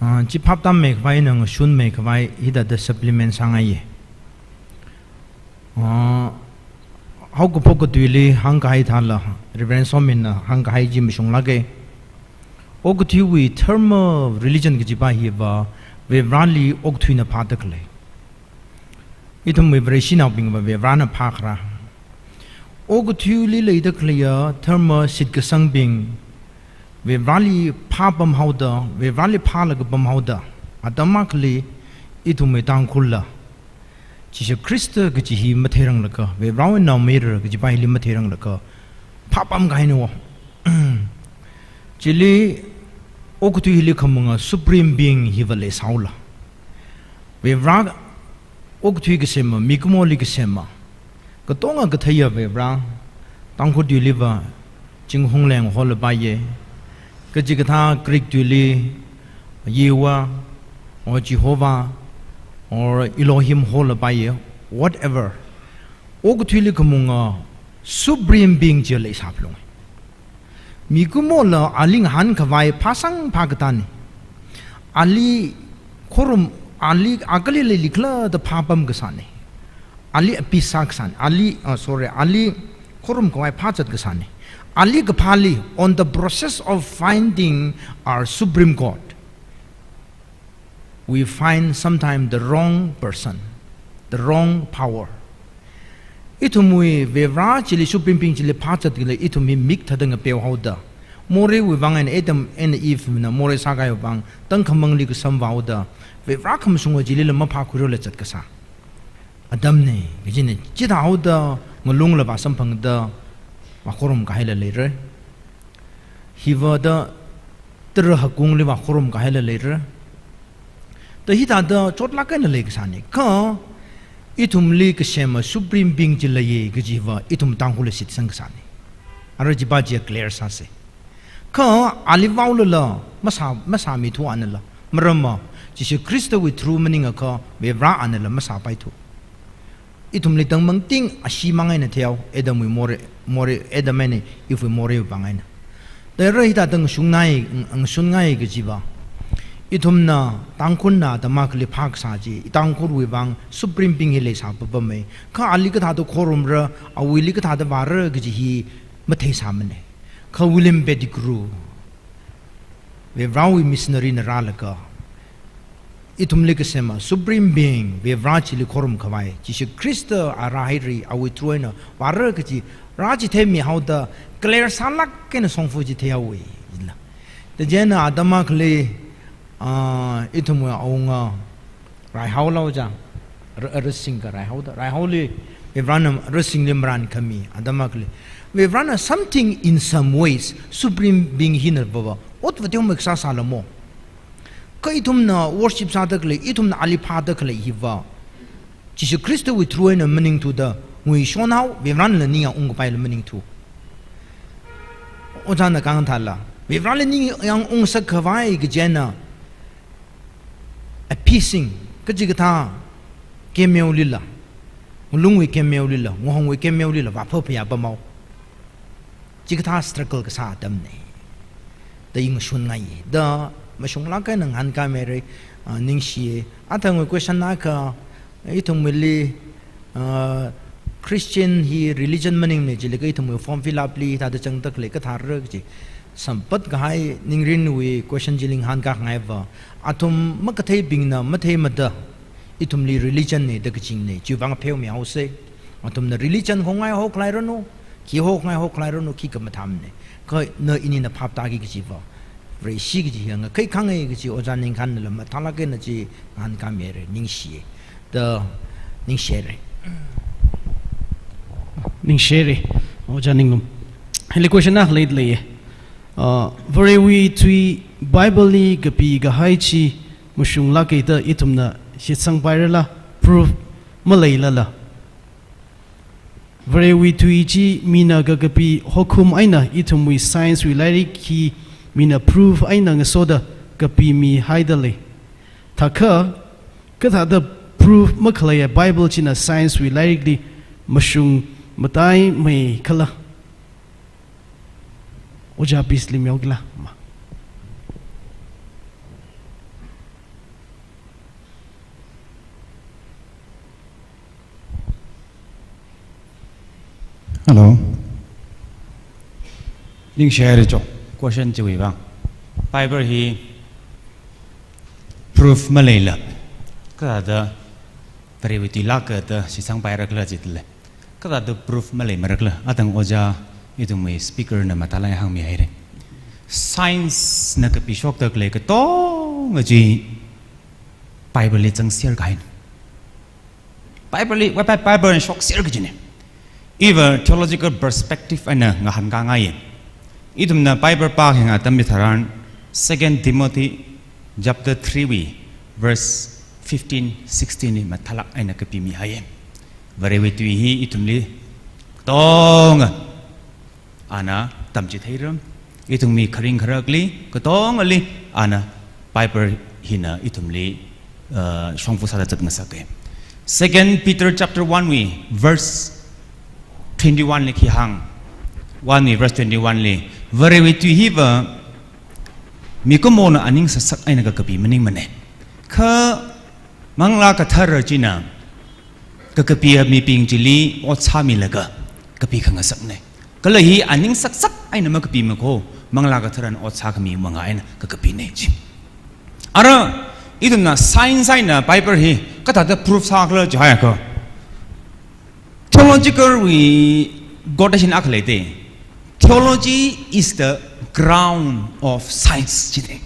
Ah, chi phap tāmmeikhavai eina ngashunmeikhavai hithāda supplement sāngaiya. Ah, haokaphok katuili hāngkahai thāla, Reverend Somina hāngkahai chi mashunglāka. Okathuiwui dharma religion kajipa hiva Varivarāli okathuina phāda khalei. Ithumwui Vareshinaobingva Varivarāna phākharā. Okathuili leida khaleiya dharma shitkasangbing Varivarāli phāpamhaoda, Varivarāli phālaga pamhaoda, atam akhali ithumwui Tangkhulla Jishu Khrista kaji hi matheiranglaga, Varivarāwui naomayara kajipa hili matheiranglaga phāpamkahaina wo. Chili okathui hili khamanga Supreme Being hiva leisāhaola. Varivarā okathui kasema, mikumoli kasema, katonga katheiya Varivarā, Tangkhul tuiliva Chinghungleng holapaiya, kachikathā Greek tuili Yehova, or Jehovah, or Elohim hola paiya, whatever. Okathuili khamunga supreme being chi leisāphalunga. Mikumola ali ngahānkhavai phāsang phākatāna. Ali khorum, ali akali leilikhala da phāpam kasāna. Ali apis sākasāna. Ali, uh, sorry, ali khorumkhavai phāzat kasāna. Ali kaphāli, on the process of finding our supreme God, we find sometimes the wrong person, the wrong power. Ithumwui Varivarā chili supreme being chili phāzat khalei ithum hi mik thāda ngapeo haoda. Moreiwui vang eina Adam eina Eve na morei sākahaiwui vang tangkhamangli kasam vāhaoda. Varivarā khamashunga chilila maphākhuirola zat kasā atamna, kajina. Chithāhaoda ngalungla vāsamphangda vākhorumkahaila leira. Hiva da tara hakungli vākhorumkahaila leira. Da hithāda chotlāk eina leikasāna. Kha ithumli kasema supreme being chi leiya kajiva ithum Tangkhulli shitsang kasāna. Ara chiva chi clear sāsa. Kha ali vaolala masā, masāmithu anala. Maramva, Jishu Khristawui through maningakha Varivarā anala masāpaithu. Ithumli tangmangting ashee mang eina theihao, Adamwui morei, morei, Adam eina Evewui moreiwui vang eina. Tara hithāda ngashungngai, ngashungngai kajiva, ithumna Tangkhulna atam akhali phākasā chi, Tangkhulwui vang supreme being hi leisāpapamma. Kha ali kathāda khorumra, awuili kathāda vāra kaji hi matheisāmana. Kha William Pettigrew, Varivarāwui missionary na rālaga, ithumli kasema supreme being Varivarā chili khorumkhavai, Jishu Khrista a rāhaira, awui through eina vāra kaji, rā chi theimihaoda clear sālāk eina shongfa chi theihaowa. Chila. Da chieina atam akhali, ah, ithumwui awunga Raihao lo ja, ra-, rasing kha Raihao da. Raihaoli Varivarāna rasingli marān khami atam akhali, Varivarāna something in some ways, supreme being hina vava, ot va teomeikha sāsālamo. Kha ithumna worship sāda khalei, ithumna ali phāda khalei hiva, Jishu Khristawui through eina maningthuda, nguishonhao, Varivarānala ningyāng ungkapaila maningthu. Ojāna kahāng thāla, Varivarāli ningyāng ungsakkhavai kaji eina, appeasing, kachikathā kemeolila, ngalungwui kemeolila, ngahongwui kemeolila vāphaphayā pamhao. Chikathā struggle kasā atamna. Da i ngashunngaiya. Da mashunglāk eina ngahānkāmeira, ah, ningshiya. Athangwui question akha, ithumwuili, ah, Christian hi religion maningmana jilaga ithumwui form fill up li thāda zangda khalei kathāra kaji. Sampat kahai Ningrinwui question chili ngahānkāngaiva, athum makatheibingna matheimada ithumli religion na da kachingna, chiwui vang pheomihaosa. Athumna religion hongngai hoklairanu, khi hongngai hoklairanu, khikha mathāmana. Kha na inina phaptāki kajiva, Vareshi kaji hi ngakhai khangai kaji Ojā Ningkhanla mathālāk eina chi ngahānkāmeira, ningshiya. Da ningshihaira. Ningshihaira, Ojā Ninglum. Hili question akha leilei. Ah, Varewui tui Bible li kapikahai chi mashunglāka da ithumna shitsangpairala, proof maleilala. Varewui tui chi mina kakapi hokhum eina ithumwui science wui lairik hi mina proof eina ngasoda kapimihaida lei. Thākha, kathāda proof makhaleiya Bible china science wui lairikli mashung mataimeikhala? Ojā Peace li mihaokila ma. Hello. Ningshihaira chok, question chiwui vang. Bible hi proof maleila, kathāda Varewui tuilāka da shitsangpairakhala jidalei. Kathāda proof maleimarakhala, athang ojā ithumwui speaker na mathālāk eina hāngmihaira. Science na kapishokda khalei katonga chi Bible li zangser kahaina. Bible li, wai Bi-, Bible na shokser kajina. Iva theological perspective eina ngahānkāngaiya. Ithumna Bible pākhangai atam hitharan Second Timothy chapter three wui verse fifteen, sixteen li mathālāk eina kapimihaiya. Varewui tui hi ithumli katonga ana tamchitheira. Ithumwui kharing kharakli katongali ana Bible hina ithumli uh, shongfa sāda zatngasaka. Second Peter chapter one wui verse twenty-one li khi hāng. One wui verse twenty-one li, Varewui tui hiva mikumona aning saksak eina kakapi maningmana. Kha Manglā Kathara china kakapiya mibing chili ot sāmilaga kapi khangasakna. Kala hi aning saksak eina makapi makho, Manglā Katharana ot sākhami manga eina kakapina chi. Ara, ithumna science eina Bible hi kathāda proof sākhala jihaiakha, theological wui quotation akha leida. Theology is the ground of science jida.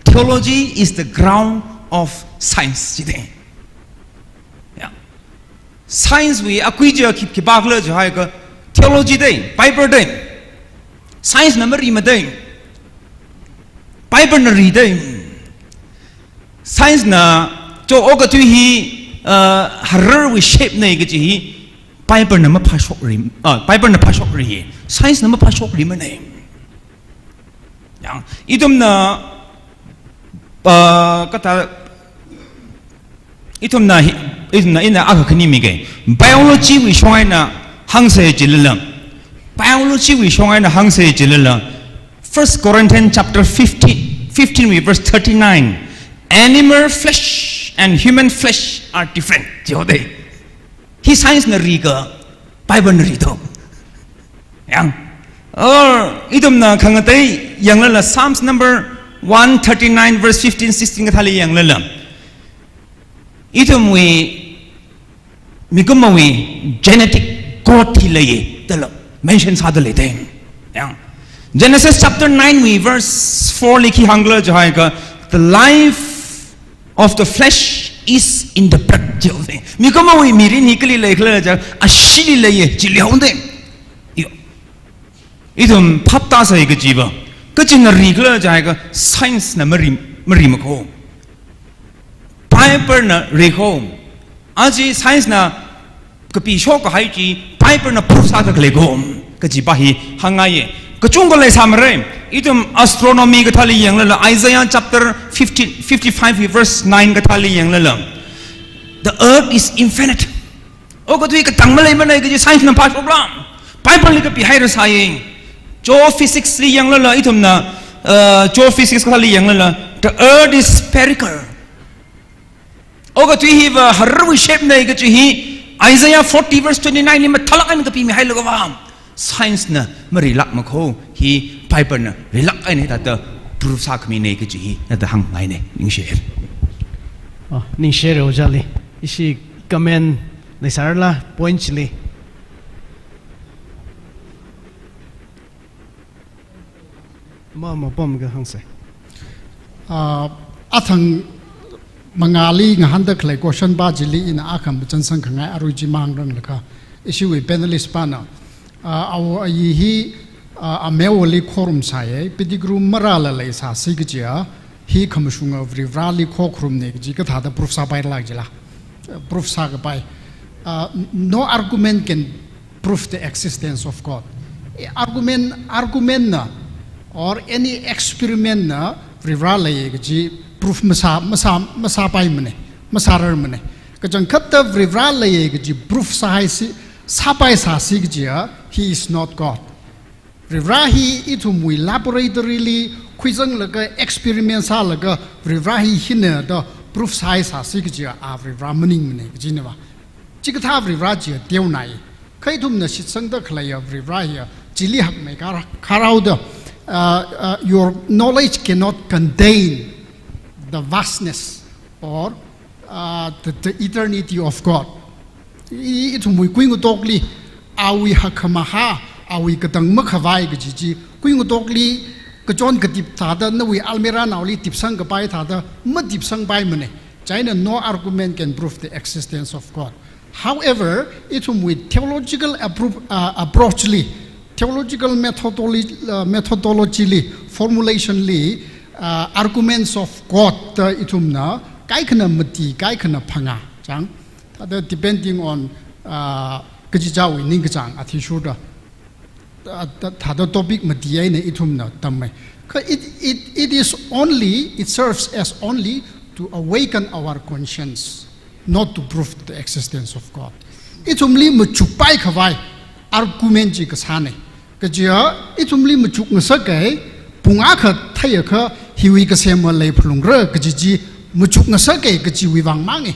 Theology is the ground of science jida. Ya. Science wui akui chi khi, khipākhala jihaiakha theology da, Bible da. Science na marimada. Bible na rida. Science na cho okathui hi, uh, hararwui shape na kaji hi Bible na maphāshokri, uh, Bible na phāshokri. Science na maphāshokri mana. Yang, ithumna, uh, kathā, ithumna hi, ithumna ina akha khani miga. Biology wui shong eina hāngsa jilala. Biology wui shong eina hāngsa jilala. First Corinthians chapter fifteen, fifteen wui verse thirty-nine. Animal flesh and human flesh are different. Jihaoda. Hi science na rikha, Bible na rida. Yang. Or, ithumna khangatei yanglala Psalms number one thirty-nine verse fifteen, sixteen kathāli yanglala, ithumwui, mikumowui genetic code hi leiya dala mention sāda leida. Yang. Genesis chapter nine wui verse four li khi hāngkhala jihaiakha, the life of the flesh is in the blood, jihaoda. Mikumowui mirin hi kali leikhala jiakha, ashili leiya, jili haoda. Yo. Ithum phap tāsai kajiva, kachina rikhala jihaiakha science na mari, mari makho. Bible na rikho. Aja science na kapishok kahai chi Bible na proof sāda khalei kho kajiva hi hāngngaiya. Kachungkha leisāmara. Ithum astronomy kathāli yanglala Isaiah chapter fifteen, fifty-five verse nine kathāli yanglala, the earth is infinite. Okathui katang maleimana kaji science na phāshokra. Bible li kapihaira sāya. Geophysics li yanglala ithumna, uh, geophysics kathāli yanglala, the earth is spherical. Okathui hiva hararwui shape na kaji hi Isaiah forty verse twenty-nine li mathālāk eina kapimihailaga va, science na marilāk makho, hi Bible na rilāk eina hithāda proof sākhamina kaji hi nada hāngngaina, ningshi. Oh, ningshi ojāli. Ishi comment leisārala point chili. Ma, mapam kahāngsa. Ah, athang mangāli ngahānda khalei question pa chili ina akha machānsang khangai arui chi mangranglakha. Ishiwui panelist pana, ah, awo ayi hi, ah, amewali khorumsai, Pettigrew marāla leisāsi kajiya, hi khamashunga Varivarali khokharumna kaji kathāda proof sāpailāk jila. Proof sākapai. Uh, no argument can prove the existence of God. Argument, argument na, or any experiment na, Varivara leiya kaji proof masā, masā, masāpaimana, masārarmana. Kachangkhatta Varivara leiya kaji proof sāhaisi, sāpaisāsi kajiya, he is not God. Varivara hi ithumwui laboratory li khuizanglaga experiment sālaga Varivara hi hina da proof sāhaisāsi kajiya a Varivara maningmana kajinava. Chikathā Varivara chiya teonai. Kha ithumna shitsangda khaleiya Varivara hiya chili hakmei kara, kharao da, uh, uh, your knowledge cannot contain the vastness or, uh, the, the eternity of God. I, ithumwui kuingatokli, awui hakkhamahā, awui katang makhavai kaji chi, kuingatokli kachon katip thāda, nawui almirah naoli tipsang kapai thāda, matipsangpaimana. Chieina no argument can prove the existence of God. However, ithumwui theological appro-, uh, approach li, theological methodology, uh, methodology li, formulation li, uh, arguments of God da ithumna kaikhana mati, kaikhana phangā, chang. Thāda depending on, uh, kachichāwui ningkachāng athishurda, uh, thā-, thāda topic mati eina ithumna tammei. Kha it, it, it is only, it serves as only to awaken our conscience, not to prove the existence of God. Ithumli machukpai khavai argument chi kasāna. Kajiya, ithumli machuk ngasakai, pung akha theiakha hiwui kasema leiphalungra kaji chi machuk ngasakai kajiwui vang manga.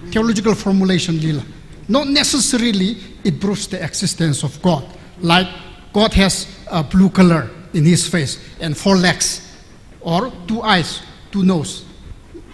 Theological formulation lila. Not necessarily it proves the existence of God. Like God has a blue color in his face and four legs, or two eyes, two nose.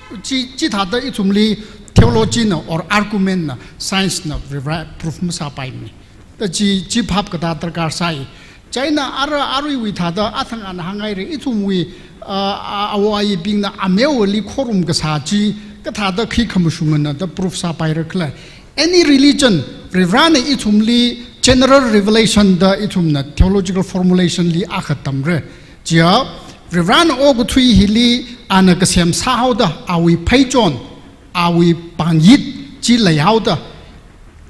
Chi, chithāda ithumli theology na or argument na, science na Varivara proof masāpaimana. Da chi, chi phap katā darkar sai. Chieina ara aruiwui thāda athang ana hānghaira, ithumwui, uh, a-, awo ayibingna ameowali khorum kasā chi kathāda khi khamashungana da proof sāpaira khala. Any religion, Varivarana ithumli general revelation da ithumna theological formulation li akha tamra. Chiya, Varivarana okathui hili ana kasem sāhaoda, awui pheichon, awui pangyit chi leihaoda,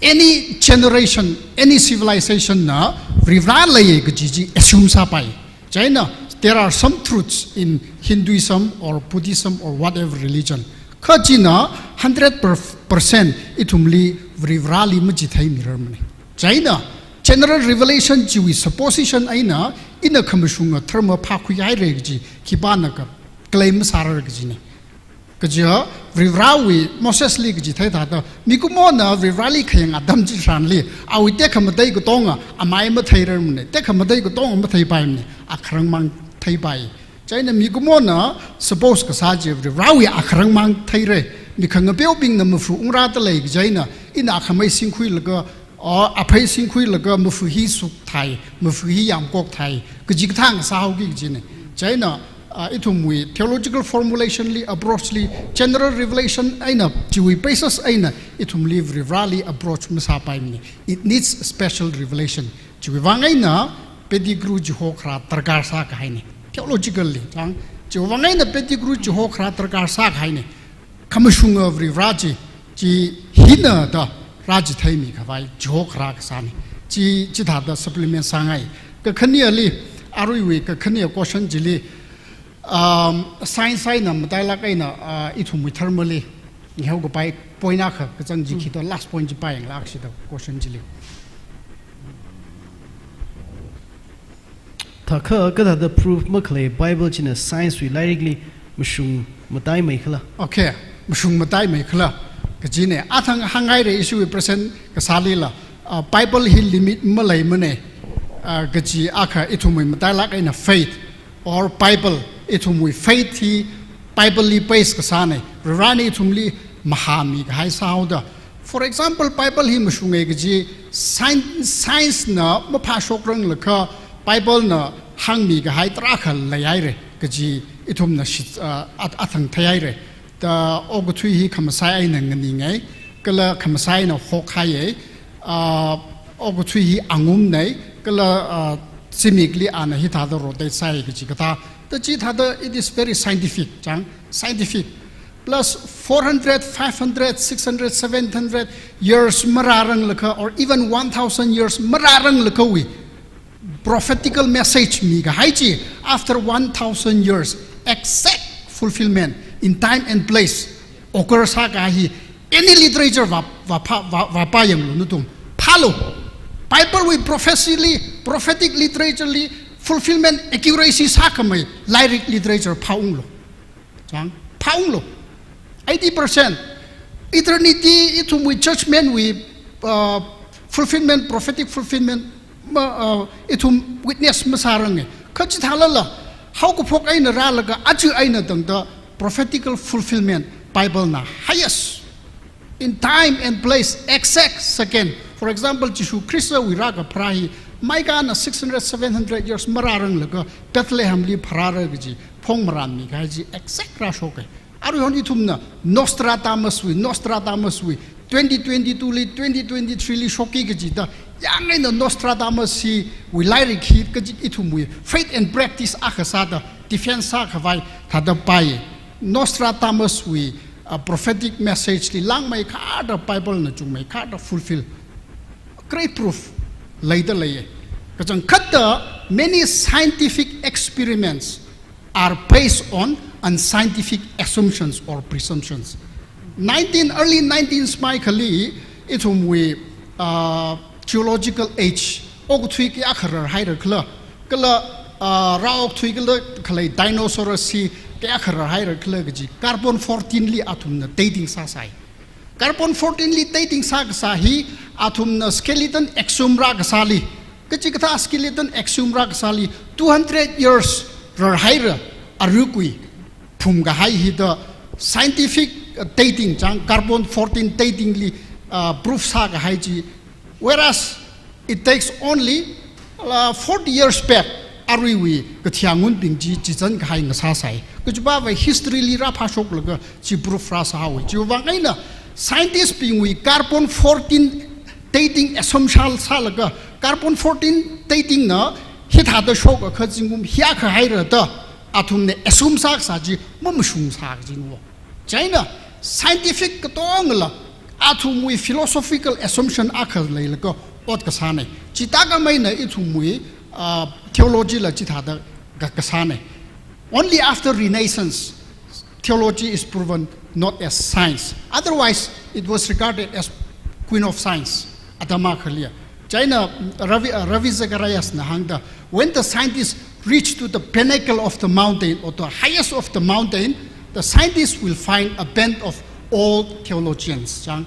any generation, any civilization na Varivara leiya kaji chi assume sāpai. Chieina, there are some truths in Hinduism or Buddhism or whatever religion. Kha china hundred percent ithumli Varivarali machitheimi rarmana. Chieina, general revelation chiwui supposition eina, ina khamashunga dharma phākhuihaira kaji khipānakha claim masārar kajina. Kajiya, Varivarawui Mosesli kachithei thāda, mikumona Varivarali khayang atam chitharanli, awui tekhamatei katonga amai matheirarmana, tekhamatei katonga matheipaimana, akharangmang theipai. Chieina mikumona suppose kasā chi Varivarawui akharangmang theira, mikhangapeobingna mafu ungrāda lei kaji eina, ina akhamei singkhuilaga, o, aphei singkhuilaga mafu hi sukthai, mafu hi yamkokthai, kaji kathā ngasāhaoki kajina. Chieina, uh, ithumwui theological formulation li, approach li, general revelation eina, chiwui basis eina, ithumli Varivarali approach masāpaimana. It needs special revelation. Chiwui vang eina Pettigrew chihokharā darkar sākahaina. Theologically, chang. Chiwui vang eina Pettigrew chihokharā darkar sākahaina. Khamashunga Varivara chi, chi hina da rāchitheimi khavai chihokharā kasāna. Chi, chithāda supplement sāngai. Kakhaneli, aruiwui kakhaneli question chili, um, science eina matailāk eina, uh, ithumwui dharmali ngahao kapai point akha kachang chi khi da, last point chi pāyanglākshida question chili. Thākha kathāda proof makhalei Bible china science wui lairikli mashung mataimeikhala? Okay, mashung mataimeikhala kajina. Athang hānghaira ishiwui present kasālila, uh, Bible hi limit maleimana, uh, kaji akha ithumwui matailāk eina faith or Bible, ithumwui faith hi Bible li base kasāna, Varivarana ithumli mahāmi kahai sāhaoda. For example, Bible hi mashunga kaji science, science na maphāshokranglakha Bible na hāngmi kahai tarākha leihaira kaji ithumna shit, uh, at-, athang theihaira. Da okathui hi khamasai eina nganingai, kala khamasai eina hokhaiya, uh, okathui hi angumnai, kala, uh, zimikli ana hithāda rotate sāi kaji kathā. Da chithāda, it is very scientific, chang, scientific. Plus four hundred, five hundred, six hundred, seven hundred years marāranglakha, or even one thousand years marāranglakha wui prophetical message mikahai chi, after one thousand years, exact fulfillment in time and place occur sākahai hi, any literature vā, vā phā, vā, vāpāyanglu nathum. Phālu. Bible wui prophecy li, prophetic literature li fulfillment accuracy sākhamei lairik literature phāunglu. Chang, phāunglu. Eighty percent. Eternity, ithumwui judgment wui, uh, fulfillment, prophetic fulfillment, ma, uh, ithum witness masāranga. Kha chithālala, haokaphok eina rālaga aja eina tangda prophetical fulfillment Bible na highest. In time and place, exact second. For example, Jishu Khristawui rākapharā hi, Micah na six hundred, seven hundred years marāranglaga Bethlehem li pharāra kaji phongmaranmi kahai chi exact rāshoka. Aruihon ithumna Nostradamus wui, Nostradamus wui, twenty twenty-two li, twenty twenty-three li shokki kajida, yang eina Nostradamus hiwui lairik hi kaji ithumwui faith and practice akha sāda defense sākhavai thāda pāi. Nostradamus wui, uh, prophetic message li langmeikharda Bible na chungmeikharda fulfill. Great proof leida leiya. Kachangkhatta many scientific experiments are based on unscientific assumptions or presumptions. Nineteen, early nineteen smai khali, ithumwui, uh, geological age, okathui kayākha rarhaira khala, kala, uh, rā okathui kala khalei dinosaur hi kayākha rarhaira khala kaji carbon fourteen li athumna dating sāsai. Carbon fourteen li dating sākasā hi athumna skeleton exhume rākasāli, kachikathā skeleton exhume rākasāli two hundred years rarhaira, aruiwui phumkahai hi da scientific, uh, dating chang, carbon fourteen dating li, uh, proof sākahai chi. Whereas it takes only, uh, forty years back, aruiwui kathi ngunbing chi chizan kahai ngasāsai. Kachipāva history li rāphāshoklaga chi proof rāsāhaowa. Chiwuivang eina scientist bingwui carbon fourteen dating assumption sālaga, carbon fourteen dating na hithāda shokakha zingkum hiyākha haira da athumna assume sākasā chi mamashungsā kajina. Chieina scientific katongla athumwui philosophical assumption akha leilaga ot kasāna. Chithākhamei eina ithumwui, uh, theology la chithāda ka-, kasāna. Only after Renaissance, theology is proven not as science. Otherwise, it was regarded as queen of science. Atam akhali. Chieina Ravi, uh, Ravi Zacharias na hāngda, when the scientists reach to the pinnacle of the mountain or the highest of the mountain, the scientists will find a band of old theologians. Chang,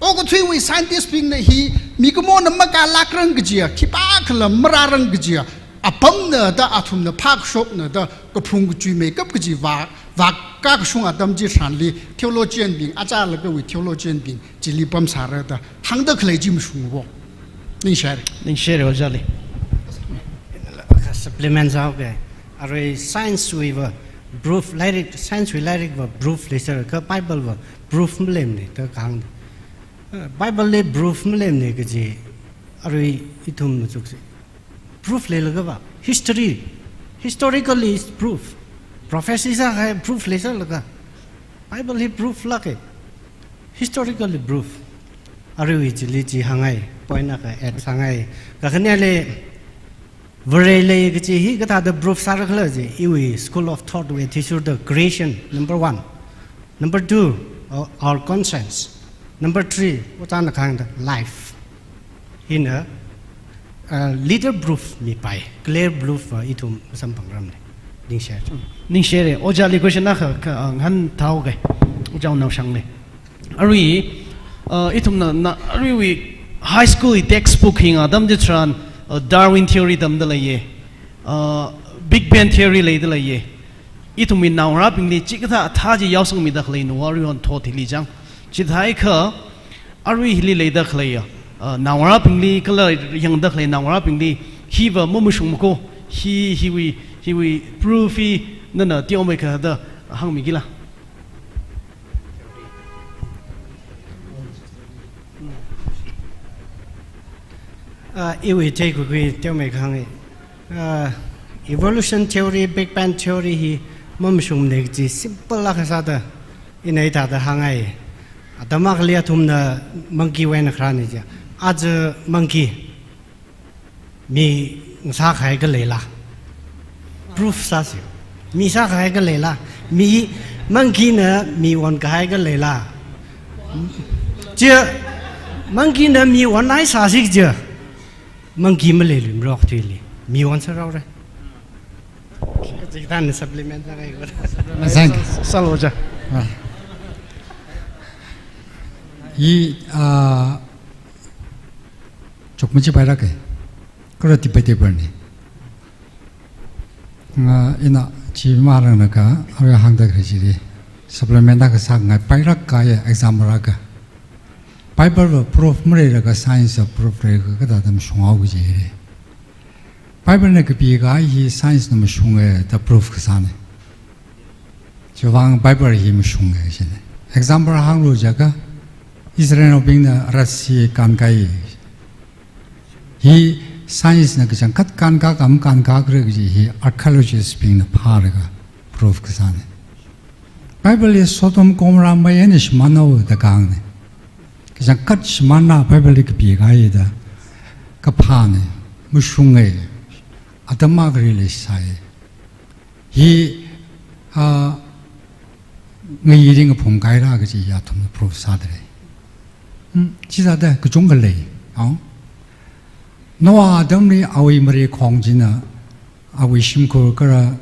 okathuiwui scientist bingna hi mikumona makālākrang kajiya, khipākhala marārang kajiya, apamna da athumna phākashokna da kaphung kachuimeikap kaji vā, vākakashung atam chitharanli theologian bing, achālakawui theologian bing chili pamsāra da hāngda khalei chi mashungwo. Ningshire. Ningshire ojāli. Supplement sāhaoke. Arui science wuiva proof lairik, science wui lairikva proof leiser kha Bible va proof maleimana da kahāng. Uh, Bible li proof maleimana kaji arui ithum machuksi. Proof leilagava, history, historically is proof. Prophecy sākahai proof leiserlaga, Bible hi proof lāke. Historically proof. Aruiwui chili chi hāngngai, point akha add sāngai. Kakhaneli, Vare lei kaji hi kathāda proof sāra khala chi, iwui school of thought wui athishurda creation, number one. Number two, uh, our conscience. Number three, ojāna kahāngda life. Hina, uh, little proof mipai, clear proof, uh, ithum masamphangrarmana. Ningshire. Ningshire. Ojāli question akha, kha, uh, ngahānthuke. Ojā Naoshangli. Arui, uh, ithumna, na, aruiwui high school wui textbook hi ngahān atam chitharan, uh, Darwin theory tamda leiye. Uh, Big Bang theory leida leiye. Ithumwui naongarābingli chikathā athā chi yaosangmida khaleina, arui on thot hili chang. Chithākha, arui hili leida khaleiya, uh, naongarābingli kala yangda khalei naongarābingli, hiva mamashungmako, hi, hiwui, hiwui proof hi nana teomeikha da hāngmikila. Ah, iwui theikakhui teomeikha hānge. Ah, evolution theory, Big Bang theory hi mamashungmana kaji simple akha sāda ina hithāda hāngngai. Atam akhali athumna monkey wui eina kharāna jiya. Aja monkey mi sākahai kha leila? Proof sāsi. Mi sākahai kha leila? Mi, monkey na mi onkahai kha leila? Chiya, monkey na mi onhai sāsi chiya, monkey maleiluimara okathuili. Mi onsāra haora. Chithāna supplement sāngai ko. Thank you. Sālu ojā. Ah. I, ah, chukmaja pairake. Kala debatable na. Nga ina chi marānglakha, arui hāngda khalei chili supplement akha sāngai, pairak kahai example akha. Bible va proof maleilaga science va proof leilaga kathāda mashunghao kaji hi. Bible na kapikahai hi science na mashunge da proof kasāna. Chiwuivang Bible hi mashunge shine. Example hānglu jiakha, Israelnaobingna arat chi kānkai. Hi science na kachangkhat kānkā kam kānkākhala kaji hi archaeologist bingna phālaga proof kasāna. Bible li Sodom Gomorrah mei eina shimānhaowa da kahāngna. Kachangkhat shimānhai Bible li kapikahai da kaphāna, mashunge, atam akhali leisai. Hi, ah, ngayi ringphung kahaira kaji hi athumna proof sādalei. Hmm, chithāda kachungkha lei. Ao. Noah atamli awui marikhong china awui shimkhur kala,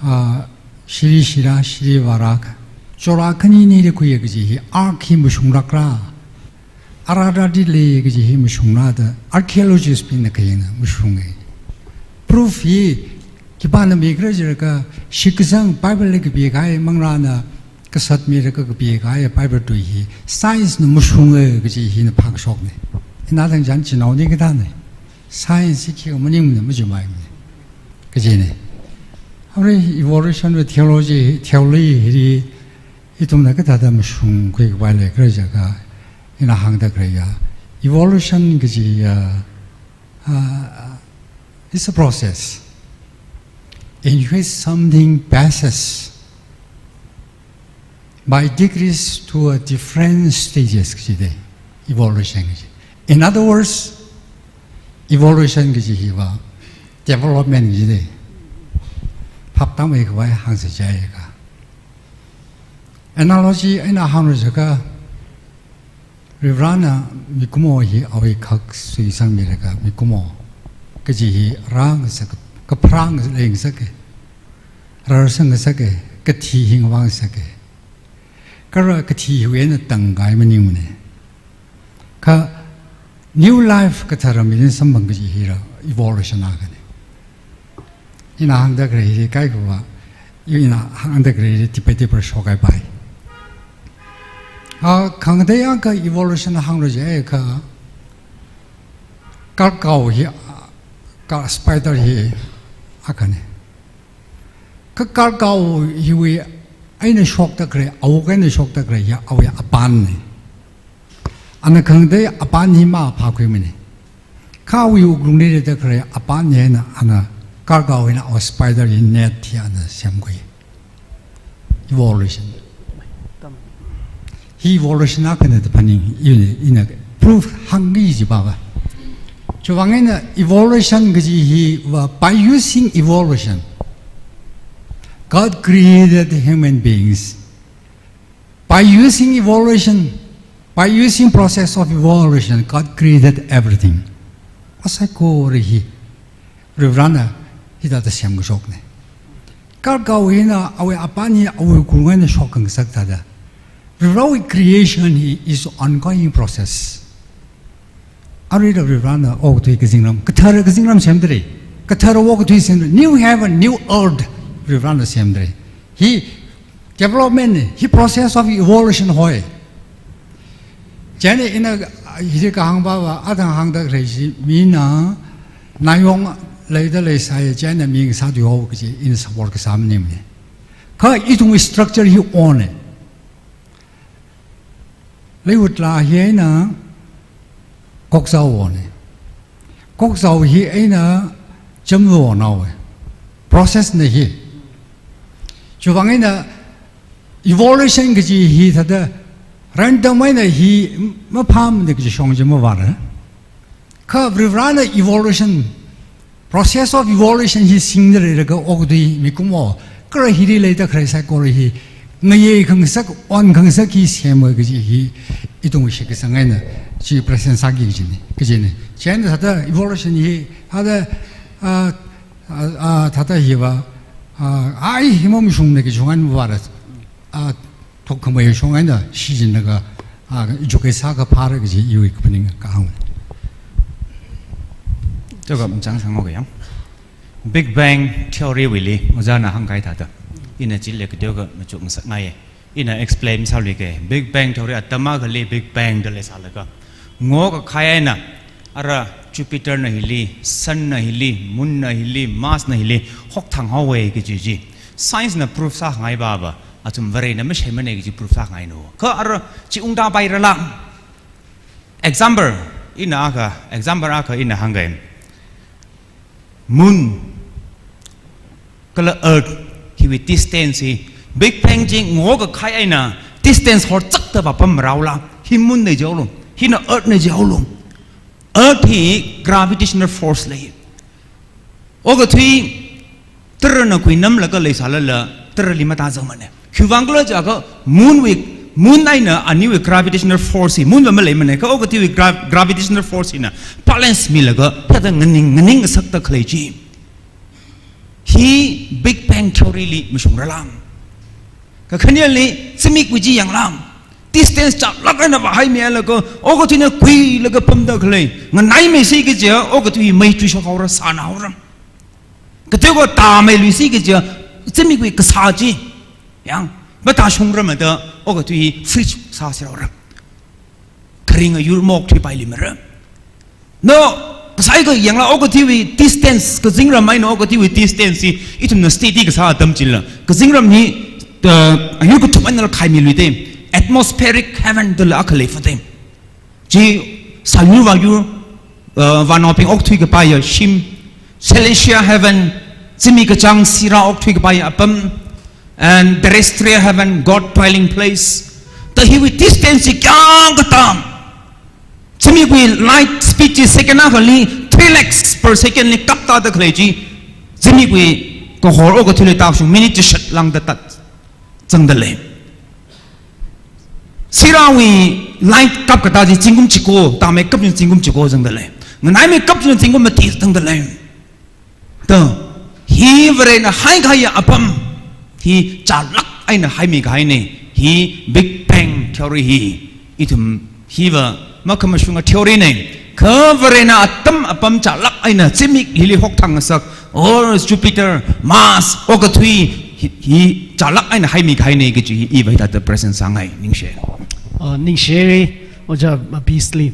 ah, shiri shira, shiri vāra, chora khanini da khuiya kaji hi, ark hi mashunglākra, Araratli lei kaji hi mashunglāda, archaeologist bingna khayangna mashunga. Proof hi khipāna mikhala jilaga, shitkasang Bible li kapikahai manglāna kasat milaga kapikahai Bible tui hi, science na mashunga kaji hina phākashokna. Ina thang chān chinaoni kathāna. Science hi khikha maningmana, machuimeimana. Kajina. Arui evolution with theology, theory hi, ithumna kathāda mashungkhui kapai leikhala jiakha, ina hāngda khalei ya. Evolution kaji ya, uh, is a process in which something passes by degrees to a different stages kajida, evolution kaji. In other words, evolution kaji hiva development kajida. Phaptāmeikhavai hāngsa jiakha. Analogy eina hānglu jiakha, Varivarana mikumo hi awui khak suisangmilaga mikumo kaji hi rāngasaka, kapharā ngasaka, leisaka, rarsang ngasaka, kathi hi ngavā ngasaka. Kala kathi hiwui eina tangkahai maningmana. Kha new life kathara mirin samphang kaji hila evolution akhana. Ina hāngda khalei hi kaikhava, ina hāngda khalei hi tipei tipra shokhaipai. Ah, khangatei akha evolution hānglu jiakha, karkao hi, ka spider hi akhana. Kha karkao hiwui eina shokda khalei, awuk eina shokda khalei hi awui apānna. Ana khangatei apān hi maphākhuimana. Kha awui wuklungli leida khalei apān hi eina ana karkao hina awui spider hi net hi ana semkhui. Evolution. Hi evolution akhana da phaning, ina, ina proof hāngki jiakha. Chiwuivang eina evolution kaji hiva, by using evolution, God created human beings. By using evolution, by using process of evolution, God created everything. Asaikora hi Varivarana hithāda semkashokna. Karkao hina awui apān hi awui wuklung eina shokngasak thāda. Varivarawui creation hi is ongoing process. Aruila Varivarana okathui kazingram, kathara kazingram semdalei. Kathara okathui semdalei. New heaven, new earth Varivarana semdalei. Hi development na, hi process of evolution hoi. Chieina ina hili kahāngpava, athang hāngda khalei chi mina nayong leida leisāya, chieina mi ngasāthuihao kaji ina support kasā maningmana. Kha ithumwui structure hi ona. Leiwutlā hi eina kokzao ona. Kokzao hi eina chamlu onaowa. Process na hi. Chiwuivang eina evolution kaji hi thāda random eina hi maphāmana kaji shong chi mavāra. Kha Varivarana evolution, process of evolution hi singda leilaga okathui mikumo, kala hili leida khalei saikora hi ngayei khangasak, on khangasak hi semwa kaji hi ithum shitkasang eina chi present sāki kajina, kajina. Chieina thāda evolution hi, thāda, ah, ah, ah, thāda hiva, ah, ai hi mamashungna kaji shong eina mavāra, ah, thokkhamei shong eina shichinlaga, ah, educate sākaphāra kaji iwui kaphaning kahāng. Chāka machang sāngaoka yang. Big Bang Theory wuili, ojāna hāngkahai thāda. Ina chili kateokha machukngasakngaiya. Ina explain sāluike. Big Bang Theory atam akhali Big Bang da leisālaga, ngokakahai eina, ara Jupiter na hili, Sun na hili, Moon na hili, Mars na hili, hokthang haowa kaji chi. Science na proof sāngai pava, athum Varena masheimana kaji proof sāngaina. Kha ara chi ungda pairala. Example, ina akha, example akha ina hāngkahai. Moon kala Earth hiwui distance hi, Big Bang chi ngokakahai eina distance horchakda vāpamrāla, hi Moon na jihaolu, hina Earth na jihaolu. Earth hi gravitational force lei. Okathui tarana khuinamlaga leisālala, tarali matāzangmana. Khiwuivang khala jiakha moon wui, moon eina aniwui gravitational force hi, moon va maleimana, kha okathuiwui gra-, gravitational force hina balance milaga, thāda nganing, nganing ngasakda khalei chi. Hi Big Bang Theory li mashungra lam. Kakhaneli, zimikwui chi yanglam. Distance chālāk eina vāhaimilaga, okathuina kuilaga pamda khalei. Nganaimeisi kajiakha, okathui mei chuishok haora, sāna haora. Kateokha tāmeiluisi kajiakha, zimikwui kasā chi. Yang, matāshungra mada, okathui freeze sāsi haora. Kharing ayur mok thuipaili mara. No, kasai kha yangla okathuiwui distance, kazingram eina okathuiwui distance hi, ithumna study kasā atam chila. Kazingram hi, uh, ayur kathum einala khaimiluite. Atmospheric heaven dala akha leifate. Chi sāyur vāyur, uh, vānaobing okthui kapaiya shim, celestial heaven, zimik kachāng sirā okthui kapaiya apam, and terrestrial heaven, God dwelling place. Ta hiwui distance chi kayākha tāma. Zimikwui light speed chi second akhali three lakhs per second li kaptāda khalei chi. Zimikwui kahor okathuili tāshung minute chishat lāngda tat zangda lei. Sirāwui light kapkatā chi zingkum chiko, tāmeikap chi zingkum chiko zangda lei. Nganaimeikap chi zingkum mati zangda lei. Ta, hi Varena haikahaiya apam, hi chālāk eina haimi kahaina, hi Big Bang Theory hi, ithum hiva makhamashunga theory na, kha Varena atam apam chālāk eina zimik hili hokthang ngasak, or Jupiter, Mars, okathui, hi, hi chālāk eina haimi kahaina kaji hi iva hithāda present sāngai, ningshi. Uh, ningshi, Ojā Beasley.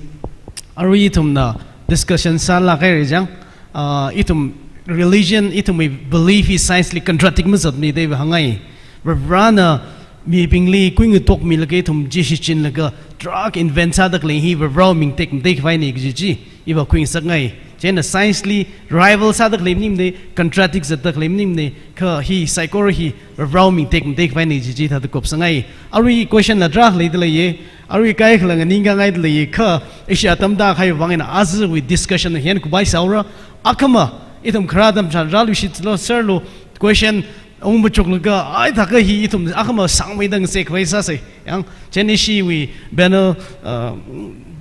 Arui ithumna discussion sālāk haira chang, uh, ithum religion, ithumwui belief hi science li contradict mazatmana da iva hāngngai. Varivarana mibingli kuingatokmilaga ithum chi shichinlaga drug invent sāda khalei hi Varivarawui ming tekmatei khavaina kaji chi iva kuingasakngai. Chieina science li rival sāda khalei maningmana, contradict zatda khalei maningmana, kha hi saikora hi Varivarawui ming tekmatei khavaina kaji chi thāda kupsangai. Arui question na tarākha leida leiya, arui kaikhala nganingkhangaida leiya, kha ishi atam tākahai vang eina ajawui discussion hi eina kupai sāhaora, akhama, ithum kharā atam chān rāluishitlu, sir lu, question ung machuklaga, ai thākha hi ithum akhama sāngmeida ngasekhavai sāsa. Yang, chieina ishiwui panel, uh,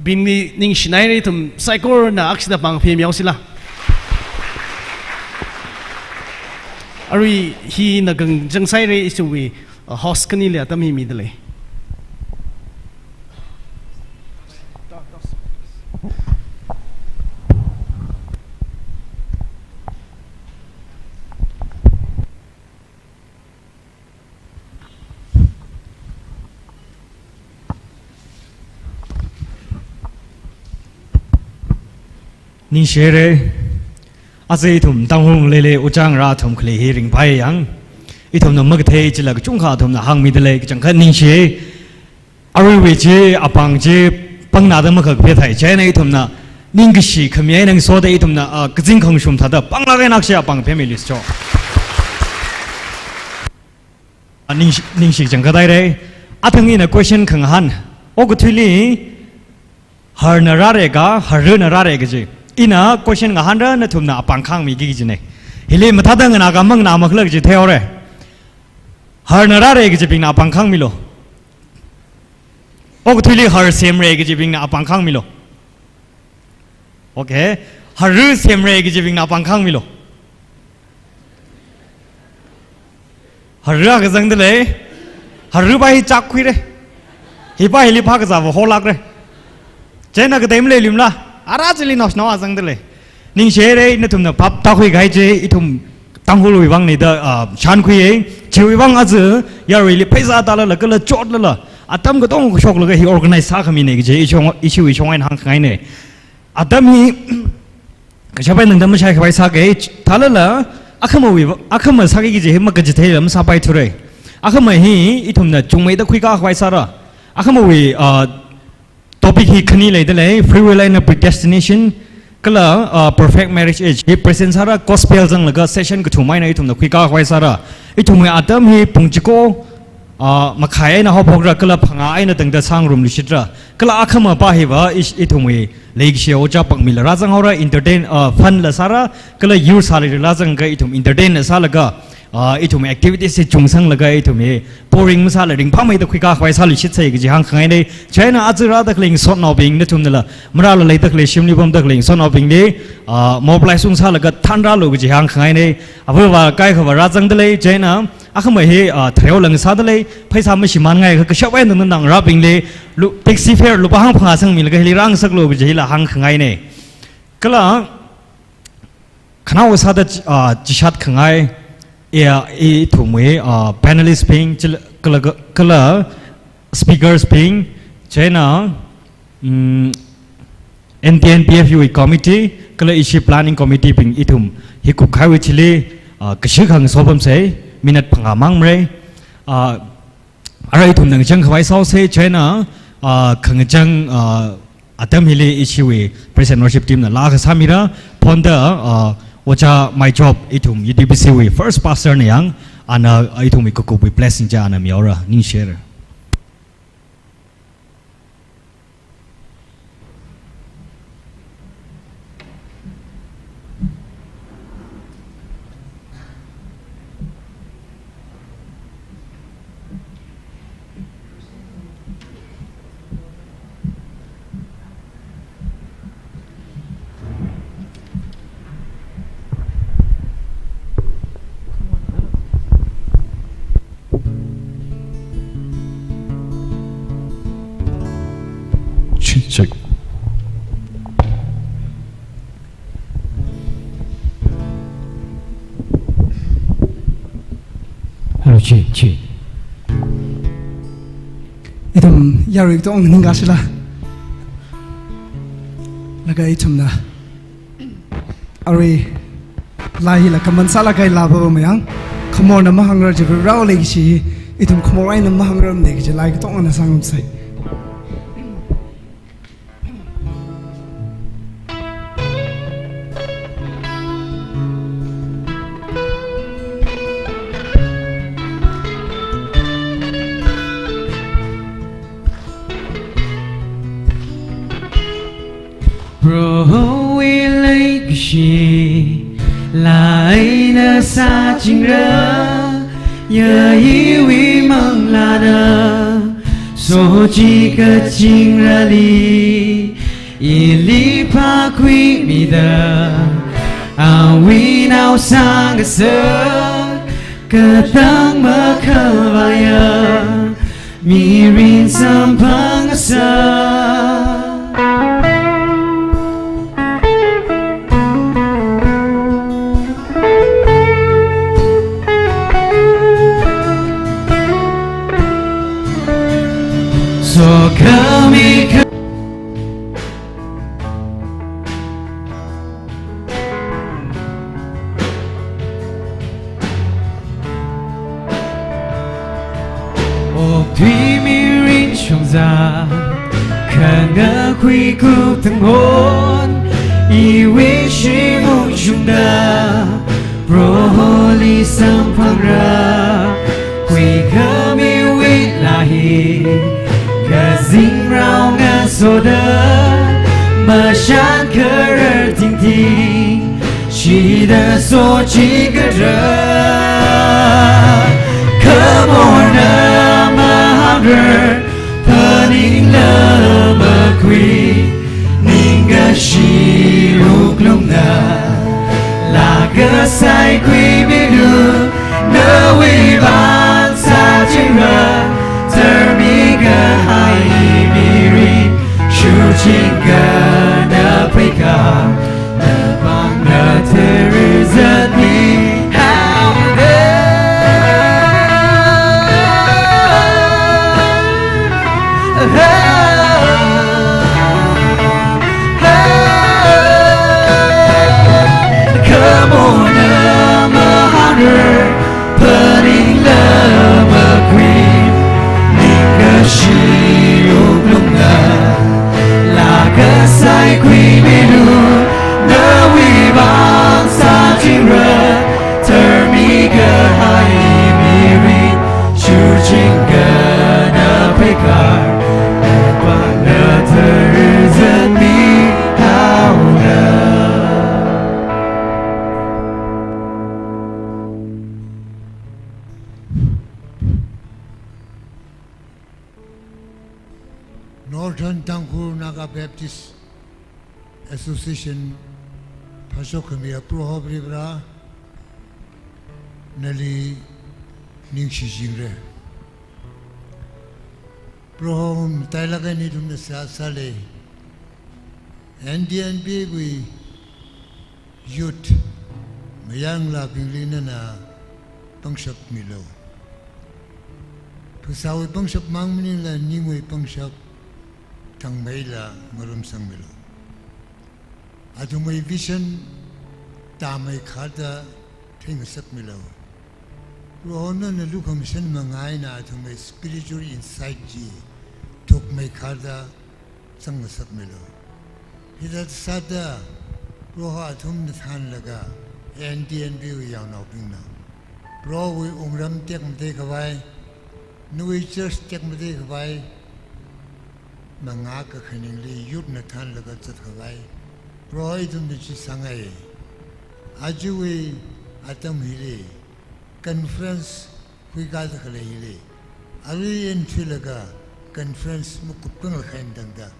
bingli ningshinaira, ithum saikorana akshida pāng phim yaosila. Arui hina kangchang sāhaira, ishiwui, uh, host khanili atam hi mida lei. Ningshihaira, aja ithum Tangkhul leili ojā ngarā athum khalei hi ringphāya yang. Ithumna makathei chila kachungkha athumna hāngmida lei, kachangkhat ningshi. Aruiwui chi, apāng chi, pāngnada makakaphe thai, chieina ithumna ningkashi khami eina ngasoda ithumna, ah, kazing khangashum thāda pānglāk eina akshi apāng phemilu scho. Ah, ningshi, ningshi changkhat haira. Athang ina question khangahān. Okathuili, harna rāra ka, harrana rāra kaji. Ina question ngahānra, nathumna apāng khāngmiki kajina. Hili mathāda nganā ka manganā makhala kaji theihaora. Harna rāra kajibingna apāng khāngmilu. Okathuili har semra kajibingna apāng khāngmilu. Okay. Harru semra kajibingna apāng khāngmilu. Harru akha zangda lei. Harru pa hi chāk khuira. Hi pa hili phākazāva holākra. Chieina katei maleilumla. Ara chili naoshinao zangda lei. Ningshihaira, nathumna phap tākhui kahai chi, ithum Tangkhulwui vangna da, ah, shānkhuiya. Chiwui vang aja, yaruili pheisā tālala, kala chotlala, atam katonga shoklaga hi organize sākhamina kaji, ishong, ishiwui shong eina hāngkhangaina. Atam hi, kashap eina tangda mashaikhavai sāka, thālala, akhamawui, akhama sāki kaji hi makachitheila masāpaithura. Akhama hi, ithumna chungmeida khuikakhavai sāra. Akhamawui, ah, topic hi khani leida lei, free will eina predestination, kala, ah, perfect marriage age. Hi present sāra, gospel zanglaga session kathum eina ithumna khuikakhavai sāra. Ithumwui atam hi pung chiko, ah, makhai eina haophokra, kala phangā eina tangda sāngarumluishitra. Kala akhama pa hiva ish-, ithumwui leikashi ojā Pakmila rāzanghaora, entertain, ah, fun la sāra, kala yur sālila rāzangakha ithum entertain la sālaga, ah, ithum activities hi chungsanglaga ithum hi boring masāla ringphāmeida khuikā khavai sāluishitsei kaji hāngkhangainei. Chieina aja rāda khalei ngasotnaobing nathumnala marāla leida khalei shimli pamda khalei ngasotnaobingli, ah, mobilize ungsālaga thānrālu kaji hāngkhangainei. Avāva kaikhava rāzangda lei, chieina akhama hi, ah, thareo lang sāda lei, pheisā mashimānngai kha kashap eina nana ngarābingli lu-, taxi fare lupā hangphangā sangmilaga hili rāngasaklu kaji hila hāngkhangainei. Kala khanaowa sāda chi-, ah, chishat khangai, eh, ithumwui, ah, panelist bing, chil-, kala, kala speakers bing, chieina, mm, N T N P F U wui committee, kala ishi planning committee bing ithum hi kupkahaiwui thili, ah, kashikha ngasopamsei, minute phangā mang marei. Ah, arui ithum ngachang khavai sāhaosei, chieina, ah, khangachang, ah, atam hili ishiwui praise and worship team na laa kasā mira, phonda, ah, Ojā Maichop ithum U T B C wui first pastor na yang, ana ithumwui kakupwui blessing chi ana mihaora, ningshira. Check, check. Hello, check, check. Ithum yarui katonga ningkashila. Laga ithumna arui laa hila kaman sālaga laa pāpam yang, khamorna mahāngra jiakha rao lei kaji, ithum khamor eina mahāngrarmana kaji laa katongana sāngarumsei. Prohowui leikashi laa eina sāchingra, ya iwui manglāna sochikachingrali ili phākhuimida, awui nao sāngasak katang makhavaiya mirin samphang ngasā. Sokhami kha- Okthui mirin shongza, khangakhui kuptangon, iwui shim ungshungda, Proholi samphangra, huikhamiwui laa hi kazingrao ngasoda, mashan kharar tingting, shida sochikara. Khamorna mahāngrar, phaningla makhui, ningkashi wuklungna, laa kasai khuimilu, nawui vang sāchingra, tharmi kahai mirin, shuchin kana pheikha, napāngna tharizatmi haoda. Northern Tangkhul Naga Baptist Association phashok khamiya Proho Varivara, nali ningshi jingra. Proho matailāk eina ithumna sāsālei. N T N B wui youth mayarngalābingli nana pangshap milu. Phasāwui pangshap mang maningla ningwui pangshap thangmeila ngarumsangmilu. Athumwui vision tāmei kharda theingasakmilu. Proho nana lukhamashan manga eina athumwui spiritual insight chi thukmei kharda zangngasakmilu. Hithāda sāda Proho athumna thānlaga N T N B wui yaonaobingna Prohowui wungram tekmatei khavai, nawui church tekmatei khavai, manga kakhaningli youth na thānlaga zatkhavai Proho ithumna chi sāngai. Ajawui atam hili conference huikada khalei hili, arui eina thuilaga conference makupkhanglakha eina tangda,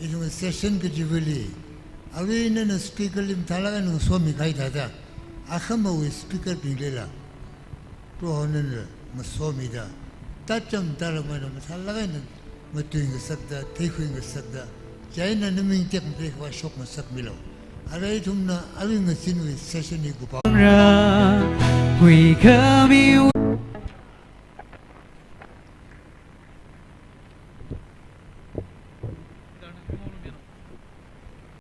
ithum session kachivali, arui nana speaker li mathālāk eina ngasomikahai thāda, akhamawui speaker binglila Proho nana ngasomida, tacham tara mana mathālāk eina matuingasakda, theikhuingasakda, chieina naming tekmatei khavai shokngasakmilu. Arui ithumna arui ngazinwui session hi kupao. Ra, huikhami